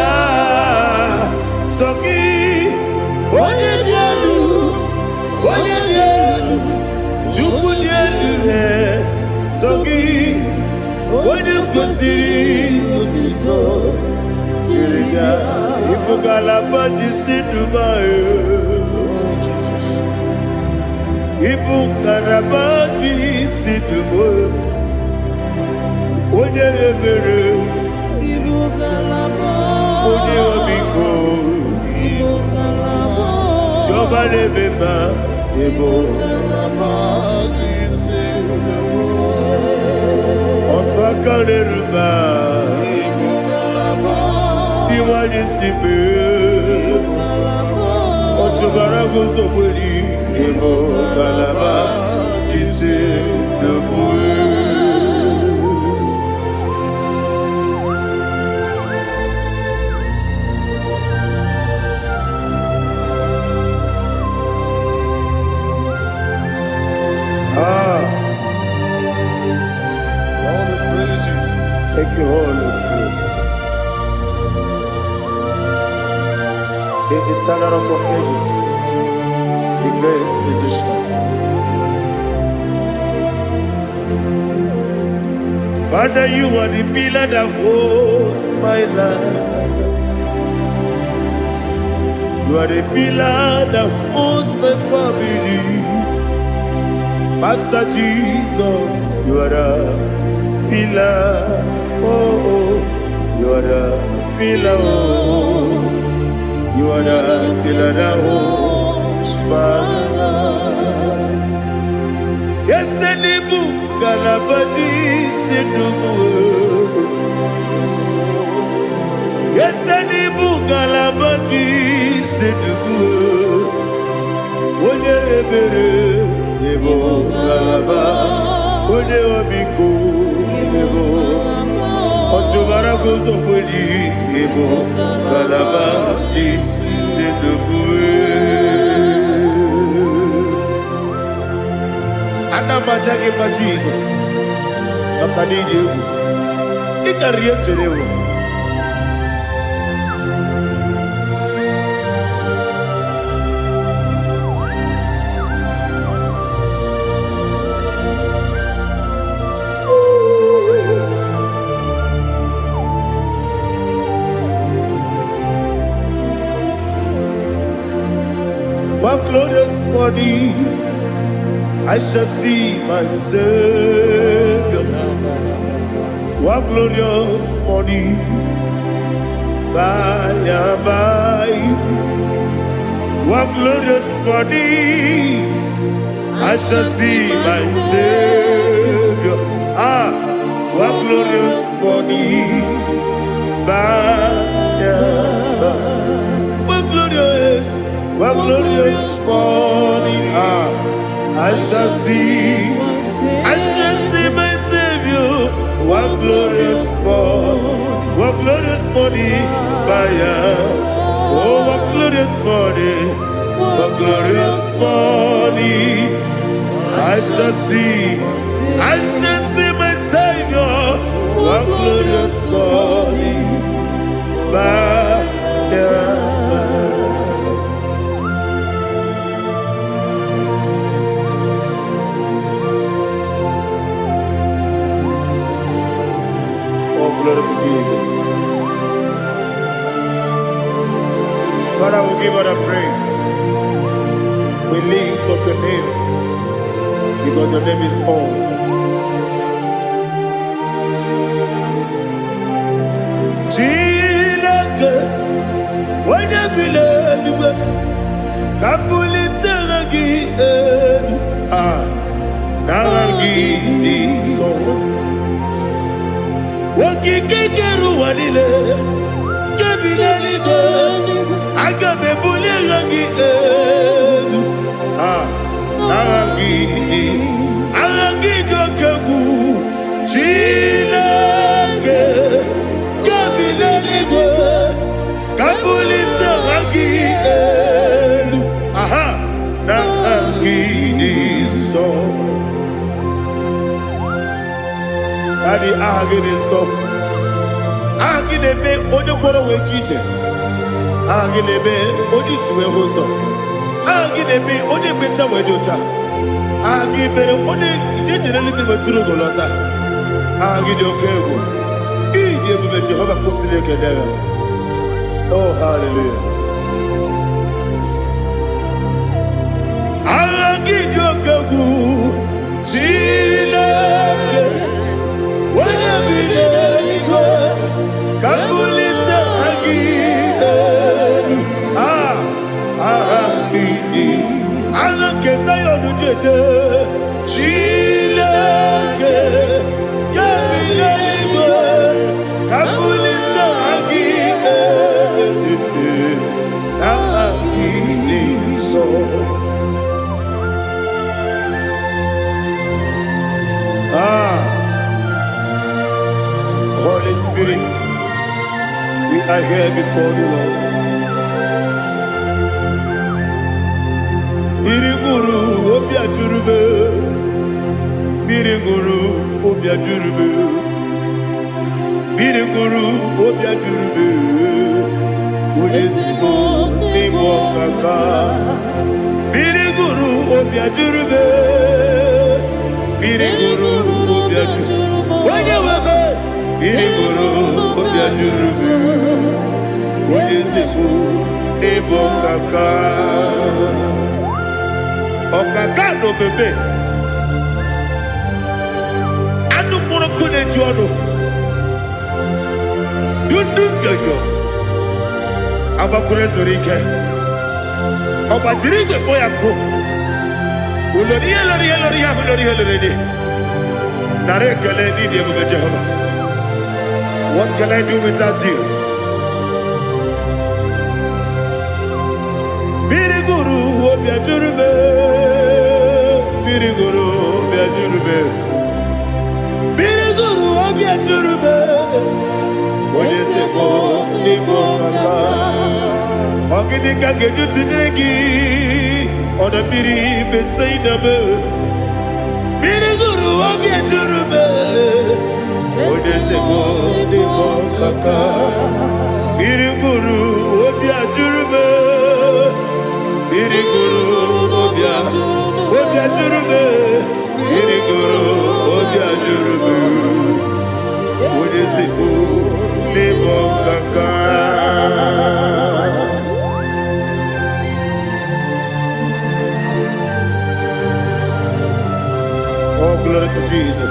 Sọ gị, onye dị elu, onye dị elu, Chukwu dị elu, sọ gị, onye kwesịrị otito jiri bịa. Ịbụ ngalaba ji si Dubai. Oh, Jesus. Ịbụ ngalaba ji si Dubai. Onye ebere, Ibu ngalaba. Onye ọmịiko, Ibu ngalaba. Chiọma na-eme mma, ịbụ Ngalaba. Otu aka na-eru mba, Ibu ngalaba. Ndị nwanyị si mee. Ngalaba. Ọchụbara guzogberi, ịbụ ngalaba jisi n'okpu. Ah, Lord, we praise you. Thank you, Holy Spirit. The eternal Rock of Ages, the great physician. Father, you are the pillar that holds my life. You are the pillar that holds my family. Master Jesus, you are the pillar. Oh, you are the pillar. Oh, you are the pillar that holds my life. Yes, Elibu, Galabadi, Sidubu. Yes, Elibu, Galabadi, Sidubu. Onye ebere, ịbụ ngalaba, onye ọmịiko, ịbụ ọchụbara guzokweli, ịbụ ngalaba ji sidubu. Ana m aja gị mma, Jizọs, maka na ịdị egwu, ị karịrị ihe m chere ewu. One glorious morning, I shall see my Savior. One glorious morning, by and by. One glorious morning, I shall see my Savior. Ah, one glorious morning, by and by. One glorious morning, ah, I shall see my Savior. One glorious morning, one glorious morning, by and oh, one glorious morning, one glorious morning, I shall see my Savior. One glorious morning, by and by. Oh, glory to Jesus. Father, we give all the praise. We lift up your name because your name is awesome. Chineke, onye bi n'eluigwe, ka m bulite aha gị elu. Ah, n'aha gị dị nsọ. Okike kere ụwa niile, nke bi n'eluigwe, aga m ebuli aha gị elu. Ah, n'aha gị dị, aha gị dị oke egwu. Chineke, nke bi n'eluigwe, ka m bulite aha gị elu. Aha, n'aha gị dị nsọ. Daddy, Daddy, aha gị dị nsọ. Aha gị na-eme onye kwọrọ wee ji ije. Aha gị na-eme onye isi wee hụ ụzọ. Aha gị na-eme onye mmecha wee dị ụcha. Aha gị mere onye ije jere eluigwe wetụrụ ugo lọta. Aha gị dị oke egwu. Ị dị ebube. Jehova, kwụsịrị ekele ya. Oh, hallelujah. Aha gị dị oke egwu. Chineke onye bi n'eluigwe, ka mbulite aha gị elu. Ah, aha gị dị aha nke Zayọn jeje. Chineke nke bi n'eluigwe, ka mbulite aha gị elu. Aha gị dị nsọ. Ah, Holy Spirit, we are here before you, Lord. Mmiri ṅụrụ obi ajụrụ m. Mmiri ṅụrụ obi ajụrụ m. Mmiri ṅụrụ obi ajụrụ m. Onye ezigbo n'ịbụ ọkaka. Mmiri ṅụrụ obi ajụrụ m. Mmiri ṅụrụ obi ajụrụ. Onye nwe m. Mmiri ṅụrụ obi ajụrụ m. Onye ezigbo n'ịbụ ọkaka. Ọkaka na omeme. Anụ mkpụrụ nkụ na-eju ọnụ. Dundu nyonyo. Agbakwuru ezuru ike. Ọ gbajiri igwe kpọ ya nkụ. Ulori ihe lori ihe lori ihe ahụ lori ihe lori dị. Nara ekele n'ịdị ebube Jehova. What can I do without you? Mmiri gụrụ obi ajụrụ m. Mmiri gụrụ obi ajụrụ m. Mmiri gụrụ obi ajụrụ m. Onye ezigbo n'ịbụ ọkaka. Ọ gịnị ka m ga-eji tụnyere gị? Ọdọ mmiri Besaida m. Mmiri gụrụ obi ejuru m. Onye ezigbo n'ịbụ ọkaka. Mmiri gụrụ obi ajụrụ m. Mmiri gụrụ obi ajụrụ m. Mmiri gụrụ obi ajụrụ m. Onye ezigbo n'ịbụ ọkaka. Oh, glory to Jesus.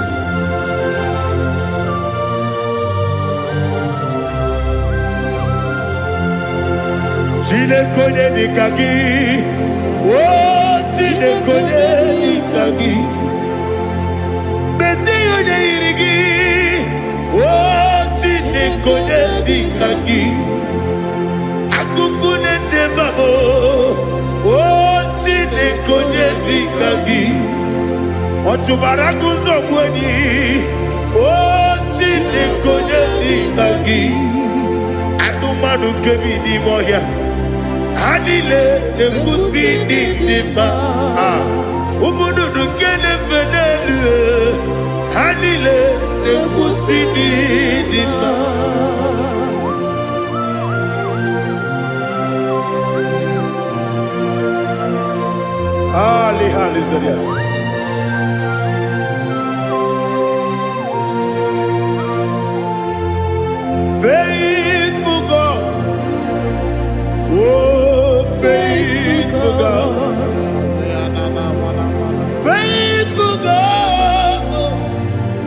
Chineke onye dịka gị, o Chineke onye dịka gị, mezie onye yiri gị, o Chineke onye dịka gị, akụkụ na-eche mba m, o Chineke onye dịka gị, ọ chụbara agụzọ gbu enyi, o Chineke onye dịka gị, anụmanụ nke bi n'ime ọhịa, ha niile na-ekwusi ndị dị mma. Ah, ụmụ nnụnụ nke na-efe n'elu, ha niile na-ekwusi ndị dị mma. Ali, hallelujah. Faithful God, oh, faithful God, faithful God,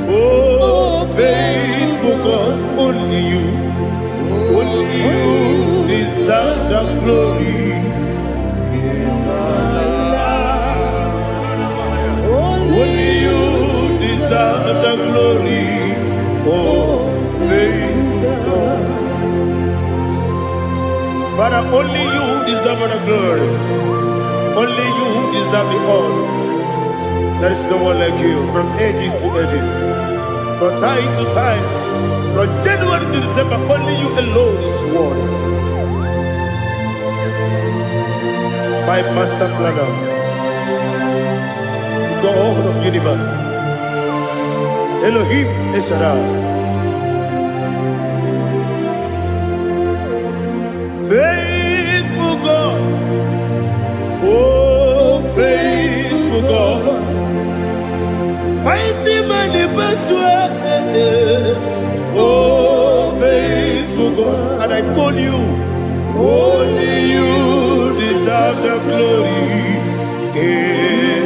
oh, faithful God, only you deserve the glory. Only you deserve the glory. Oh, faithful God. Father, only you deserve the glory. Only you deserve the honor. There is no one like you from ages to ages, from time to time, from January to December. Only you alone is worthy. My master planner, the God of universe, Elohim El Shaddai. Faithful God, oh faithful God, mighty man in battle, oh faithful God, and I call you, only you deserve the glory in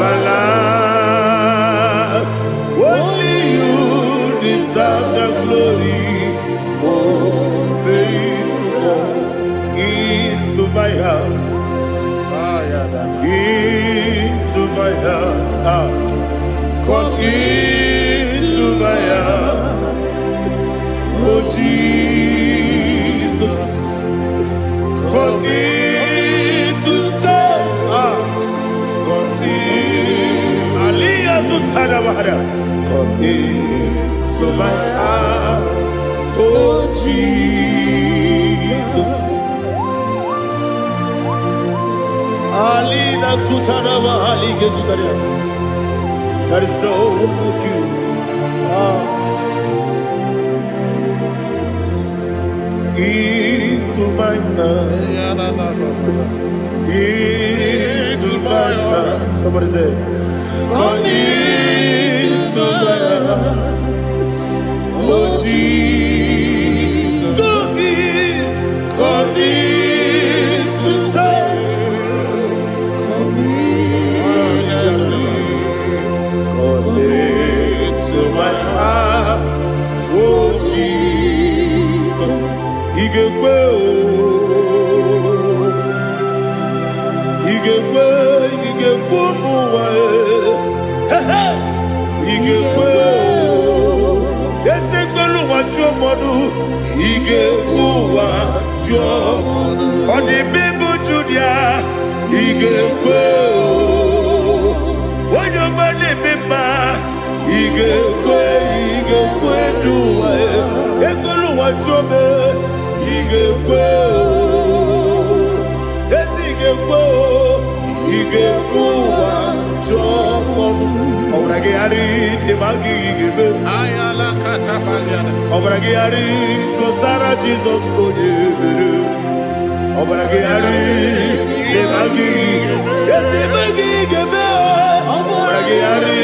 my life. Only you deserve the glory, oh faithful God, into my heart, into my heart, ah. Come into my heart, oh Jesus. Come in to stay. Ah, come in. Aliyah Zutara Bahara. Come in to my heart, oh Jesus. Alina Sutara Bahali Gezutaria. There is no one like you. Ah. Into my heart. Into my heart. Somebody say, come into my heart. Oh Jesus. Come in. Come in to stay. Come into my heart. Oh Jesus. Igekwe o. Igekwe, igekwe ụmụ ụwa e. He he. Igekwe o. Eze gbelu ụwa jụọ mmadụ. Igekwe ụwa jụọ. Ọ dị mbe Judia. Igekwe o. Onye ọma na-eme mma. Igekwe, igekwe ndụ ụwa e. Egbelu ụwa jụọ m. Igekwe o. Ezi ga-ekwe o, ị ga-ekwe ụwa jụọ mmadụ. Ọbara gị gharị dị ma gị ga-eme. Ọbara gị gharị kọsara Jizọs onye mere. Ọbara gị gharị dị ma gị ezi ma gị ga-eme. Ọbara gị gharị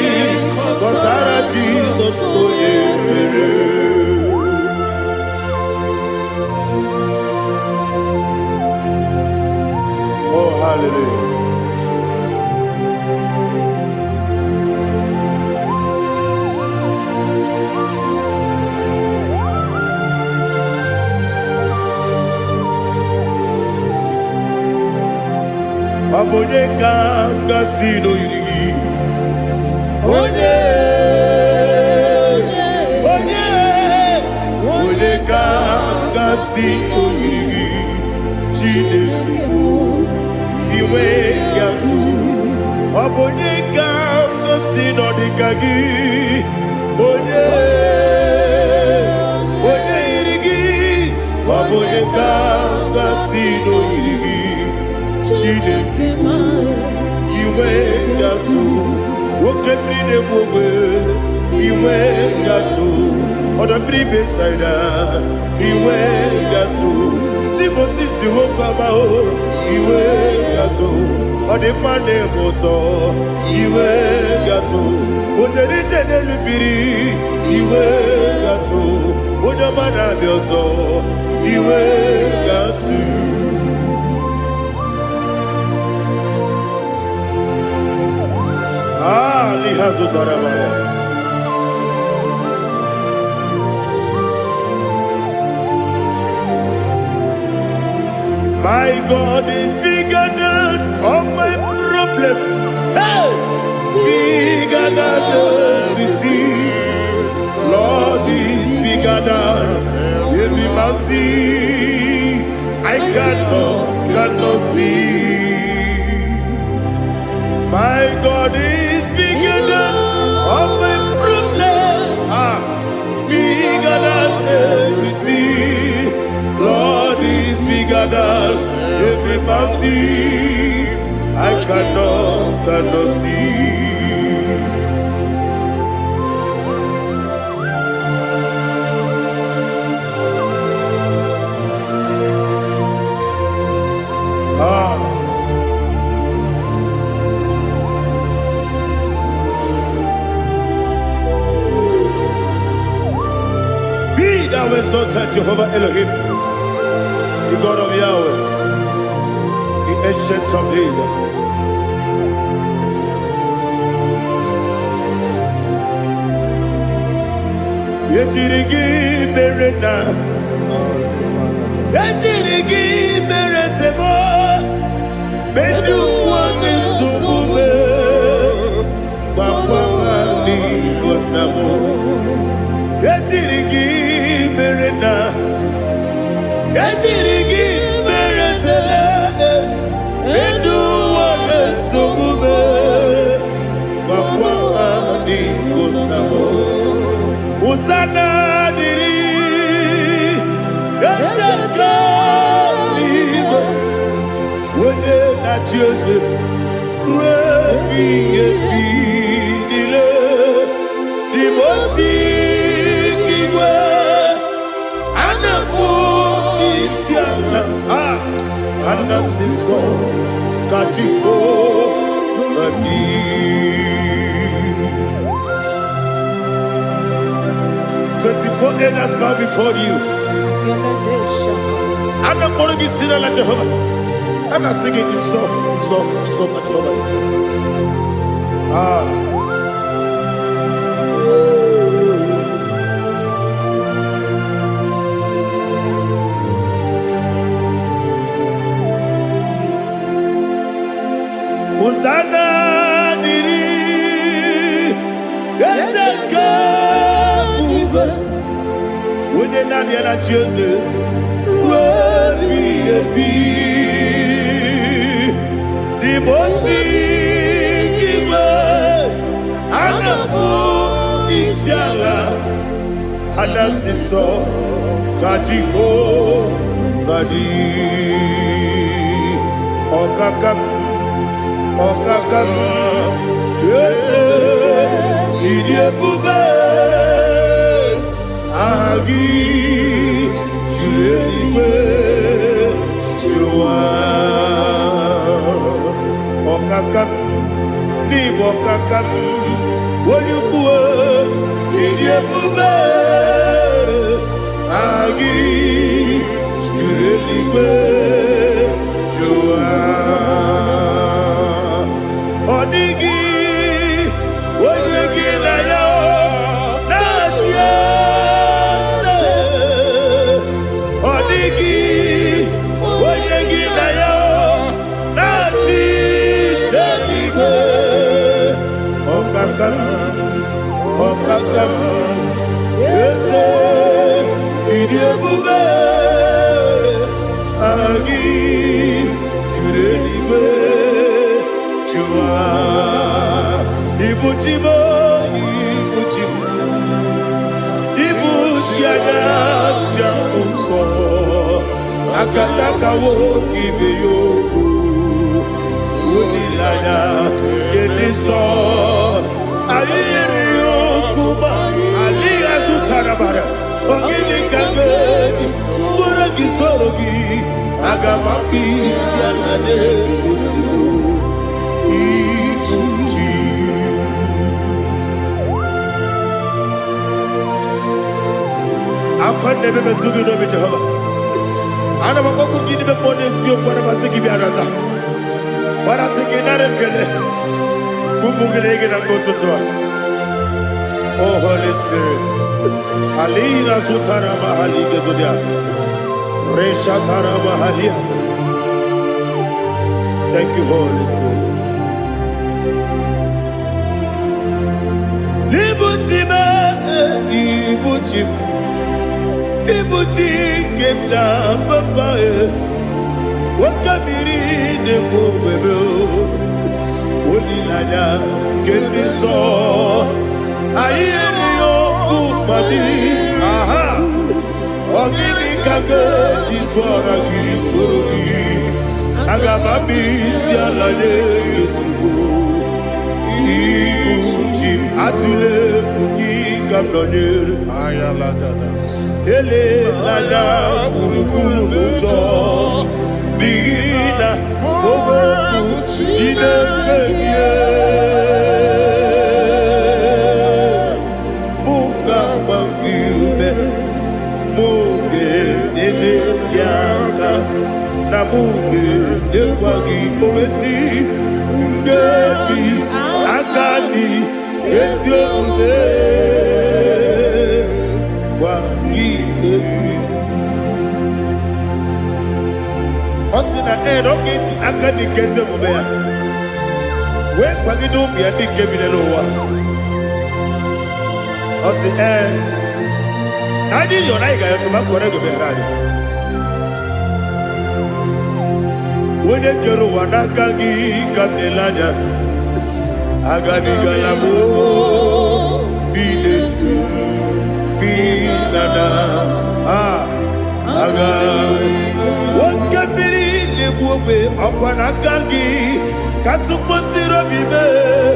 kọsara Jizọs onye mere. Oh, hallelujah. Ọ bụ onye ka gasị n'oyiri gị? Onye, onye, onye ka gasị n'oyiri gị? Chineke bụ inwe ya tụ. Ọ bụ onye ka gasị n'ọdịka gị? Onye, onye yiri gị? Ọ bụ onye ka gasị n'oyiri gị? Chineke bụ inwe gatụ nwoke mmiri na-egbu ogbe inwe gatụ ọdọ mmiri Besaida inwe gatụ Timosisi nwoke ọma o inwe gatụ ọ dị mma na-eme ụtọ inwe gatụ o jere ije n'elu mmiri inwe gatụ onye ọma na-abịa ọzọ inwe gatụ. Ah, Lihazutara. My God is bigger than all my problem. Hey! Bigger than everything. Lord is bigger than every mountain. I cannot see. My God is bigger than all my problem. Ah, bigger than everything. Lord is bigger than every mountain. I cannot see. Anabata Jehovah Elohim, the God of Yahweh, the Ancient of Days. Ejiri gị mere na ejiri gị mere sebo medu nwanne nsogbu me gbakwa n'Igbo nna m. Ejiri gị mere na ejiri gị mere sele medu nwanne nsogbu me gbakwa n'Igbo nna m. Hosanna dịrị eze nke eluigwe, onye na-achị eze ruo ebighị ebi niile. Dị m osi igwe a na-akpọ isi ala, a na-asị nsọ ka Jehova dị. 24 elders bow before you. A na-akpọrọ gị si n'ala Jehova. A na-asị gị nsọ, nsọ, nsọ ka Jehova dị. Ah. Hosanna dịrị eze nke ebube, onye naanị ya na-achị eze ruo ebighị ebi. Dị m ozi igwe a na-akpọ isi ala, a na-asị nsọ ka Jehova dị. Ọkaka m, ọkaka m, eze, ịdị ebube, aha gị juru eluigwe juru ụwa. Ọkaka m, n'ịbụ ọkaka m, onye ukwu, ịdị ebube, aha gị juru eluigwe juru ụwa. Ọ dịghị onye gị na ya na-achị eze. Ọ dịghị onye gị na ya na-achị n'eluigwe. Ọkaka m, ọkaka m, eze, ịdị ebube, aha gị juru eluigwe juru ụwa. Ibu chi m, ibu chi m, ibu chi anya nja nsọ akatakawo ibe ya okwu olileanya nke nsọ anyị yiri okwu ma alịghị azụtara bara. Ọ gịnị ka m ga-eji tụọrọ gị soro gị? Aga m akpụ isi ala na-egosigo ibu chi. Akwa na-ebe metụ gị n'obi Jehova. Ana m akpọkwu gị n'ime mmụọ n'eziokwu. Ana m asị gị bịa nata gbarata gị nara ekele ụmụ gị na gị na mgbe ụtụtụ a. Oh Holy Spirit, alina sutara mahali gezodia reshatara mahalia. Thank you, Holy Spirit. Ibuchi m, ibuchi m, ibuchi nke m ji papa e, oke mmiri na-egbu ogwebe, olileanya nke ndị nsọ anyị erighị ọkụ mmadụ. Aha, ọ gịnị ka ga-eji tụọra gị soro gị? Aga m abịa isi ala nye gị ozugbo. Ibu chi m, atụle egwu, gị ka m nọnyere. Elela gburugburu n'ụjọ, n'ihi na okwu Chineke gị mụ ga-agba gị ume, mụ. gị aka na mụ ga-enyekwa gị. O wee sị, nkeji aka dị ezi omume gwa gị egwu. Ọ sị na ee, na ọ ga-eji aka dị nke ezi omume ya wee kwagide ụmụ ya ndị nke bi n'ụwa. Ọ sị ee, na anyị yọrọ, anyị ga-ayọtụ ma kọrọ ego meghere anyị. Onye kere ụwa, n'aka gị ka m na-ele anya. Agabigala m bi n'etu bi na na a aga. Oke mmiri na-egbu ogbe, ọkwa n'aka gị ka tụkpọsiri obi mee.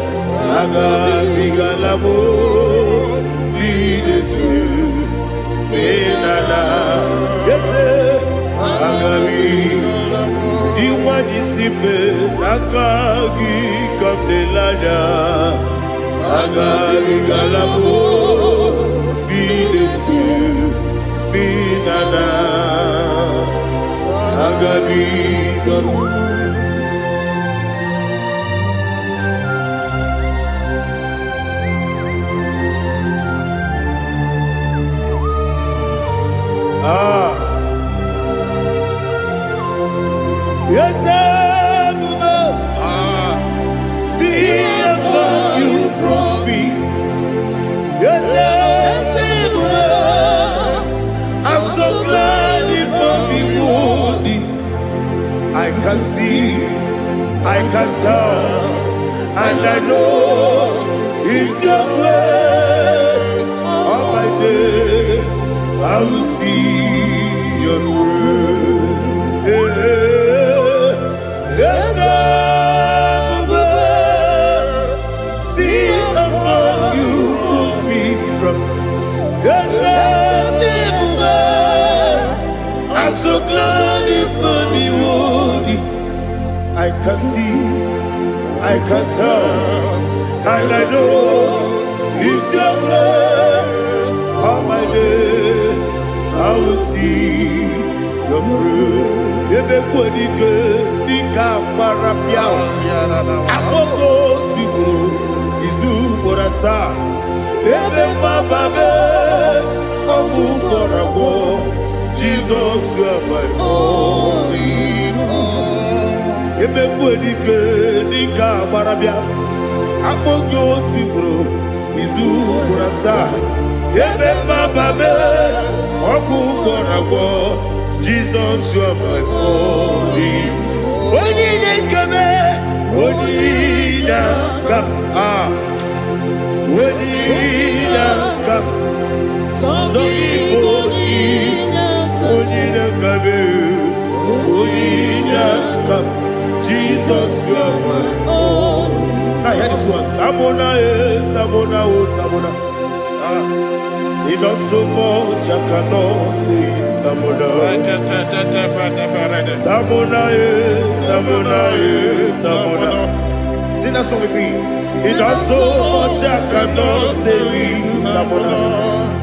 Agabigala m bi n'etu bi na na ese agabi dị nwanyị si mbe, n'aka gị ka m na-ele anya. Agabigala m bi n'etu bi na na agabigala. Ah. Yes, ebube, see how far you brought me. Yes, ebube, I'm so glad you found me worthy. I can see, I can tell, and I know it's your grace. All my day, I will see your grace. Yes, ebube, see how far you brought me from. Yes, ebube, I'm so glad you found me worthy. I can see, I can tell, and I know it's your grace. All my day, I will see your grace. Ebe kwenike dịka agbara pịa akpọgo tigburu izu ugboro asaa, ebe mgbaba ọgwụ gwọrọ agwọ. Jizọs, you are my all. Ebe kwenike dịka agbara bịa akpọ gị otu ugboro izu ugboro asaa, ebe mgbaba ọgwụ gwọrọ agwọ. Jizọs, you are my all. Onye na-ekebe, onye na-aka a, onye na-aka sọ gị bụ onye na-akabe, onye na-aka. Jesus, you are my. Now hear this one. Tamona, eh, Tamona, oh, Tamona. He does so much, I cannot say it. Tamona. Tamona, eh, Tamona, eh, Tamona. Sing that song with me. He does so much, I cannot say it. Tamona.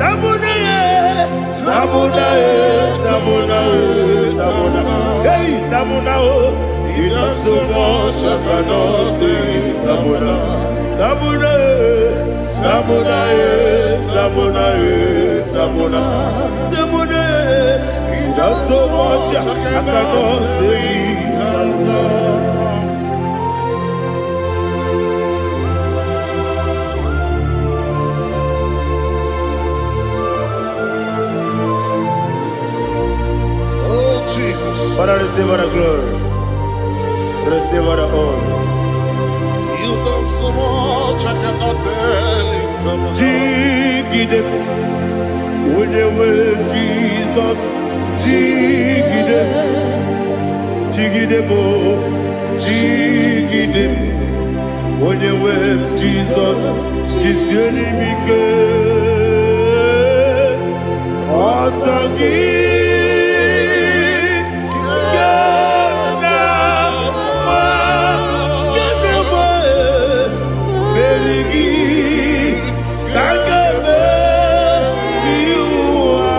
Tamona, eh, Tamona, eh, Tamona, eh, Tamona. Hey, Tamona, oh. He does so much, I cannot say it. Tamona. Tamona, eh, Tamona, eh, Tamona, eh, Tamona. Tamona, eh. He does so much, I cannot say it. Tamona. Oh, Jesus. Father, receive all the glory. Receive all the honor. You've done so much, I cannot tell it. Jigide, onye nwe Jizọs, jigide, jigide m, jigide m, onye nwe Jizọs, jisie m ike. Ọsọ gị ka m na-agba, ka m na-agba, meri gị ka m ga-emeri ụwa.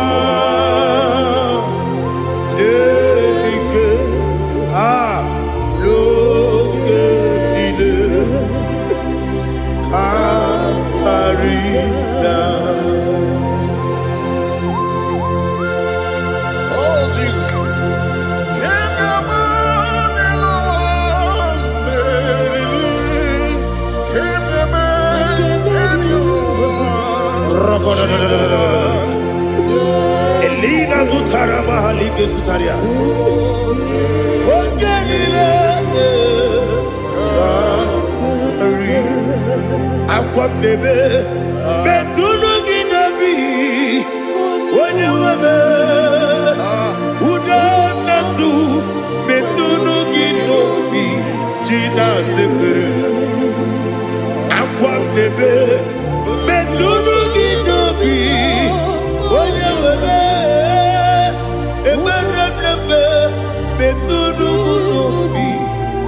ga-esutara ya. Oke niile ga-eri. Akwa m na-ebe metụnụ gị n'obi, onye nwe m. Udo na-asụ metụnụ gị n'obi, ji na-asịpụrụ. Akwa m na-ebe metụnụ gị n'obi, onye nwe m. Ekpere m na-ebe metụnụ m n'obi,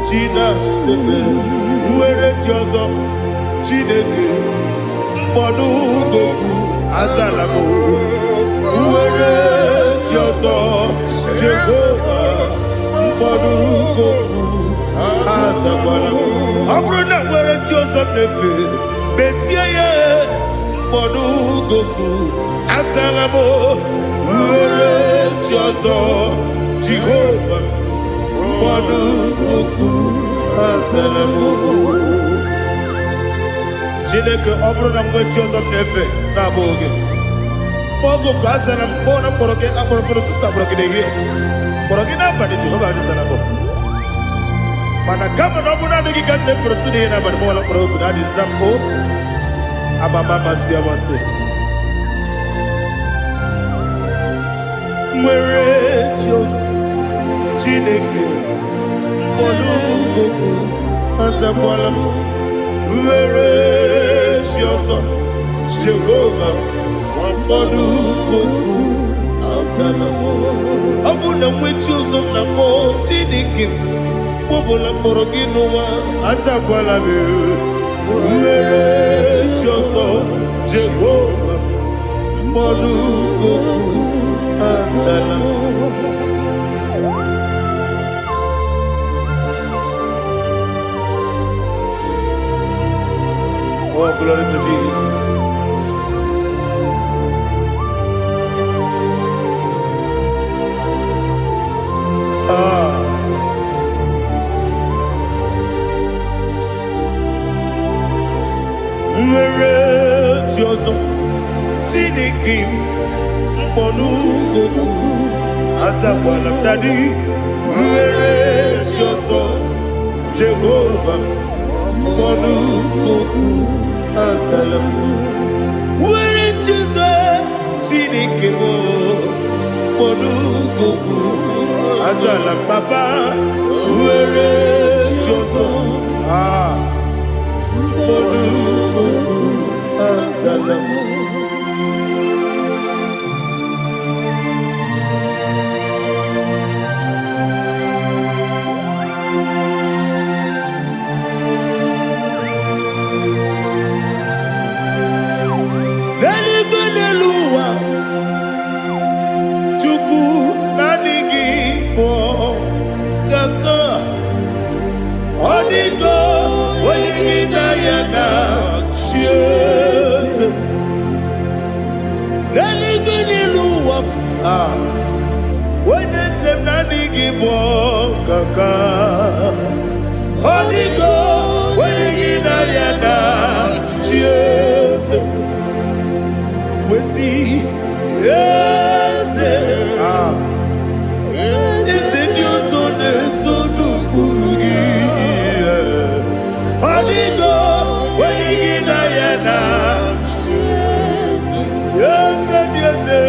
ji na-asịpụrụ. Nwere chi ọzọ, Chineke, mkpọdụ goku azala m. Nwere chi ọzọ, Jehova, mkpọdụ goku azakwala m. Ọ bụrụ na nwere chi ọzọ m na-efe, mesie ya, mkpọdụ goku azala m. Nwere chi ọzọ, Jehova, mkpọdụ goku azala m. Chineke, ọ bụrụ na mgbe chi ọzọ m na-efe na-abụghị gị, oge ka a zara m, kpọọ na mkpọrọ gị akpọrọ mkpọrọ ụtụtụ, akpọrọ gị n'ehihie, kpọrọ gị n'abalị, Jehova azara m. Mana kama na ọ bụrụ naanị gị ka m na-efere ụtụtụ n'ehihie n'abalị, mụwala mkpọrọ ogu na adịza m o amama amasị amasị. Nwere chi ọzọ, Chineke, mkpọrọ goku azakwala m. Nwere chi ọzọ, Jehova, mkpọrọ goku azala m. Ọ bụ na nwechi ụzọ m na-akpọ, Chineke, mkpọbụla mkpọrọ gị n'ụwa, azakwala m. Nwere chi ọzọ, Jehova, mkpọrọ goku azala m. Oh, glory to Jesus. Ah. Nwere chi ọzọ, Chineke m, mkpọnụgoku azakwala m. Dadi, nwere chi ọzọ, Jehova, mkpọnụgoku azala m. Nwere chi ọzọ, Chineke m, mkpọnụgoku azala m. Papa, nwere chi ọzọ, ah, mkpọnụgoku azala m. N'eluigwe, n'elu ụwa, Chukwu, naanị gị bụ kaka. Ọ dịgo onye gị na ya na chi eze. N'eluigwe, n'elu ụwa, ah, onye eze m, naanị gị bụ kaka. Ọ dịgo onye gị na ya na chi eze. Wesi eze, ah, eze ndị ọzọ na-eso n'ụkpụrụ gị. Ọ dịgo onye gị na ya na eze ndị eze.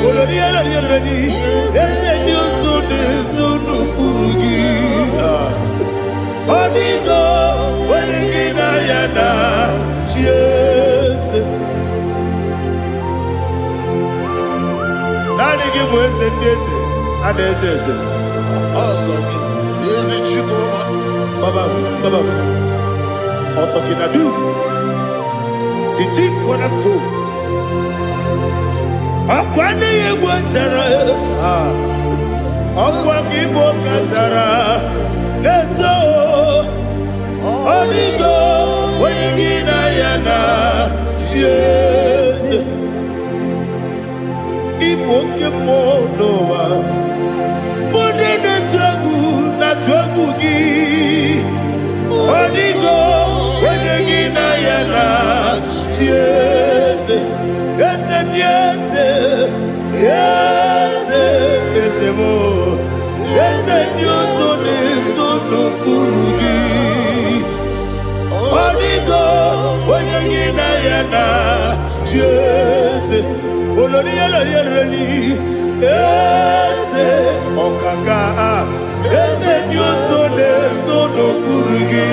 Olori elori elori, eze ndị ọzọ na-eso n'ụkpụrụ gị. Ah. Ọ dịgo onye gị na ya na chi eze. Naanị gị bụ eze ndị eze, a na-eze eze. Eze Chukwuma. Baba, Baba, Otokinadu, the chief cornerstone. Ọkwa nne ya egwu chara, ah, ọkwa gị bụ kachara na-eto. Ọ dịgo onye gị na ya na chi eze. Ịbụ oke mmụọ n'ụwa. Ndị na-atụ egwu na-atụ egwu gị. Ọ dịgo onye gị na ya na chi eze. Eze ndị eze, Eze, eze m, eze ndị ọzọ na-eso n'okpuru gị. Ọ dịgo onye gị na ya na chi eze. Olori olori olori, eze ọkaka, eze ndị ọzọ na-eso n'okpuru gị.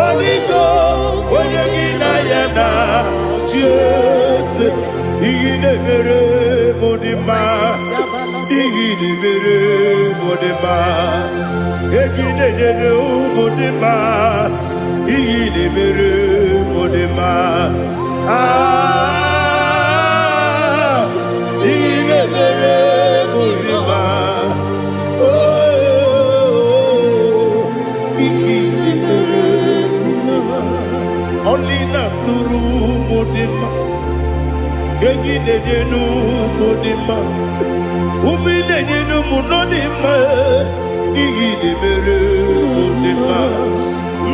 Ọ dịgo onye gị na ya na chi eze. Ihe na-emere m dị mma, ihe na-emere m dị mma, ego ị na-enyere ụmụ dị mma, ihe na-emere m dị mma. Ah, ihe na-emere m dị mma. Oh, ihe na-emere dị mma. Ọlị na-alụrụ ụmụ dị mma, ego ị na-enye n'ụmụ dị mma, ụmụ ị na-enye n'ụmụ nọ dị mma, ihe ị na-emere mụ dị mma,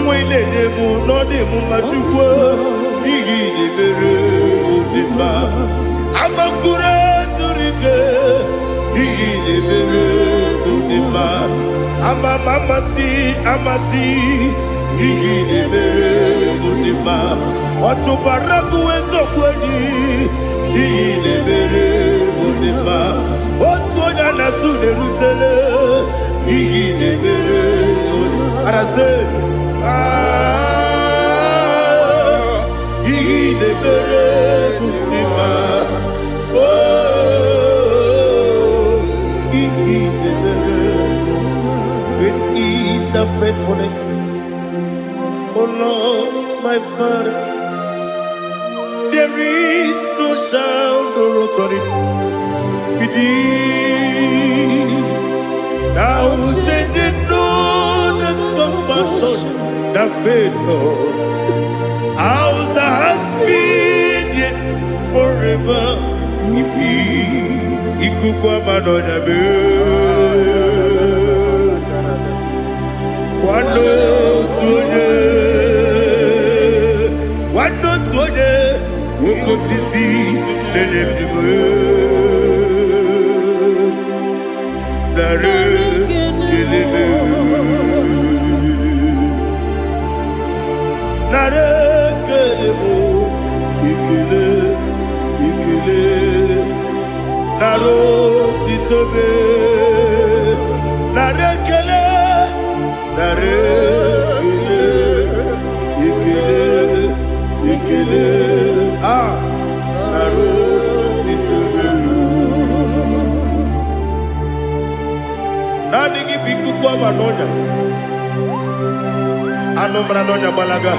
nwa ị na-enye m nọ dị m mma. Chukwu, ihe ị na-emere mụ dị mma. Agbakụrụ zuru ike, ihe ị na-emere mụ dị mma. Ama m amasị amasị, ihe ị na-emere mụ dị mma. Ọchụbara gụ eziokwu enyi, ihe ị na-emere mụ dị mma. Otu onye a na-asụ na-erutele, ihe ị na-emere mụ dị mma. Arasị, ah, ihe ị na-emere mụ dị mma. Oh, ihe ị na-emere. Great is thy faithfulness, O Lord, my Father. There is no sound or authority. Indeed, thou changest not that compassion that fail not. House that has been there forever will be. Ikuku ama n'ọnya mee. Nwanne otu onye, nwanne otu onye, oke osisi na-enye ndụ. Narị ekele m. Narị ekele m, ekele, ekele, narị otito m, narị ekele, narị ekele, ekele, ekele, ah, narị otito m. Naanị gị bụ ikuku ama n'ọnya. Anụ mara n'ọnya gbalaga.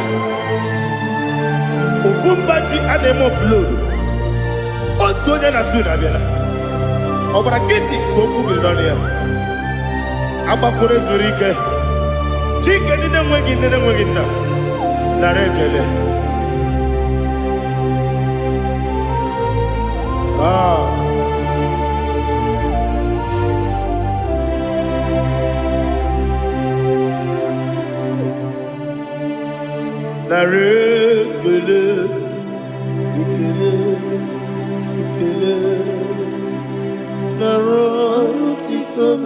Ofu mba ji a na-eme offload. Otu onye na su na-abịala. Ọ gbara nkịtị ka okwu biri n'ọnụ ya. Agbakọrọ zuru ike. Chike ndị na-enweghị nne na-enweghị nna. Nara ekele. Ah. Nara ekele, ekele, ekele, nara otito m.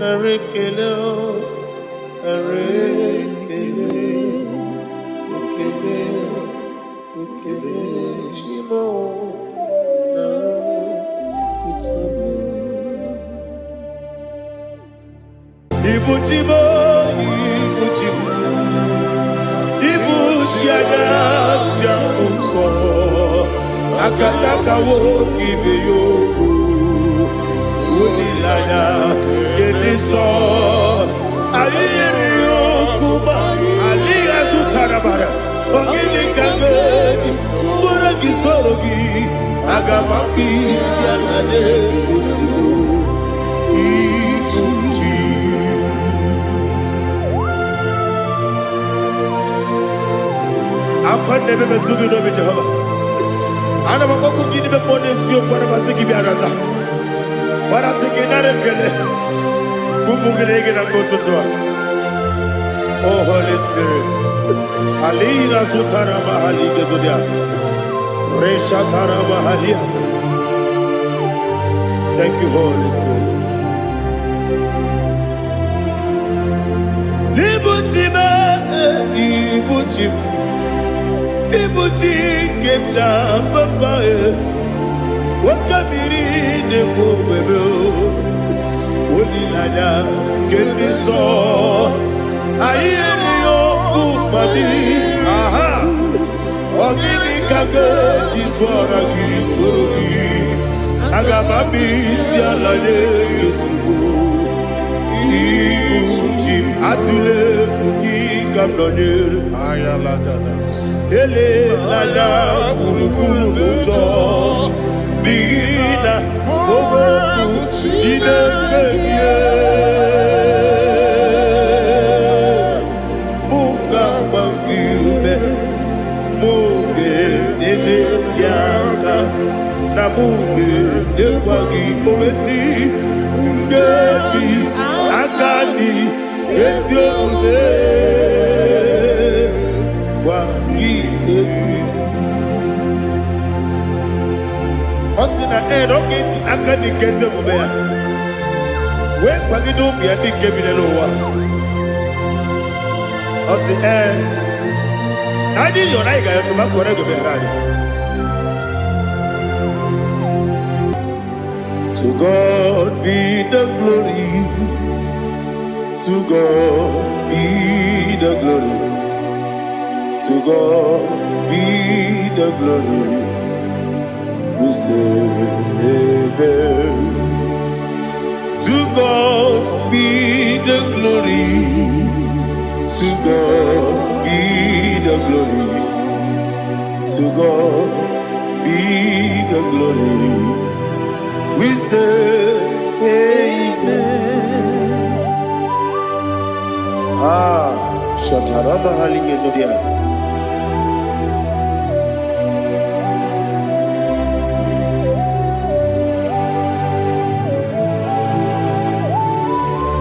Nara ekele, nara ekele, ekele, ekele, Chimo, nara otito m. Ibu Chimo, Ibu Chimo, Ibu chi anya nja nsọ, akataka nwoke ibe ya okwu, olileanya nke nsọ. Anyị yiri okwu ma alịghị azụtara bara. Ọ gịnị ka m ga-eji tụọrọ gị soro gị? Aga m akpụ isi ala n'ozugbo. Ibu chi. Akwa na-eme metụ gị n'obi, Jehova. Ana m akpọkwu gị n'ime mmụọ n'eziokwu. Ana m asị gị bịa nata gbarata gị nara ekele ka ụmụ gị na-ege na mgbe ụtụtụ a. O Holy Spirit, alina zutara mahali gezodia. Reshatara Mahalia. Thank you, Holy Spirit. Ibuchi m, ibuchi m, ibuchi nke m ji papa e. Oke mmiri na-egbu ogwebe o. Olileanya nke ndị nsọ. Anyị erighị ọkụ mmadụ. Aha! Ọ gịnị ka ga-eji tụọra gị soro gị? Aga m abịa isi ala nye gị ozugbo. Ibu chi m, atụla egwu, gị ka m nọnyere. Ayalagada. Elela gburugburu n'ụjọ, n'ihi na okwu Chineke gị mụ ga-agba gị ume, mụ ga-enyere gị aka, na mụ ga-enyekwa gị owesi nkeji aka dị ezi omume gwa gị egwu. Ọ sị na ee, na ọ ga-eji aka dị nke ezi omume ya wee kwagide ụmụ ya ndị nke bi n'ụwa. Ọ sị ee, na anyị yọrọ, anyị ga-ayọtụ ma kọrọ ego meghere anyị. To God be the glory. To God be the glory. To God be the glory. We say amen. To God be the glory. To God be the glory. To God be the glory. We say amen. Ah, Shataraba Hali Yezodia.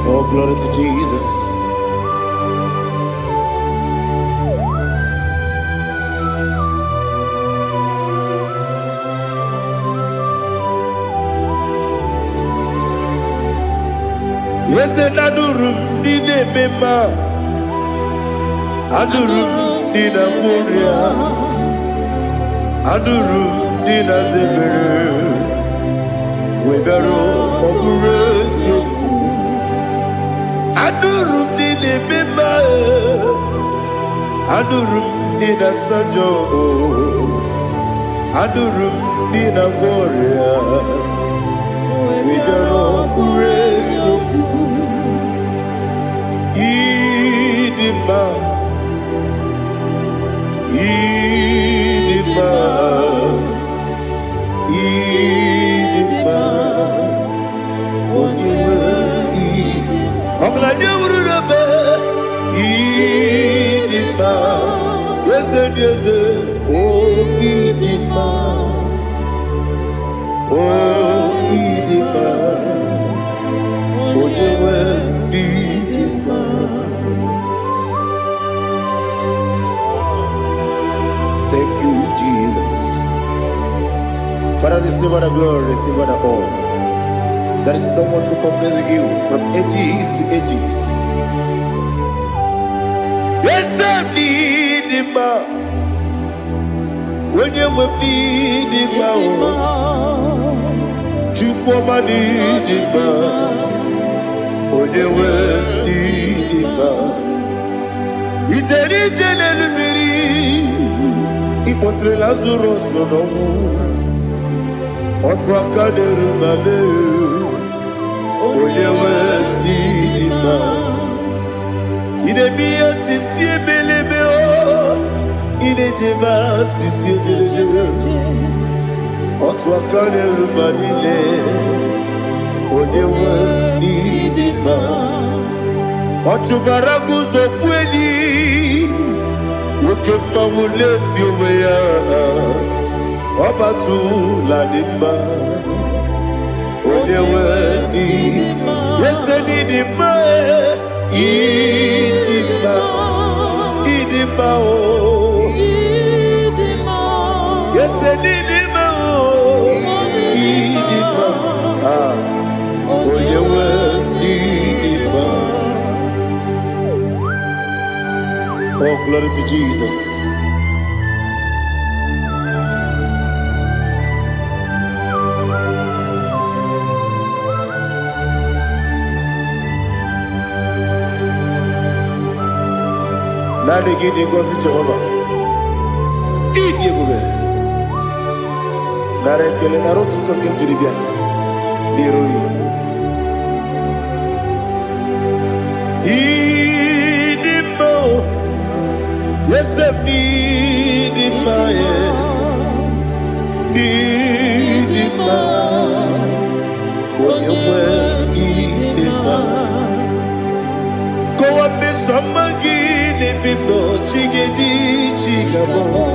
Oh, glory to Jesus. Eze, na-anụrụ m ndị na-eme mma, anụrụ m ndị na-agwọ ọrịa, anụrụ m ndị na-aza ebere, wee bịaruo, ọ bụrụ eziokwu. Anụrụ m ndị na-eme mma, anụrụ m ndị na-asa njọ, anụrụ m ndị na-agwọ ọrịa, wee bịaruo, ọ bụrụ eziokwu. Ịdị mma, ịdị mma, ịdị mma, onye nwe ọgaranya wuru n'ebe. Ịdị mma, eze dị eze o, ịdị mma o, ịdị mma, onye nwe ịdị mma. Thank you, Jesus. Father, receive all the glory, receive all the honor. There is no one to compare with you from ages to ages. Eze m n'ịdị mma, onye nwe m n'ịdị mma o, Chukwu ọma n'ịdị mma, onye nwe m n'ịdị mma. Ijere ije n'elu mmiri, ịkpọtere Lazarus n'ọnwụ, otu aka na-eru ma mee, onye nwe m n'ịdị mma. Ị na-eme ihe sisi emeleme o, ị na-ejebe asịsị ejelejele, otu aka na-eru ma niile, onye nwe n'ịdị mma. Ọ chụbara guzo kweli, nwoke mmanwụ na-eti onwe ya, ọbatụla dị mma, onye nwe n'ịdị ese n'ịdị mma, ịdị mma, ịdị mma o. Ese. n'ịdị mma o, ịdị mma. Ah, onye nwe ịdị mma. Oh, glory to Jesus. Naanị gị dị ngọzi Jehova. Ịdị ebube. Nara ekele, nara otuto nke m jiri bịa n'iru gị. Ịdị mma o, eze m ịdị mma e, ịdị mma, onye nwe ịdị mma. Kọwa mmeso ọma gị n'ebe m nọ, chi ga-eji chi ga-abọ.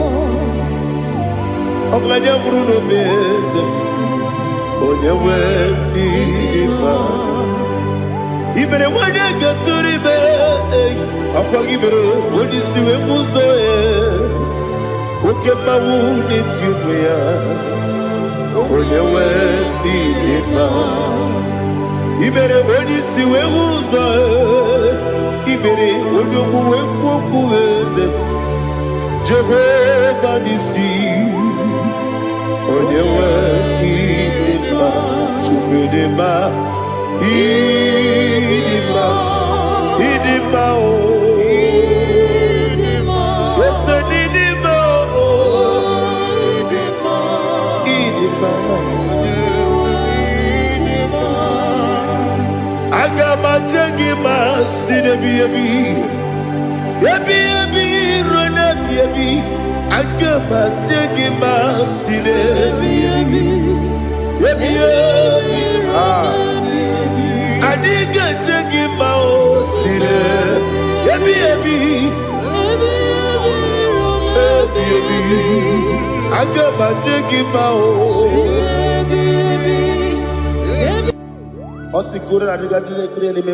Ọgaranya nwụrụ n'obe eze m, onye nwe ịdị mma. I mere nwanyị gatụrụ ime, eh, ọkwa gị mere onye isi wee mụ ụzọ ya. Oke mmanwụ na-eti ụmụ ya, onye nwe ịdị mma. I mere onye isi wee hụ ụzọ ya. I mere onye ogbu wee kwuo okwu eze m. Jehova n'isi, onye nwe ịdị mma. Chukwu ịdị mma, ịdị mma, ịdị mma o. Ese n'ịdị mma o, ịdị mma. Aga m aje gị ma si n'ebi ebi, ebi ebi ruo n'ebi ebi. Aga m aje gị ma si n'ebi ebi, ebi ebi. Ah. Anyị ga-eje gị ma o si n'ebi ebi, ebi ebi. Aga m aje gị ma o. Ọ sị kwuru na adịga ndị na-ekpere n'ime.